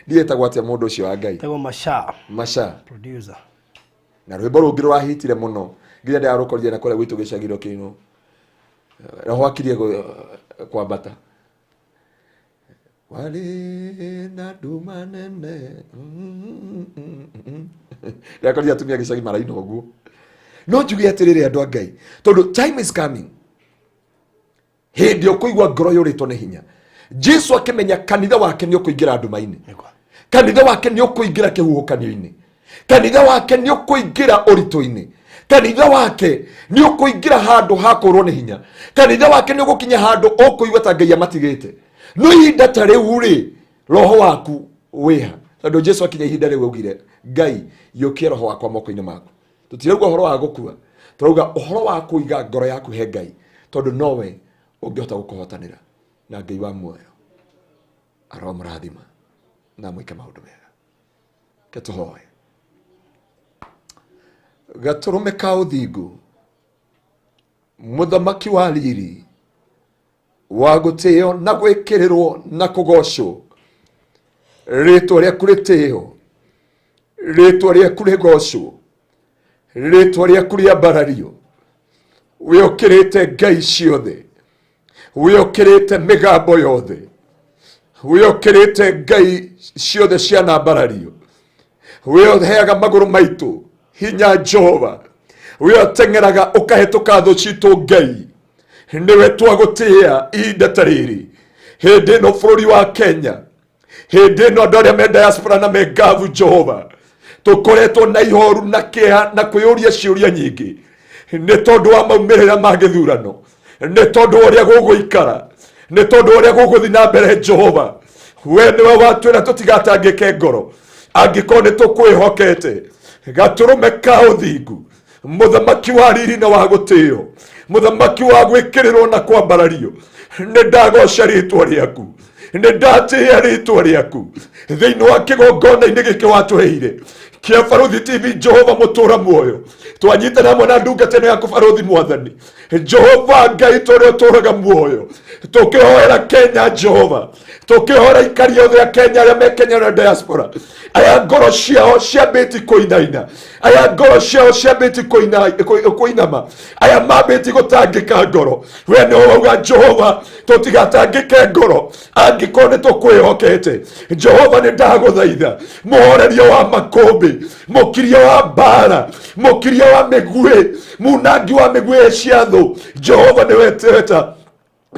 Ndietagwo atĩa mũndũ ũcio wa Ngai? Tegwo Masha. Masha. Producer. Na rwĩmbo rũngĩ rũrahitire mũno nginya ndĩrarũkorire na kũrĩa gwitũ gĩcagiro kĩno, roho akirie kwambata warĩ na nduma nene. Ndĩrakorire atumia gĩcagi maraina ũguo. No njuge atĩrĩrĩ, andũ a Ngai, tondũ time is coming hĩndĩ ũkũigua ngoro yũrĩtwo nĩ hinya. Jesu akĩmenya kanitha wake nĩ ũkũingĩra nduma-inĩ, kanitha wake nĩ ũkũingĩra kĩhuhũkanio-inĩ, kanitha wake nĩ ũkũingĩra ũritũ-inĩ, kanitha wake nĩ ũkũingĩra handũ ha kũrwo nĩ hinya, kanitha wake nĩ ũgũkinya handũ ũkũigua ta Ngai amatigĩte. No ihinda ta rĩu rĩ, roho waku wĩha? Tondũ Jesu akinya ihinda rĩu augire, "Ngai, yũkia roho wakwa moko-inĩ maku." Tũtirauga ũhoro wa gũkua, tũrauga ũhoro wa kũiga ngoro yaku he Ngai, tondũ nowe ũngĩhota gũkũhotanĩra. Na Ngai wa muoyo aromũrathima na mwĩke maũndũ mega. Ke tũhoe. Gatũrũme ka ũthingu, mũthamaki wa riri, wa gũtĩo na gwĩkĩrĩrwo na kũgocwo, rĩtwa rĩaku rĩtĩo, rĩtwa rĩaku rĩgocwo, rĩtwa rĩaku rĩambarario. Wĩũkĩrĩte ngai ciothe, wĩũkĩrĩte mĩgambo yothe, wĩũkĩrĩte ngai ciothe cianambarario. Wĩheaga magũrũ maitũ Hinya Jehova, we ũteng'eraga ũkahĩtũka thũ citũ Ngai, nĩwe twagũtĩĩa ihinda ta rĩrĩ, hĩndĩ ĩno bũrũri wa Kenya, hĩndĩ ĩno andũ arĩa me diaspora na me ngavu Jehova, tũkoretwo na ihoru na kĩeha na kwĩyũria ciũria nyingĩ nĩ tondũ wa maumĩrĩra ma gĩthurano, nĩ tondũ wa ũrĩa gũgũikara, nĩ tondũ wa ũrĩa gũgũthiĩ na mbere. Jehova, we nĩwe watwĩra tũtigatangĩke ngoro angĩkorwo nĩ tũkwĩhokete. Gatũrũme ka ũthingu, mũthamaki wa riri na wa gũtĩo, mũthamaki wa gwĩkĩrĩrwo na kwambarario, nĩ ndagoca rĩtwa rĩaku, nĩ ndatĩĩa rĩtwa rĩaku thĩinĩ wa kĩgongona-inĩ gĩkĩ watũheire kĩa Barũthi TV. Jehova mũtũra muoyo, twanyitana hamwe na ndungata ĩno yaku Barũthi, Mwathani Jehova Ngai tũrĩa ũtũraga muoyo, tũkĩhoera Kenya. Jehova, tũkĩhoera ikari othe a Kenya arĩa me Kenya na diaspora, aya ngoro ciao ciambĩti kũinaina, aya ngoro ciao ciambĩti kũinama, aya mambĩti gũtangĩka ngoro, we nĩwe wauga Jehova tũtigatangĩke ngoro angĩkorwo nĩ tũkwĩhokete. Jehova, nĩ ndagũthaitha, mũhoreria wa makũmbĩ, mũkiria wa mbara, mũkiria wa mĩguĩ, munangi wa mĩguĩ cia thũ, Jehova nĩwe tweta,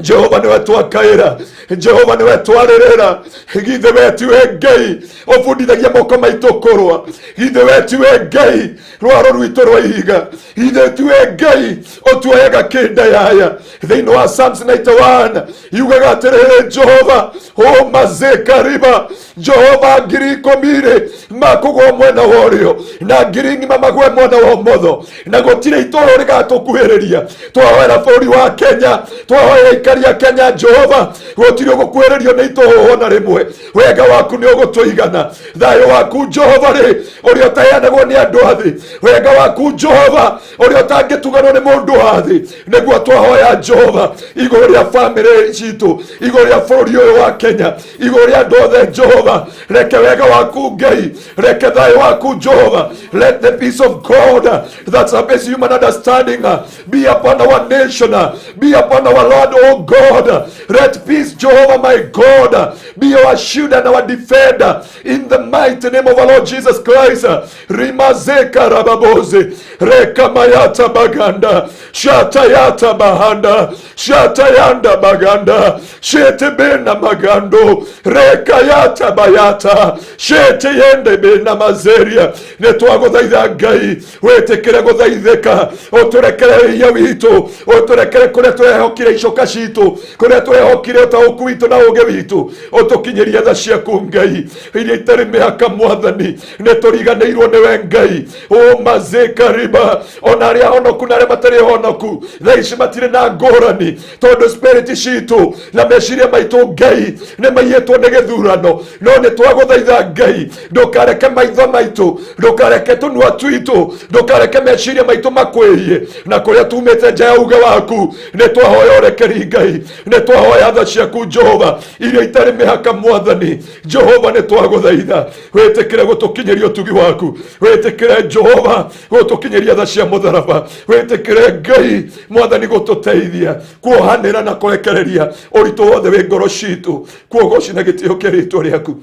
Jehova nĩwe twakaĩra, Jehova nĩwe twarĩrĩra. Githĩ we tiwe Ngai ũbundithagia moko maitũ kũrũa? Githĩ we tiwe Ngai rwaro rwitũ rwa ihiga? Githĩ tiwe Ngai ũtuoyaga kĩndayaya? Thĩinĩ wa Psalms 91 yugaga atĩrĩrĩ, Jehova ũmazekariba, Jehova, 10,000 makũgwa mwena wa ũrĩo na ngiri ng'ima magwe mwena wa ũmotho, na gũtirĩ itũũra rĩgatũkuhĩrĩria. Twahoera bũrũri wa Kenya, twahoera ikari a Kenya, Jehova, gũtirĩ ũgũkuhĩrĩrio nĩ itũhũhũ na rĩmwe. Wega waku nĩ ũgũtũigana, thayũ waku Jehova rĩ, ũrĩa ũtaheanagwo nĩ andũ a thĩ, wega waku Jehova, ũrĩa ũtangĩtuganwo nĩ mũndũ wa thĩ, nĩguo twahoya Jehova igũrũ rĩa bamĩrĩ citũ, igũrũ rĩa bũrũri ũyũ wa Kenya, igũrũ rĩa andũ othe. Jehova, reke wega waku Ngai, reke thayũ waku Jehova, let the peace of God that surpasses human understanding be upon our nation, be upon our Lord, oh God. Let peace, Jehovah my God, be our shield and our defender, in the mighty name of our Lord Jesus Christ. Rimazeka rababoze rekamayata baganda shatayata bahanda shatayanda baganda shetebena magando rekayata bayata sheteyende bena mazeria. Nĩ twagũthaitha Ngai, wĩtĩkĩre gũthaithĩka, ũtũrekere wĩhia witũ, ũtũrekere kũrĩa twehokire icoka citũ, kũrĩa twehokire ũtaũku witũ na ũũgĩ witũ. Ũtũkinyĩrie tha ciaku Ngai iria itarĩ mĩhaka. Mwathani, nĩ tũriganĩirwo nĩwe Ngai ũmazĩkariba. Ona arĩa honoku na arĩa matarĩ honoku thaa ici matirĩ na ngũrani, tondũ spirit citũ na meciria maitũ Ngai nĩ maiyĩtwo nĩ gĩthurano. No nĩ twagũthaitha Ngai, ndũkareke maitho maitũ, ndũkareke tũnua twitũ, ndũkareke meciria maitũ makwĩhie na kũrĩa tumĩte nja ya uge waku. Nĩ twahoya ũrekeri Ngai, nĩ twahoya tha ciaku Jehova iria itarĩ mĩhaka. Mwathani Jehova, nĩ twagũthaitha wĩtĩkĩre gũtũkinyĩria ũtugi waku, wĩtĩkĩre Jehova gũtũkinyĩria tha cia mũtharaba, wĩtĩkĩre Ngai Mwathani gũtũteithia kuohanĩra na kũrekereria ũritũ wothe wĩ ngoro citũ. Kuogoci na gĩtĩo kĩa rĩtwa rĩaku,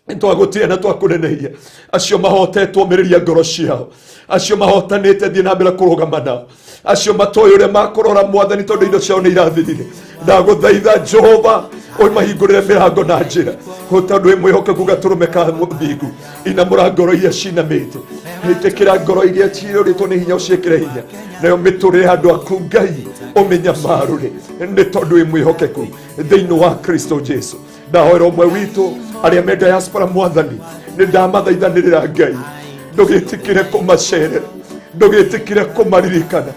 twagũtĩa na twakũnenehia. Acio mahotetwo, mĩrĩria ngoro ciao. Acio mahotanĩte, thiĩ na mbere kũrũgama nao. Acio matoĩ ũrĩa makũrora, Mwathani, tondũ indo ciao nĩ irathirire, ndagũthaitha Jehova ũmahingũrĩre mĩrango na njĩra, tondũ wĩ mwĩhokeku. Gatũrũme ka mũthingu, inamũra ngoro iria cinamĩte, ĩtĩkĩra ngoro iria ciyũrĩtwo nĩ hinya, ũciĩkĩre hinya, nayo mĩtũrĩre ya andũ aku Ngai ũmĩnyamarũre, nĩ tondũ wĩ mwĩhokeku thĩinĩ wa Kristo Jesu. Ndahoera ũmwe witũ arĩa me diaspora, Mwathani, nĩ ndamathaithanĩrĩra Ngai, ndũgĩtĩkĩre kũmacerera, ndũgĩtĩkĩre kũmaririkana,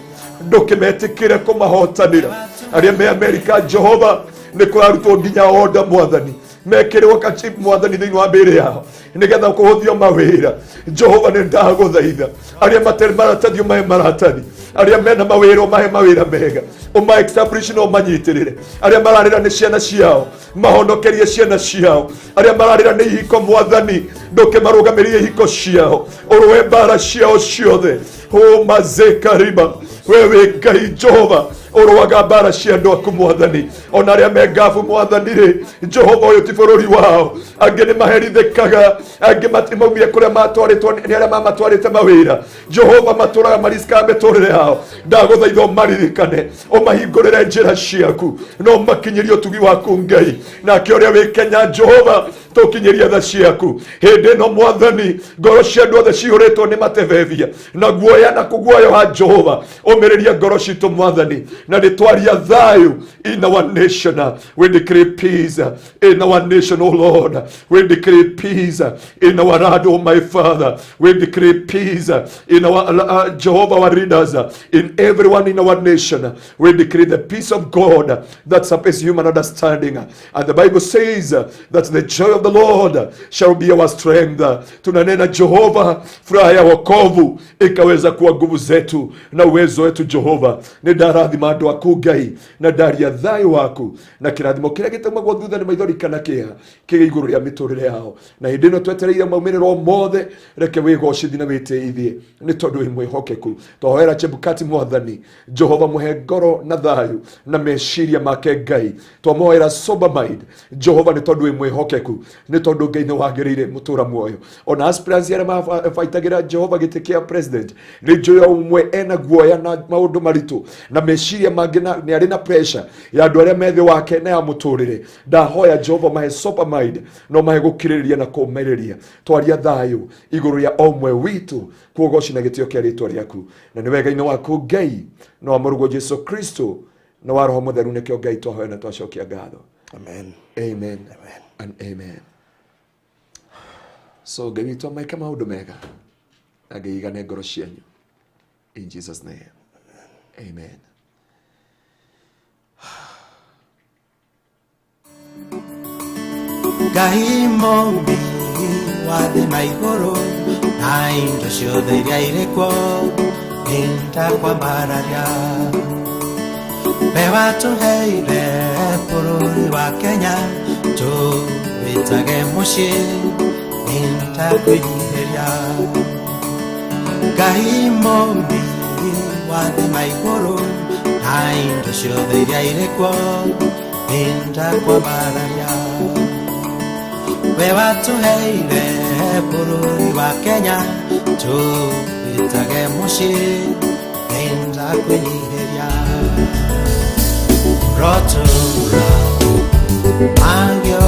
ndũkĩmetĩkĩre kũmahotanĩra. Arĩa me Amerika, Jehova, nĩ kũrarutwo nginya order, Mwathani, mekĩrwo kachip, Mwathani, thĩinĩ wa mbĩrĩ yao nĩgetha kũhũthio mawĩra. Jehova, nĩ ndagũthaitha, arĩa matarĩ maratathi ũmahe maratathi, arĩa mena mawĩra ũmahe mawĩra mega, ũma establish na ũmanyitĩrĩre. Arĩa mararĩra nĩ ciana ciao, mahonokerie ciana ciao. Arĩa mararĩra nĩ ihiko, Mwathani, ndũkĩmarũgamĩrie ihiko ciao, ũrũe mbara ciao ciothe. Ũmazekariba, we wĩ Ngai Jehova. Ũrũaga mbara cia andũ aku mwathani, ona arĩa me ngabu mwathani rĩ, Jehova ũyũ ti bũrũri wao. Angĩ nĩ maherithĩkaga, angĩ matimaumire kũrĩa matwarĩtwo nĩ arĩa mamatwarĩte mawĩra. Jehova matũraga marisikaga mĩtũrĩre yao. Ndagũthaitha ũmaririkane, ũmahingũrĩre njĩra ciaku, na ũmakinyĩrie ũtugi waku Ngai. Nake ũrĩa wĩ Kenya Jehova, tũkinyĩrie tha ciaku hĩndĩ ĩno mwathani. Ngoro cia andũ othe cihũrĩtwo nĩ matebebia na guoya na kũguoyoha. Jehova, ũmĩrĩria ngoro citũ mwathani, na nĩ twaria thayũ in our nation. We decree peace in our nation, O Lord. We decree peace in our land, O my Father. We decree peace in our Jehovah, our leaders, in everyone in our nation. We decree the peace of God that surpasses human understanding. And the Bible says that the joy of the Lord shall be our strength. Tunanena Jehova, furaha ya wokovu ikaweza kuwa nguvu zetu na uwezo wetu. Jehova, nĩ ndarathima andũ aku Ngai, na ndaria thayũ waku na kĩrathimo kĩrĩa gĩtaumagwo thutha nĩ maithori kana kĩeha kĩgĩ igũrũ rĩa mĩtũrĩre yao. Na hĩndĩ ĩno twetereire maumĩrĩro mothe, reke wĩgocithie na wĩtĩithie nĩ tondũ wĩ mwĩhokeku. Twahoera Chebukati mwathani, Jehova, mũhe ngoro na thayũ na meciria make Ngai. Twamoera sober mind Jehova, nĩ tondũ wĩ mwĩhokeku, nĩ tondũ Ngai nĩ wagĩrĩire mũtũra muoyo. Ona aspirants arĩa mabaitagĩra Jehova gĩtĩ kĩa president, nĩ njũĩ o ũmwe ena guoya na maũndũ maritũ na meciria mangĩ, na nĩ arĩ na pressure ya andũ arĩa methĩ wake na ya mũtũrĩre. Ndahoya Jehova mahe sober mind, no mahe gũkirĩrĩria na kũmĩrĩria. Twaria thayũ igũrũ rĩa o ũmwe witũ, kuogoci na gĩtĩo kĩa rĩtwa rĩaku, na nĩ wega-inĩ waku Ngai, na wa mũrũguo Jesu Kristo, na wa Roho Mũtheru, nĩkĩo Ngai twahoya na twacokia ngatho. Amen. Amen, and amen. So Ngai witũ amaike maũndũ mega na Ngai igane ngoro cianyu, in Jesus name, amen. Ngai mũmbi wa thĩ na igũrũ na indo ciothe iria irĩ kuo, nĩndakwambararia. We watũheire bũrũri wa Kenya tũwĩtage mũciĩ, nĩndakwĩnyihĩria. Ngai mũmbi wa thĩ na igũrũ na indo ciothe iria irĩ kuo, nĩndakwambararia. We watũheire bũrũri wa Kenya tũwĩtage mũciĩ, nĩndakwĩnyihĩria. Rotũra magio,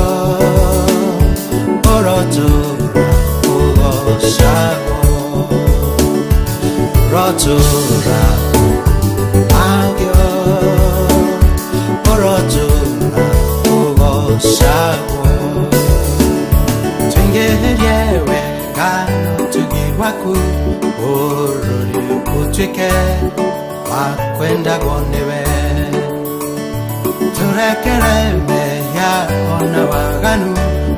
ũrotũra ũgocagwo, rotũra magio, ũrotũra ũgocagwo. Twingĩhĩrie wega na ũtugi waku, bũrũri ũtuĩke wa kwendagwo nĩwe. Tũrekere mehia ona waganu,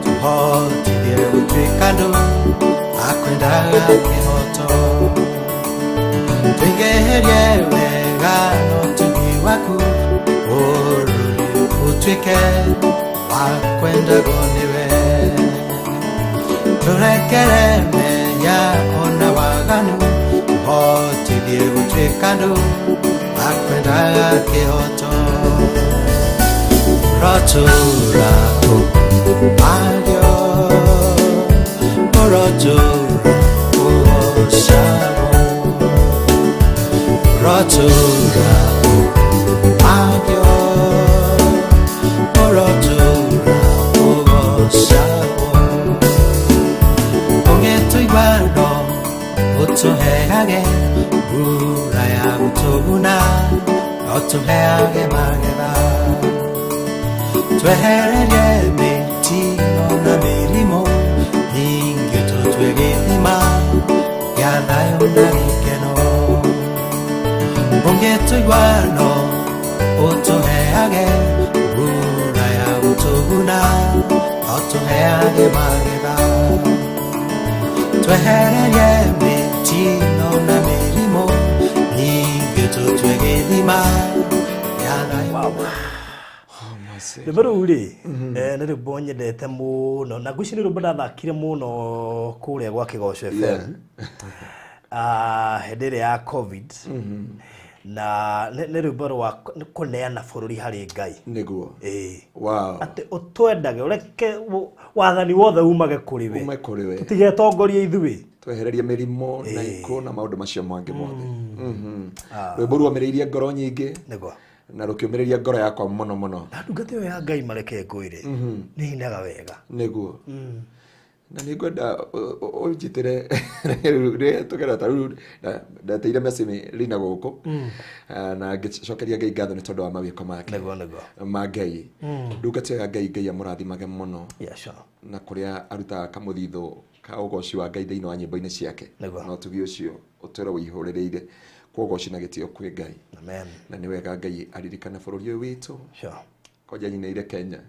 tũhotithie gũtuĩka andũ akwendaga kĩhoto. Twingĩhĩrie wega na ũtugi waku, bũrũri ũtuĩke wa kwendagwo nĩwe. Tũrekere mehia ona waganu, tũhotithie gũtuĩka andũ akwendaga kĩhoto. Rotũra magio, ũrotũra ũgocagwo, rotũra magio, ũrotũra ũgocagwo. Ũngĩtũigua no ũtũheage mbura ya gũtũguna, no tũheage magetha. Twehererie mĩtino na mĩrimũ, ningĩ tũtue gĩthima gĩa thayũ na gĩkeno. Ũngĩtũigua no ũtũheage mbura ya gũtũguna, no tũheage magetha. Twehererie mĩtino na mĩrimũ, ningĩ tũtue gĩthima gĩa thayũ. Rwĩmbo rũu rĩ, nĩ rwĩmbo nyendete mũno, na ngwĩciria nĩ rwĩmbo ndathakire mũno kũrĩa gwa Kĩgoco FM. Ah, hĩndĩ ĩrĩa ya COVID. Na nĩ rwĩmbo rwa kũneana bũrũri harĩ Ngai. Nĩguo. Ĩĩ. Wow. Atĩ ũtwendage ũreke wathani wothe umage kũrĩ we. Ume kũrĩ we. Tũtigetongorie ithuĩ. Twehererie mĩrimũ na ikuũ na maũndũ macio mangĩ mothe. Rwĩmbo ruomĩrĩirie ngoro nyingĩ. Nĩguo. Na rũkĩũmĩrĩria ngoro yakwa mũno mũno. Na ndungata ĩyo ya Ngai mareke ngwĩre. Nĩ ĩinaga wega. Nĩguo. Na nĩ ngwenda ũnjĩtĩre rĩrĩa tũgera ta rĩu ndeteire message rina gũkũ na ngĩcokeria Ngai ngatho nĩ tondũ wa mawĩko make. Nĩguo nĩguo. Ma Ngai. Ndungata ĩyo ya Ngai Ngai amũrathimage mũno. Yeah, sure. Na kũrĩa arutaga kamũthithũ ka ũgoci wa Ngai thĩinĩ wa nyĩmbo-inĩ ciake. Nĩguo. Na ũtugi ũcio ũtũre wĩihũrĩrĩire kwa ũgoci na gĩtĩo kwĩ Ngai. Amen. Na nĩ wega Ngai aririkane bũrũri ũyũ witũ. Sure. Koja nyinĩire Kenya.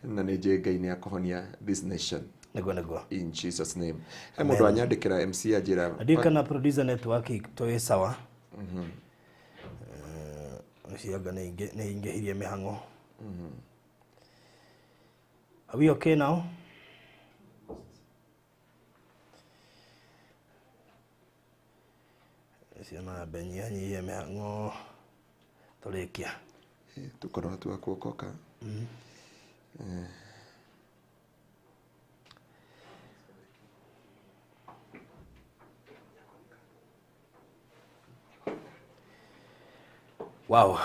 Na nĩ njũĩ Ngai nĩ akũhonia this nation. Nĩguo nĩguo. In Jesus name. He mũndũ anyandĩkĩra MC anjĩra. Ndiũĩ kana producer network itũ ĩ sawa. Ũcio anga nĩ ingĩhirie mĩhang'o. Are we okay now? Ũcio no ambe nyihanyihie mĩhang'o tũrĩkia. Tuko na watu wa kuokoka. Wow.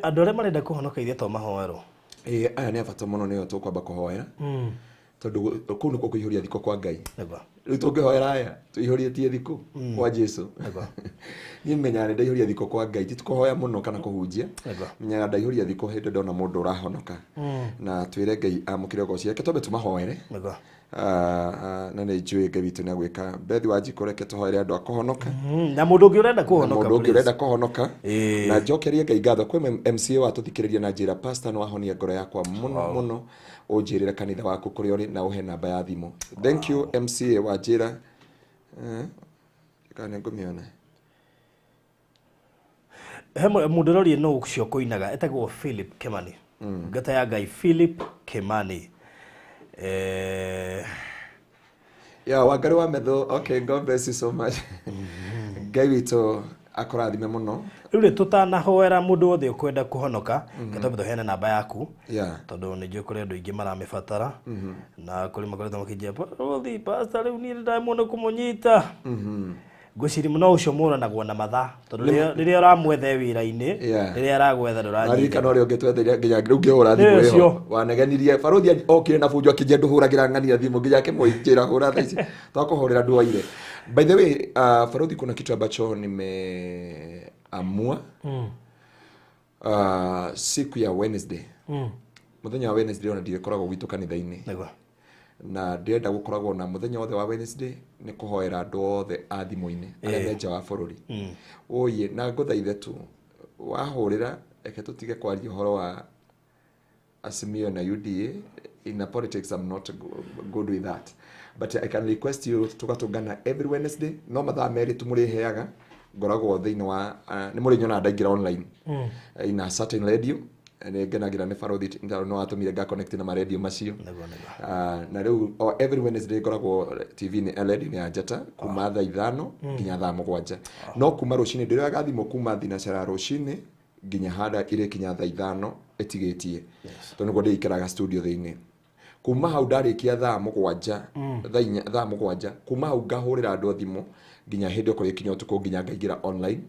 Andũ arĩa marenda kũhonoka ithuĩ to mahoerwo. Aya nĩ a bata mũno nĩo tũkwamba kũhoera. Tondũ kũu nĩkuo kũihũria thikũ kwa Ngai. Nĩguo. Rĩu tũngĩhoera aya tũihũrĩtie thikũ kwa Jesu. Nĩguo. Niĩ menyaga nĩ ndaihũria thikũ kwa Ngai, ti kũhoya mũno kana kũhunjia. Nĩguo. Menyaga ndaihũria thikũ hĩndĩ ndona mũndũ ũrahonoka. Na twĩre Ngai amũkĩre ũgoci. Reke twambe tũmahoere. Nĩguo. Na nĩ njũĩ Ngai witũ nĩ agwĩka. Bethi wa Njikũ reke tũhoere andũ a kũhonoka. Na mũndũ ũngĩ ũrenda kũhonoka. Mũndũ ũngĩ ũrenda kũhonoka. Ĩĩ. Na njokerie Ngai ngatho kwĩ MCA watũthikĩrĩria na njĩra pastor nĩ wahonia ngoro yakwa mũno mũno. Ũnjĩrĩre kanitha waku kũrĩa ũrĩ na ũhe namba ya thimũ. Thank you MCA wa njĩra. Kana nĩ ngũmĩona. He mũndũ ũroria nũ ũcio kũinaga etagwo Philip Kimani. Ngata ya Ngai Philip Kimani. Yeah, Wangari wa Metho. Okay, God bless you so much. Ngai witũ akũrathime mũno. Rĩu rĩ tũtanahoera mũndũ wothe ũkwenda kũhonoka, twambe tũheane namba yaku. Yeah. Tondũ nĩ njũĩ kũrĩ andũ aingĩ maramĩbatara. Na kũrĩ makoretwo makĩnjĩra, "Rothi, pastor rĩu niĩ nĩndamwo nĩ kũmũnyita." Ngwĩciria mũno ũcio mũranagwo na mathaa tondũ rĩrĩa ũramwethe wĩra-inĩ, Yeah. rĩrĩa aragwetha ndũranyita. Naririkana ũrĩa ũngĩ twetheire nginya rĩu ngĩhũra thimũ Nĩ ĩyo. ũcio. Wanegenirie barothi okire na bunjo akĩnjia ndũhũragĩra ng'ania thimũ nginya akĩmũnjĩra hũra thaa ici twakũhũrĩra nduoire. By the way, Farodhi kuna kitu ambacho nimeamua. Siku ya Wednesday. Mũthenya wa Wednesday ona ndirĩkoragwo gwitũ kanitha-inĩ. Nĩguo. Na ndĩrenda gũkoragwo na mũthenya wothe wa Wednesday nĩ kũhoera andũ othe a thimũ-inĩ arĩa me nja wa bũrũri. Ũyĩ na ngũthaithe tu wahũrĩra reke tũtige kwaria ũhoro wa Azimio na UDA. In a politics I'm not good with that, but I can request you tũgatũngana every Wednesday no mathaa merĩ tu mũrĩheaga ngoragwo thĩinĩ wa nĩ mũrĩnyonaga ndaingĩra online in a certain radio. Nĩ ngenagĩra nĩ Barothi no watũmire nga connect na maredio macio. Nĩguo nĩguo. Na rĩu o every Wednesday ngoragwo TV-inĩ radio-inĩ ya Njata kuma thaa 5 nginya thaa 7. No kuma rũcinĩ ndĩroyaga thimũ kuma thinacara rũcinĩ nginya harĩa ĩrĩkinya thaa 5 ĩtigĩtie. Tondũ nĩguo ndĩikaraga studio thĩinĩ. Kuma hau ndarĩkia thaa 7, thaa 4, thaa 7, kuma hau ngahũrĩra andũ thimũ nginya hĩndĩ ĩyo ĩkinya ũtukũ nginya ngaingĩra online.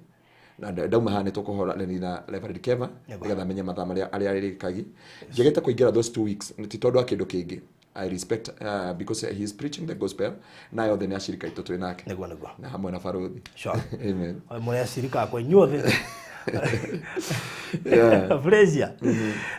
Na ndauma haha nĩ tũkũhũranĩria na Reverend Keva nĩgetha menye mathaa marĩa arĩa arĩrĩkagi. Njagĩte kũingĩra those 2 weeks ti tondũ wa kĩndũ kĩngĩ. I respect because he is preaching the gospel na yothe nĩ acirika aitũ twĩ nake. Nĩguo nĩguo. Na hamwe na Barothi. Sure. Amen. Mũrĩ acirika akwa inyuothe. Yeah. Fresia.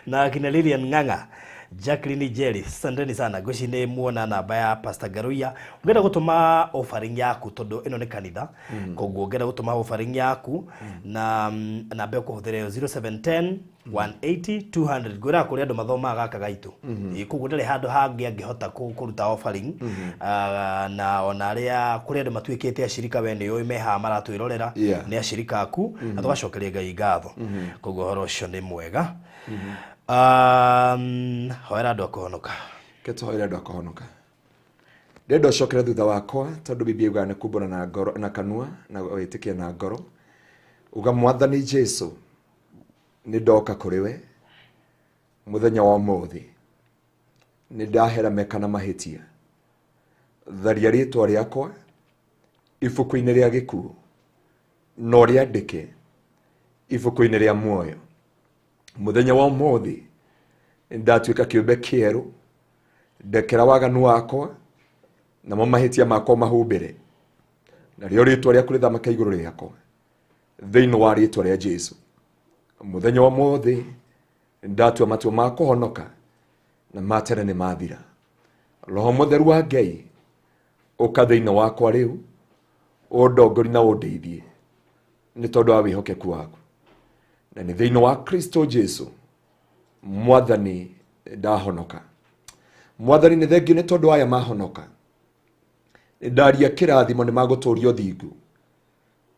Na kina Lilian Ng'ang'a. Jacqueline Jerry, asanteni sana. Ngwĩciria nĩ muona namba ya Pastor Ngaruiya. Ũngĩenda gũtũma offering yaku tondũ ĩno nĩ kanitha. Koguo ũngĩenda gũtũma offering yaku na namba ĩyo ũkũhũthĩra ĩyo 0710 180 200. Ngwĩraga kũrĩ andũ mathomaga gaka gaitũ. Koguo ndarĩ handũ hangĩ angĩhota kũruta offering. Na ona arĩa kũrĩ andũ matuĩkĩte acirika we nĩ ũĩ me haha maratwĩrorera nĩ acirika aku na tũgacokeria Ngai ngatho. Koguo ũhoro ũcio nĩ mwega. Hoera andũ a kũhonoka. Ke tũhoere andũ a kũhonoka. Ndĩrenda ũcokere thutha wakwa tondũ Biblia yugaga nĩ kumbũra na ngoro na kanua na wĩtĩkie na ngoro. Uga Mwathani Jesu, nĩ ndoka kũrĩ we mũthenya wa ũmũthĩ, nĩ ndahera meka na mahĩtia, tharia rĩtwa rĩakwa ibuku-inĩ rĩa gĩkuũ na ũrĩandĩke ibuku-inĩ rĩa muoyo. Mũthenya wa ũmũthĩ ndatuĩka kĩũmbe kĩerũ, ndekera waganu wakwa namo mahĩtia makwa mahumbĩre, narĩo rĩtwa rĩaku rĩthamake igũrũ rĩakwa thĩinĩ wa rĩtwa rĩa Jesu. Mũthenya wa ũmũthĩ ndatua matua ma kũhonoka na ma tene nĩ mathira. Roho Mũtheru wa Ngai ũka thĩinĩ wakwa rĩu, ũndongorie na ũndeithie nĩ tondũ wa wĩhokeku waku, na nĩ thĩinĩ wa Kristo Jesu Mwathani ndahonoka. Mwathani nĩ thengiũ nĩ tondũ aya mahonoka, ndaria kĩrathimo nĩ magũtũria ũthingu,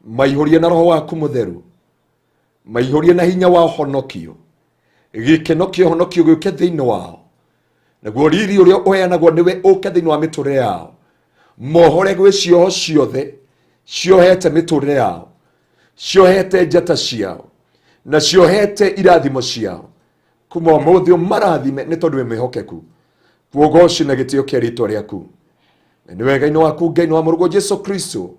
maihũrie na roho waku mũtheru, maihũrie na hinya wa ũhonokio, gĩkeno kĩa ũhonokio gĩũke thĩinĩ wao, naguo riri ũrĩa ũheanagwo nĩwe ũke thĩinĩ wa mĩtũrĩre yao, mohore gwĩ cioho ciothe ciohete mĩtũrĩre yao, ciohete njata ciao na ciohete irathimo ciao. Kuma ũmũthĩ ũmarathime nĩ tondũ wĩ mwĩhokeku. Ũgoci na gĩtĩo kĩa rĩtwa rĩaku, na nĩ wega-inĩ waku Ngai nĩ wa mũrũguo Jesu Kristo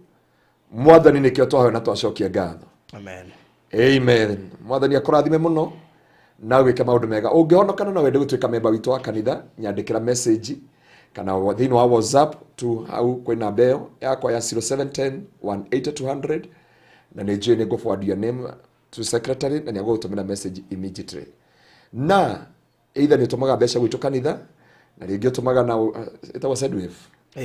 Mwathani, nĩkĩo twahoya na twacokia ngatho. Amen. Amen. Mwathani akũrathime mũno na wĩke maũndũ mega. Ũngĩhonoka na wende gũtuĩka memba witũ wa kanitha, nyandĩkĩra message kana thĩinĩ wa WhatsApp tu, hau kwĩ namba ĩyo yakwa ya 0710 180 200, na nĩ njũĩ nĩ ngũ forward your name to secretary na nĩ agũgũtũmĩra message immediately. Na either nĩ ũtũmaga mbeca gwitũ kanitha, na rĩngĩ ũtũmaga na ĩtagwo Sendwave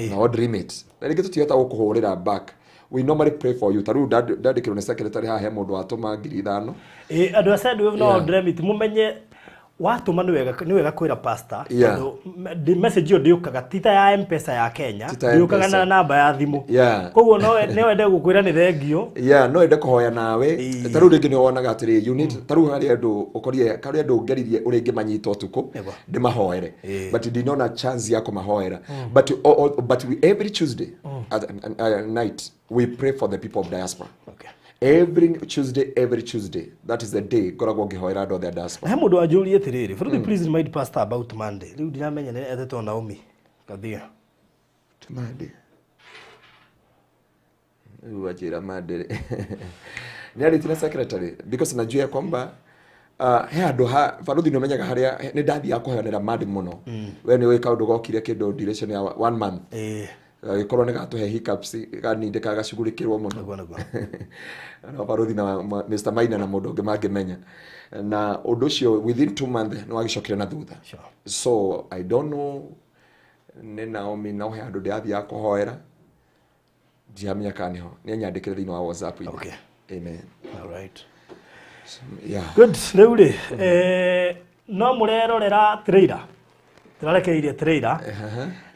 na Odd Remit, na rĩngĩ tũtihota gũkũhũrĩra back. We normally pray for you. Ta rĩu ndandĩkĩrwo nĩ secretary haha he mũndũ watũma 5,000. Ĩ, andũ a Sendwave no Remit, mũmenye watũma nĩ wega kwĩra pastor tondũ message ĩyo ndĩũkaga ti ta ya M-Pesa ya Kenya. Ti ta ya ndĩũkaga M-Pesa. na namba ya thimũ. Koguo no wende gũkwĩra nĩ thengio. Yeah, no ende kũhoya nawe. Ta rĩu rĩngĩ nĩ wonaga atĩrĩ, you need, ta rĩu harĩ andũ ũkorire karĩ andũ ngeririe ũrĩa ingĩmanyita ũtukũ ndĩmahoere, but ndinona chance ya kũmahoera, but we, every Tuesday at night we pray for the people of diaspora. Every Tuesday, every Tuesday, that is the day ngoragwo ngĩhoera andũ othe a diaspora. He mũndũ wanjũria atĩrĩrĩ, "Bũrũri, please remind pastor about Monday." Rĩu ndiramenya nĩ etĩtwo Naomi Kathia. Monday rĩu wanjĩra Monday nĩ arĩtie na secretary because najua ya kwamba he handũ ha baruthi nĩ ũmenyaga harĩa nĩ ndathiaga kũheanĩra Monday mũno. We nĩ ũĩ kaũndũ gokire kĩndũ duration ya one month, gagĩkorwo nĩ gatũhe hiccups, ganinde gagacugurĩkĩrwo mũno. Nĩguo. No baruthi na Mr. Maina na mũndũ ũngĩ mangĩmenya na ũndũ ũcio within 2 months nĩ wagĩcokire na thutha. So I don't know nĩ Naomi, no he handũ ndĩrathiaga kũhoera, ndiramenya kana nĩho. Nĩ anyandĩkĩre thĩinĩ wa WhatsApp -inĩ. Amen. All right. Yeah. Good. Rĩu rĩ, no mũrerorera trailer, tũrarekereirie trailer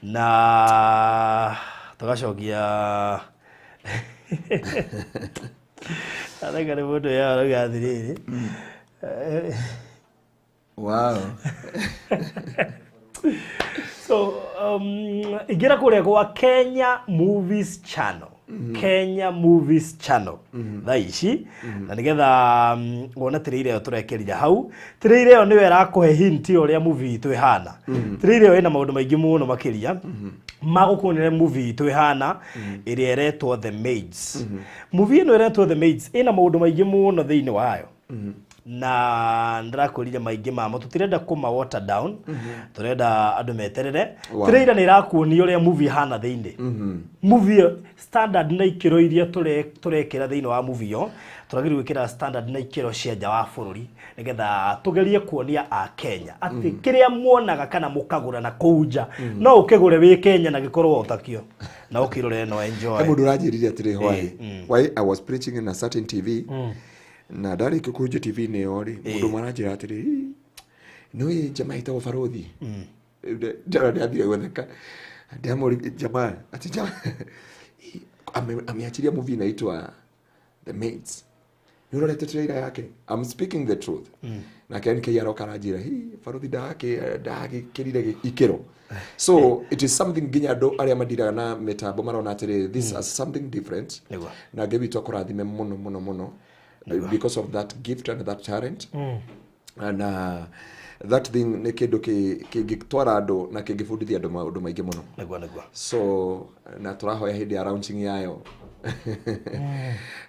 na tũgacokia areka nĩ mũndũ ya arauga atĩrĩrĩ. So ingĩra kũrĩa gwa Kenya Movies Channel, Kenya Movies Channel thaa ici, na nĩgetha wone trailer ĩyo tũrekerire hau. Trailer ĩyo nĩyo ĩrakũhe hint ya ũrĩa movie itũ ĩhana. Trailer ĩyo ĩna maũndũ maingĩ mũno makĩria magũkuonera movie itũ ĩhana, ĩrĩa ĩretwo The Maids. Movie ĩno ĩretwo The Maids ĩna maũndũ maingĩ mũno thĩinĩ wayo, na ndĩrakwĩrire maingĩ mamo tũtirenda kũma water down, tũrenda andũ meterere. Trailer nĩ ĩrakuonia ũrĩa movie ĩhana thĩinĩ. Movie ĩyo standard na ikĩro iria tũrekĩra thĩinĩ wa movie ĩyo, tũragĩrĩirwo gwĩkĩra standard na ikĩro cia nja wa bũrũri nĩgetha tũgerie kuonia a Kenya atĩ kĩrĩa muonaga kana mũkagũra na kũu nja no ũkĩgũre wĩ Kenya na gĩkorwo ũtakio na ũkĩrore no enjoy. He mũndũ ũranjĩrire atĩrĩ, why I was preaching in a certain TV, na ndarĩkia kũhunjia TV-inĩ ĩyo rĩ, mũndũ ũmwe aranjĩra atĩrĩ, "Nĩ jamaa ĩtagwo Barothi." Ndara ndĩrathire gwetheka, ndĩramũria jamaa ati jamaa ameachilia movie inaitwa The Maids. Nĩ ũrorete trailer yake? I'm speaking the truth. Nake NK aroka aranjĩra, hi baruthi ndagĩkĩrire ikĩro. So it is something nginya andũ arĩa mandiraga na mĩtambo marona atĩrĩrĩ, this is something different. Nĩguo. Na Ngai witũ akũrathime mũno mũno mũno because of that gift and that talent. Na that thing nĩ kĩndũ kĩngĩtwara andũ na kĩngĩbundithia andũ maũndũ maingĩ mũno. Nĩguo nĩguo. So na tũrahoya hĩndĩ ya launching yayo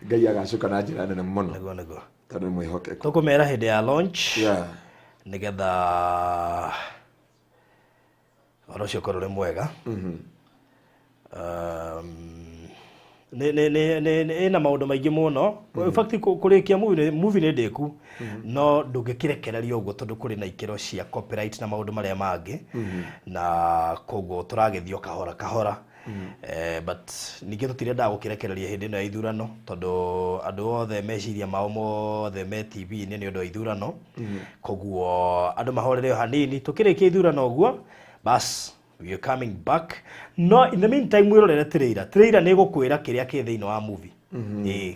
Ngai agacoka na njĩra nene mũno. Nĩguo nĩguo. Tondũ nĩ mwĩhokeku. Tũkũmera hĩndĩ ya launch. Yeah. Nĩgetha ũhoro ũcio ũkorwo ũrĩ mwega. Nĩ ĩna maũndũ maingĩ mũno. In fact kũrĩkia movie nĩ ndĩku, no ndũngĩkĩrekereria ũguo tondũ kũrĩ na ikĩro cia copyright na maũndũ marĩa mangĩ, na koguo tũragĩthiĩ o kahora kahora. But ningĩ tũtirendaga gũkĩrekereria hĩndĩ ĩno ya ithurano tondũ andũ othe meciria mao mothe me TV-inĩ nĩ ũndũ wa ithurano. Koguo andũ mahorere o hanini, tũkĩrĩkia ithurano ũguo bas we are coming back. No in the meantime mwĩrorere trailer. Trailer nĩ ĩgũkwĩra kĩrĩa kĩ thĩinĩ wa movie.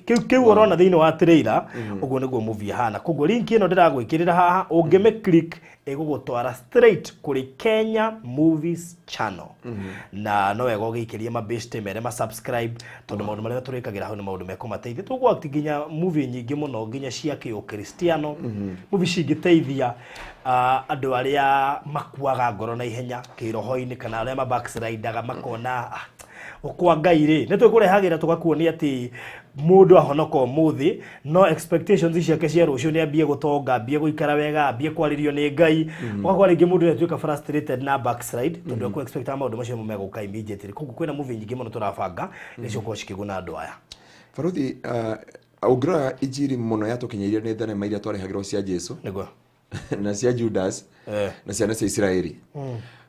Kĩu ũrona thĩinĩ wa trailer, ũguo nĩguo movie ĩhana. Koguo link ĩno ndĩragwĩkĩrĩra haha, ũngĩmĩ click ĩgũgũtwara straight kũrĩ Kenya Movies Channel. Na no wega ũgĩikĩrie mabeshte mere ma subscribe tondũ maũndũ marĩa tũrĩkagĩra hau nĩ maũndũ mekũmateithia. Tũgũ nginya movie nyingĩ mũno nginya cia kĩũkristiano, movie cingĩteithia andũ arĩa makuaga ngoro na ihenya kĩroho-inĩ kana arĩa ma backslidaga makona kwa Ngai rĩ nĩ twĩkũrehagĩra tũgakuonia atĩ mũndũ ahonoka ũmũthĩ no expectations ciake cia rũciũ nĩ ambie gũtonga, ambie gũikara wega, ambie kwarĩrio nĩ Ngai. Ũgakora rĩngĩ mũndũ nĩatuĩka frustrated na backslide tondũ ekũ expect maũndũ macio megũka immediately. Koguo kwĩna movie nyingĩ mũno tũrabanga iria cigũkorwo cikĩguna andũ aya. Baruthi, ũngĩrora injiri mũno yatũkinyĩirie nĩ thenema iria twarehagĩrwo cia Jesu. Nĩguo. Na cia Judas na ciana cia Isiraeli.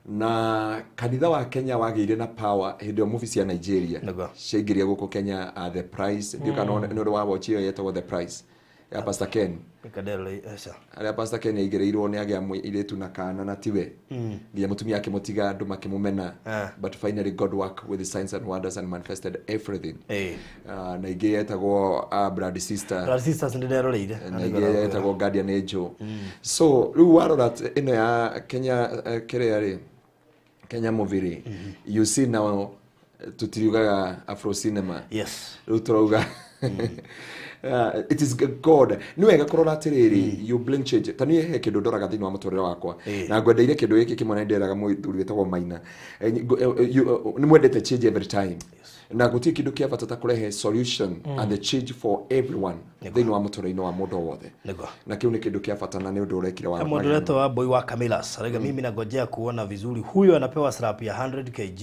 Na kanitha wa Kenya wagĩire na power hĩndĩ ĩyo movie cia Nigeria ciaingĩria gũkũ Kenya, The Price. Ndiũ kana nĩ ũndũ wa watch ĩyo yetagwo The Price ya Pastor Ken. Arĩa Pastor Ken aigĩrĩirwo nĩ agĩa mũirĩtu na kana na tiwe. Nginya mũtumia akĩmũtiga andũ makĩmũmena. But finally God worked with the signs and wonders and manifested everything. Na ingĩ yetagwo Blood Sister. Blood Sisters nĩ nderoreire. Na ingĩ yetagwo Guardian Angel. So rĩu warora ĩno ya Kenya kĩrĩa rĩ Kenya movie rĩ, you see now tutiriugaga Afro cinema. Yes. Rĩu tũrauga it is God. Nĩ wega kũrora atĩrĩrĩ, you blink change. Ta niĩ he kĩndũ ndoraga thĩinĩ wa mũtũrĩre wakwa. Na ngwendeire kĩndũ gĩkĩ kĩmwe na ndĩraga mũthuri wĩtagwo Maina. Nĩ mwendete change every time. Na gũtirĩ kĩndũ kĩa bata ta kũrehe solution and the change for everyone thĩinĩ wa mũtũrĩre-inĩ wa mũndũ o wothe. Na kĩu nĩ kĩndũ kĩa bata na nĩ ũndũ ũrekire wa Mũndũ ũretwo wa Boy wa Camillus arauga mimi nangojea kuona vizuri, huyo anapewa slap ya 100 kg.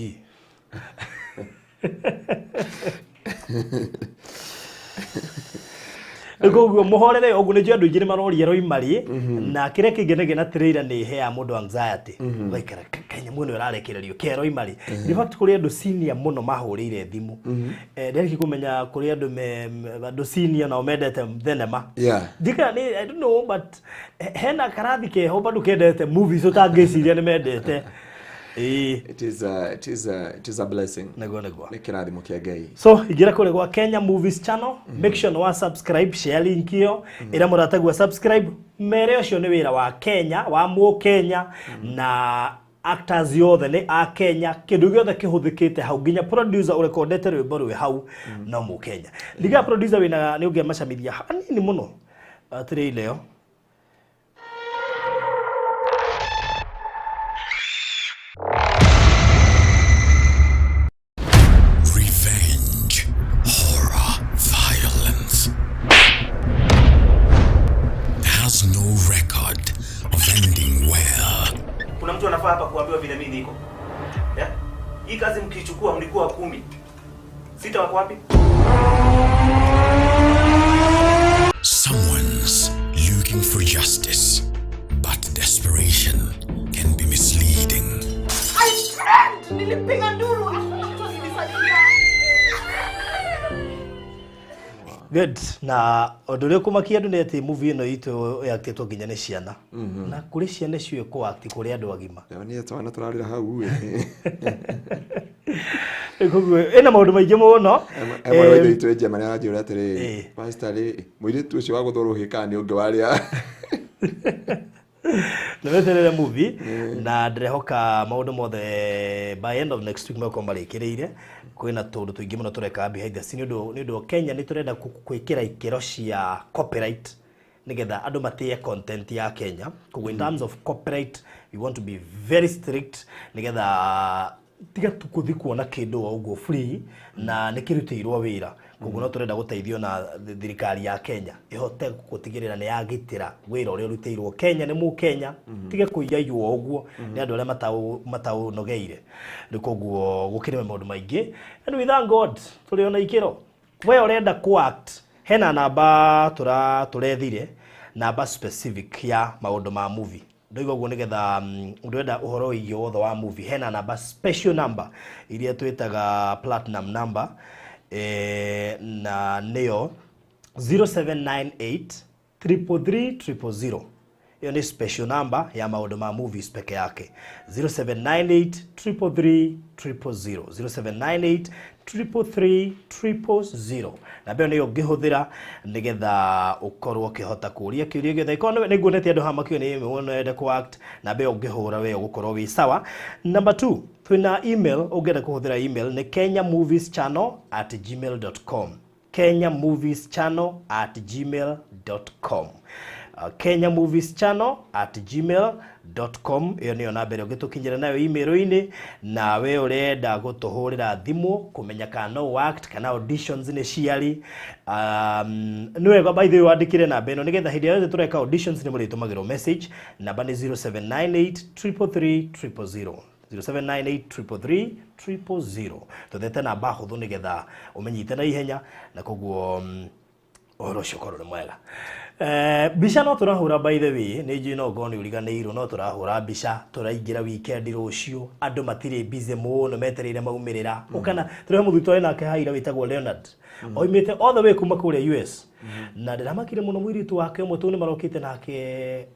Koguo muhorere ũguo nĩ andũ aingĩ nĩ maroria roimari na kĩrĩa kĩngenagia na trailer nĩ ĩheaga mũndũ anxiety. Ũgaikara Kenya mũno ĩrarekererio kĩa roimari. In fact kũrĩ andũ senior mũno mahũrĩire thimũ. Nderĩki kũmenya kũrĩ andũ andũ senior nao mendete thenema. Ndika nĩ I don't know but hena karathi keho bado kendete movies ũtangĩciria nĩ mendete. It is a blessing. Nĩguo nĩguo. Nĩ kĩrathimo kĩa Ngai. So ingĩra kũrĩa gwa Kenya Movies Channel, make sure nĩ wa subscribe, share link ĩyo, ĩra mũrataguo subscribe. Mere ũcio nĩ wĩra wa Kenya, wa Mũkenya na actors yothe nĩ a Kenya, kĩndũ gĩothe kĩhũthĩkĩte hau nginya producer ũrekondete rwĩmbo rwĩ hau no Mũkenya. Ndiga producer wĩna nĩ ũngĩamacamithia hanini mũno trailer ĩyo. Revenge, horror, violence has no record of ending well. Kuna mtu anafaa hapa kuambiwa vile mimi niko. Yeah? Hii kazi mkichukua mlikuwa 10. 6 wako wapi? Someone's looking for justice, but desperation can be misleading. I screamed! Nilipiga nduru, hakuna mtu alinisaidia. Good. Na ũndũ ũrĩa ũkũmakia andũ nĩ atĩ movie ĩno itũ yaktĩtwo nginya nĩ ciana. Na kũrĩ ciana ciũĩ kũ act kũrĩ andũ agima. Nĩ twana tũrarĩra hau ĩ. Koguo ĩna maũndũ maingĩ mũno. Mwana wa ithe witũ wĩ Germany aranjĩra atĩrĩrĩ, pastor rĩ, mũirĩtu ũcio wa gũthwo rũhĩ kana nĩ ũngĩ warĩa? Nĩ weterere movie na ndĩrehoka maũndũ mothe by end of next week megũkorwo marĩkĩrĩire. Kwĩna tũndũ tũingĩ mũno tũreka behind the scene nĩ ũndũ Kenya nĩ tũrenda gwĩkĩra ikĩro cia copyright nĩgetha andũ matĩe content ya Kenya. Koguo in terms of copyright we want to be very strict nĩgetha tiga tu kũthi kuona kĩndũ o ũguo free na nĩ kĩrutĩirwo wĩra. Koguo no tũrenda gũteithio na thirikari ya Kenya ĩhote gũtigĩrĩra nĩ yagitĩra wĩra ũrĩa ũrutĩirwo Kenya nĩ mũkenya, tige kũiyaiywo ũguo nĩ andũ arĩa mataũnogeire. Rĩu koguo gũkĩrĩ maũndũ maingĩ and we thank God tũrĩ ona ikĩro. We ũrenda ku act, hena namba tũrethire, namba specific ya maũndũ ma movie. Ndoiga ũguo nĩgetha ũrenda ũhoro wĩgiĩ wothe wa movie, hena namba special, number iria twĩtaga platinum number, na nĩyo 0798 333 000. Ĩyo nĩ special number ya maũndũ ma movies peke yake, 0798 333 000, 0798 333 000. Namba ĩyo nĩyo ũngĩhũthĩra nĩgetha ũkorwo ũkĩhota kũũria kĩũria gĩothe. Ĩkorwo nĩ nguonete andũ haha makĩũria nĩ wende kũ act, namba ĩyo ũngĩhũra we ũgũkorwo wĩ sawa. Number 2, twĩna email. Ũngĩenda kũhũthĩra email nĩ kenyamovieschannel@gmail.com, kenyamovieschannel@gmail.com, kenyamovieschannel@gmail.com. Ĩyo nĩyo namba ĩrĩa ũngĩtũkinyĩra nayo email-inĩ. Na we ũrenda gũtũhũrĩra thimũ kũmenya kana no act kana auditions nĩ ciarĩ, nĩ wega by the way wandĩkĩre namba ĩno nĩgetha hĩndĩ ĩrĩa yothe tũreka auditions nĩ mũrĩtũmagĩrwo message. Namba nĩ 0798 333 000, 0798 333 000. Tũthete namba hũthũ nĩgetha ũmenyite na ihenya na koguo ũhoro ũcio ũkorwo nĩ mwega. Mbica no tũrahũra, by the way, nĩ njũĩ no ngorwo nĩ ũriganĩirwo, no tũrahũra mbica. Tũraingĩra weekend rũciũ, andũ matirĩ busy mũno, metereire maumĩrĩra. Ũkana tũrĩ mũthuri twarĩ nake haira wĩtagwo Leonard, oimĩte all the way kuma kũrĩa US, na ndĩramakire mũno mũirĩtu wake ũmwe tondũ nĩ marokĩte nake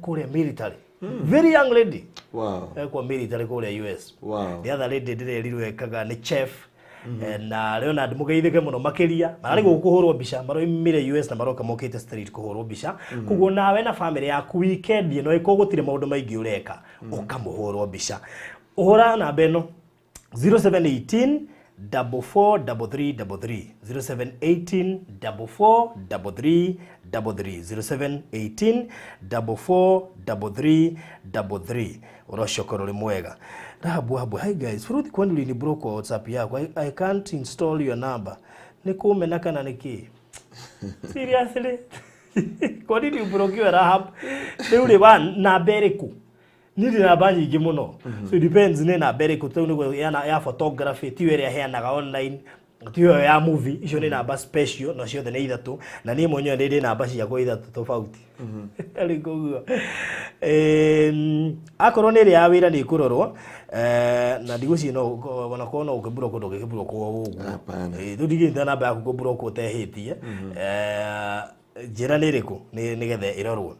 kũrĩa military, very young lady, ekwa military kũrĩa US. The other lady ndĩrerirwo ekaga nĩ chef. Na Leonard mũgeithĩke mũno makĩria, mararĩ gũkũ kũhũrwo mbica, maroimire US na maroka mokĩte straight kũhũrwo mbica. Koguo nawe na family yaku weekend ĩno ĩkorwo gũtirĩ maũndũ maingĩ ũreka, ũkamũhũrwo mbica, ũhũra namba ĩno 0718 443333, 0718 4433 33, 0718 4433 33. Ũrocio ũkorwo ũrĩ mwega. Rahabu Habu, hi guys, Fruthi, kwani uliniblock kwa WhatsApp yako? I can't install your number. Nĩ kũmena kana nĩ kĩ? Seriously, kwa nini ublokiwe, Rahab? Rĩu rĩ wa namba ĩrĩkũ? Niĩ ndĩ namba nyingĩ mũno, so it depends nĩ namba ĩrĩkũ. Tondũ nĩguo ya photography tiyo ĩrĩa heanaga online, tiyo ya movie. Icio nĩ namba special na ciothe nĩ ithatũ, na niĩ mwenyewe nĩ ndĩ namba ciakwa ithatũ tofauti. Rĩu koguo akorwo nĩ ĩrĩa ya wĩra nĩ ĩkũrorwo, na ndigũciĩ no onakorwo no ũkĩmburokwo, ndũngĩkĩmburokwo ũguo. Hapana. Rĩu ndigĩte namba yaku kũmburokwo ũtehĩtie. Njĩra nĩ ĩrĩkũ nĩgetha ĩrorwo.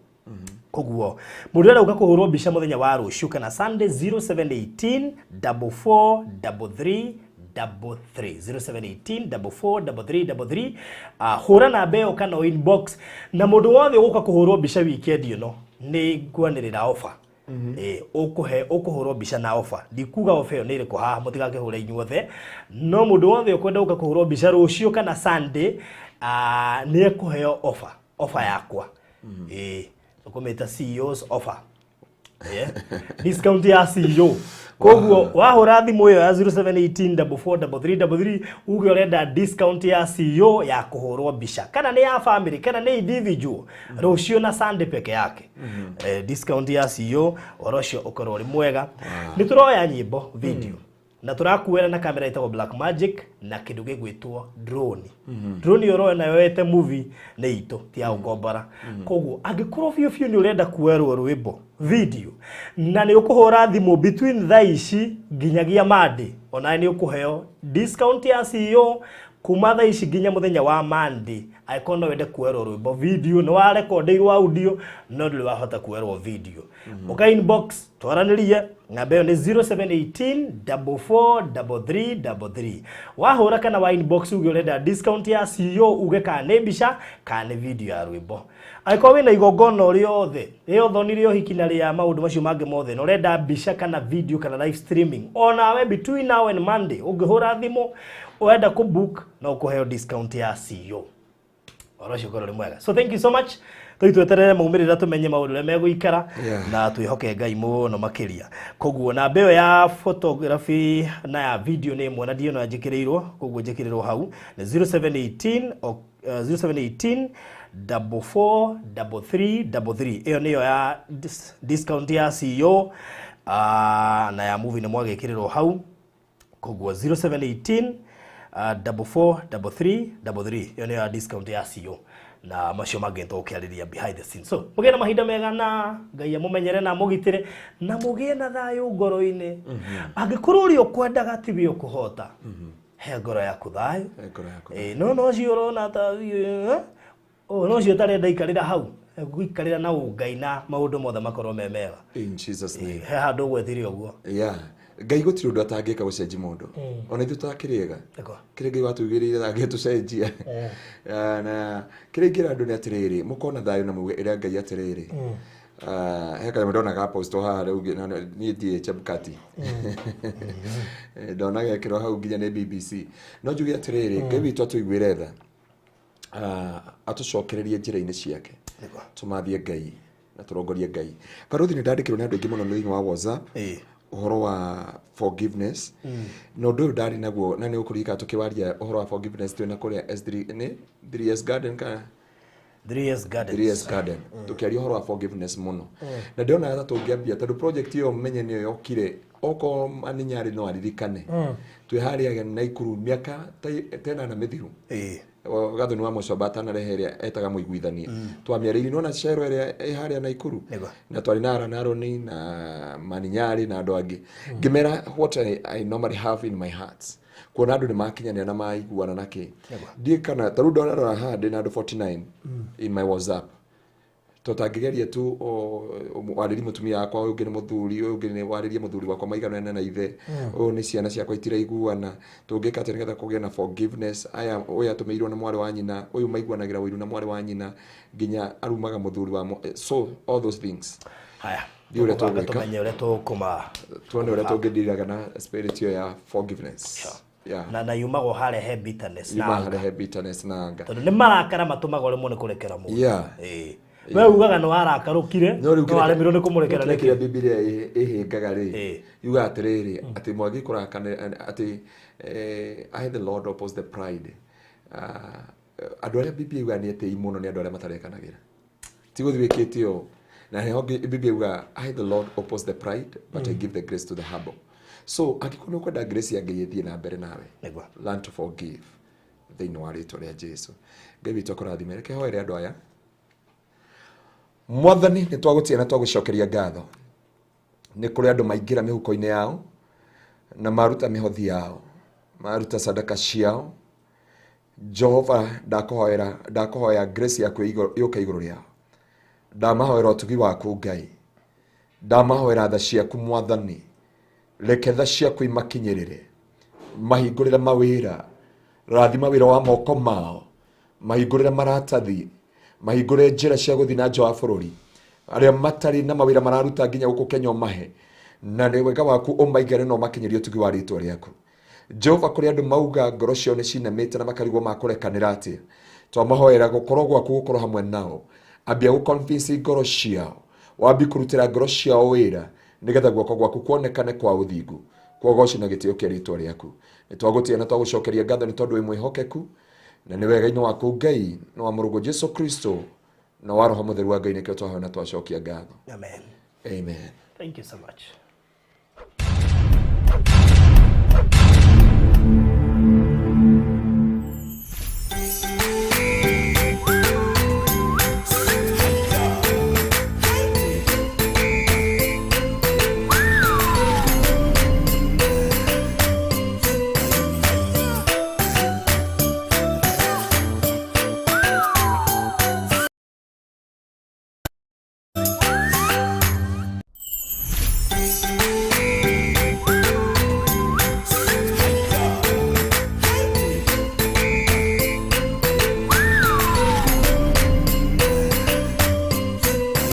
Koguo mũndũ ũrĩa ũka kũhũrwo mbica mũthenya wa rũciũ kana Sunday, 0718 44 33 33, 0718 44 33 33. Hũra namba ĩyo kana inbox. Na mũndũ wothe ũgũka kũhũrwo mbica weekend ĩno nĩ ngwanĩrĩra offer. Ũkũhe ũkũhũrwo mbica na offer. Ndikuga offer ĩyo nĩ ĩrĩkũ haha, mũtigakĩhũre inyuothe, no mũndũ wothe ũkwenda gũka kũhũrwo mbica rũciũ kana Sunday, nĩ ekũheo offer, offer yakwa. Tũkũmĩta CEO's offer, yeah. Discount ya CEO. Koguo wahũra thimũ ĩyo ya 0718 443333 uge ũrenda discount ya CEO ya kũhũrwo mbica, kana nĩ ya family kana nĩ individual, rũciũ na Sunday peke yake. Discount ya CEO. Ũhoro ũcio ũkorwo ũrĩ mwega. Nĩ tũroya nyĩmbo video na tũrakuĩra na kamera ĩtagwo Black Magic na kĩndũ gĩgwĩtwo drone. Drone ĩyo ũrona yoete movie nĩ itũ, ti ya gũkombora. Koguo angĩkorwo biũ biũ nĩ ũrenda kuoerwo rwĩmbo video na nĩ ũkũhũra thimũ between thaa ici nginyagia Monday, onawe nĩ ũkũheo discount ya CEO kuma thaa ici nginya mũthenya wa Monday. Angĩkorwo no wende kuoerwo rwĩmbo video, nĩ warekondeirwo audio no ndũrĩ wahota kuoerwo video, ũka inbox twaranĩrie. Namba ĩyo nĩ 0718 443333. Wahũra kana wa inbox uge ũrenda discount ya CEO, uge kana nĩ mbica kana nĩ video ya rwĩmbo. Angĩkorwo wĩna igongona o rĩothe, rĩa ũthoni, rĩa ũhiki na rĩa maũndũ macio mangĩ mothe, na ũrenda mbica kana video kana live streaming, onawe between now and Monday ũngĩhũra thimũ ũrenda kũbook, no ũkũheo discount ya CEO. Ũhoro ũcio ũkorwo ũrĩ mwega. So thank you so much. Tũi tweterere maumĩrĩra, tũmenye maũndũ ũrĩa megũikara na twĩhoke Ngai mũno makĩria. Koguo namba ĩyo ya photography na ya video nĩ ĩmwe na ndiĩ ĩno njĩkĩrĩirwo, koguo njĩkĩrĩrwo hau nĩ 0718 0718 443333. Ĩyo nĩyo ya discount ya CEO, na ya movie nĩ mwagĩkĩrĩrwo hau. Koguo 0718 443333, ĩyo nĩyo ya discount ya CEO, na macio mangĩ tũkĩarĩria behind the scenes. So mũgĩe na mahinda mega na Ngai amũmenyere na amũgitĩre na mũgĩe na thayũ ngoro-inĩ. Angĩkorwo ũrĩa ũkwendaga tiwe ũkũhota, he ngoro yaku thayũ. He ngoro yaku. Ĩ, no ũcio ũrona ta no ũcio ũtarenda ikarĩra hau, gũikarĩra na ũngai na maũndũ mothe makorwo me mega. In Jesus name. He handũ ũgwetire ũguo. Yeah, Ngai gũtirĩ ũndũ atangĩka gũcenjia mũndũ, ona ithuĩ tũtakĩrĩega. Kĩrĩa Ngai watũigĩrĩire angĩtũcenjia. Na kĩrĩa ingĩra andũ nĩ atĩrĩrĩ, mũkorwo na thayũ na muge ĩrĩa Ngai atĩrĩrĩ. He kanyamũ ndona ga post haha rĩu niĩ ndirĩ Chebukati. Ndona gekĩrwo hau nginya nĩ BBC. No njuge atĩrĩrĩ, Ngai witũ atũiguĩre tha, atũcokererie njĩra-inĩ ciake, tũmathie Ngai na tũrongorie Ngai. Baruthi, nĩ ndandĩkĩrwo nĩ andũ aingĩ mũno thĩinĩ wa WhatsApp ũhoro wa forgiveness, na ũndũ ũyũ ndarĩ naguo na nĩ ũkũririkana tũkĩwaria ũhoro wa forgiveness twĩna kũrĩa S3 nĩ 3S Garden kana 3S Gardens. 3S Garden, tũkĩaria ũhoro wa forgiveness mũno, na ndĩrona ta tũngĩambia tondũ project ĩyo menye nĩyo yokire okorwo Maninyarĩ no aririkane twĩ harĩa Naikuru mĩaka ta ĩnana mĩthiru. Gathoni wa Mũcomba atanarehe ĩrĩa etaga mũiguithania, twamĩarĩirie nona cero ĩrĩa ĩ harĩa Naikuru. Na twarĩ na Aran Aroni na Maninyarĩ na andũ angĩ, ngĩmera what I normally have in my heart, kuona andũ nĩ makinyanĩra na maiguana na kĩ ndiĩ kana ta rĩu ndarora haha ndĩ na andũ 49 in my WhatsApp. Tũtangĩgeria tu warĩrie mũtumia wakwa, ũyũ ũngĩ nĩ mũthuri, ũyũ ũngĩ nĩ warĩrie mũthuri wakwa maiganane na ithe, ũyũ nĩ ciana ciakwa itiraiguana, tũngĩka atĩa nĩgetha kũgĩe na forgiveness? Aya, ũyũ atũmĩirwo nĩ mwarĩ wa nyina, ũyũ maiguanagĩra ũiru na mwarĩ wa nyina nginya arumaga mũthuri wa so all those things. Haya. Ndiũ ũrĩa Tũgũbanga tũgwĩka. Tũmenye ũrĩa tũkũma Tuone ũrĩa tũngĩndiraga na spirit ĩyo ya forgiveness, yeah. Na yumagwo harĩa he bitterness na yuma anger. Harĩa he bitterness na anger. Tondũ nĩ marakara matũmaga ũremwo nĩ kũrekera mũndũ. We ugaga nĩ warakarũkire, no rĩu no waremirwo nĩ kũmũrekera. kĩrĩa Nĩkĩ? Kĩrĩa Bibilia ĩhĩngaga rĩ, yugaga atĩrĩrĩ, atĩ mwagi kũrakana atĩ I the Lord oppose the pride. Andũ arĩa Bibilia yugaga nĩ etĩi mũno nĩ andũ arĩa matarekanagĩra, ti gũthiĩ wĩkĩte ũũ. Na heho Bibilia yugaga, I the Lord oppose the pride, but I give the grace to the humble. So angĩkorwo nĩ ũkwenda grace ya Ngai ĩthiĩ na mbere nawe, learn to forgive thĩinĩ wa rĩtwa rĩa Jesu. Ngai witũ akũrathime. Reke hoere andũ aya. Mwathani, nĩ twagũtĩa na twagũcokeria ngatho nĩ kũrĩ andũ maingĩra mĩhuko-inĩ yao na maruta mĩhothi yao, maruta sadaka ciao. Jehova, ndakũhoera, ndakũhoya grace yaku yũke igũrũ rĩao. Ndamahoera ũtugi waku Ngai, ndamahoera tha ciaku Mwathani. Reke tha ciaku imakinyĩrĩre, mahingũrĩre mawĩra, rathima wĩra wa moko mao, mahingũrĩre maratathi, mahingũrĩre njĩra cia gũthiĩ na nja wa bũrũri. Arĩa matarĩ na mawĩra mararuta nginya gũkũ Kenya, ũmahe na nĩ wega waku, ũmaigane na ũmakinyĩrie ũtugi wa rĩtwa rĩaku Jehova. Kũrĩ andũ mauga ngoro ciao nĩ cinamĩte na makarigwo makũrekanĩra atĩa, twamahoera gũkorwo gwaku gũkorwo hamwe nao. Ambia gũconvince ngoro ciao, wambi kũrutĩra ngoro ciao wĩra nĩgetha guoko gwaku kuonekane kwa ũthingu, kwogoci na gĩtĩo kĩa rĩtwa rĩaku. Nĩ twagũtĩa na twagũcokeria ngatho nĩ tondũ wĩ mwĩhokeku na nĩ wega-inĩ waku Ngai na wa mũrũguo Jesu Kristo na wa Roho Mũtheru wa Ngai nĩkĩo twahoya na twacokia ngatho. Amen. Amen. Thank you so much.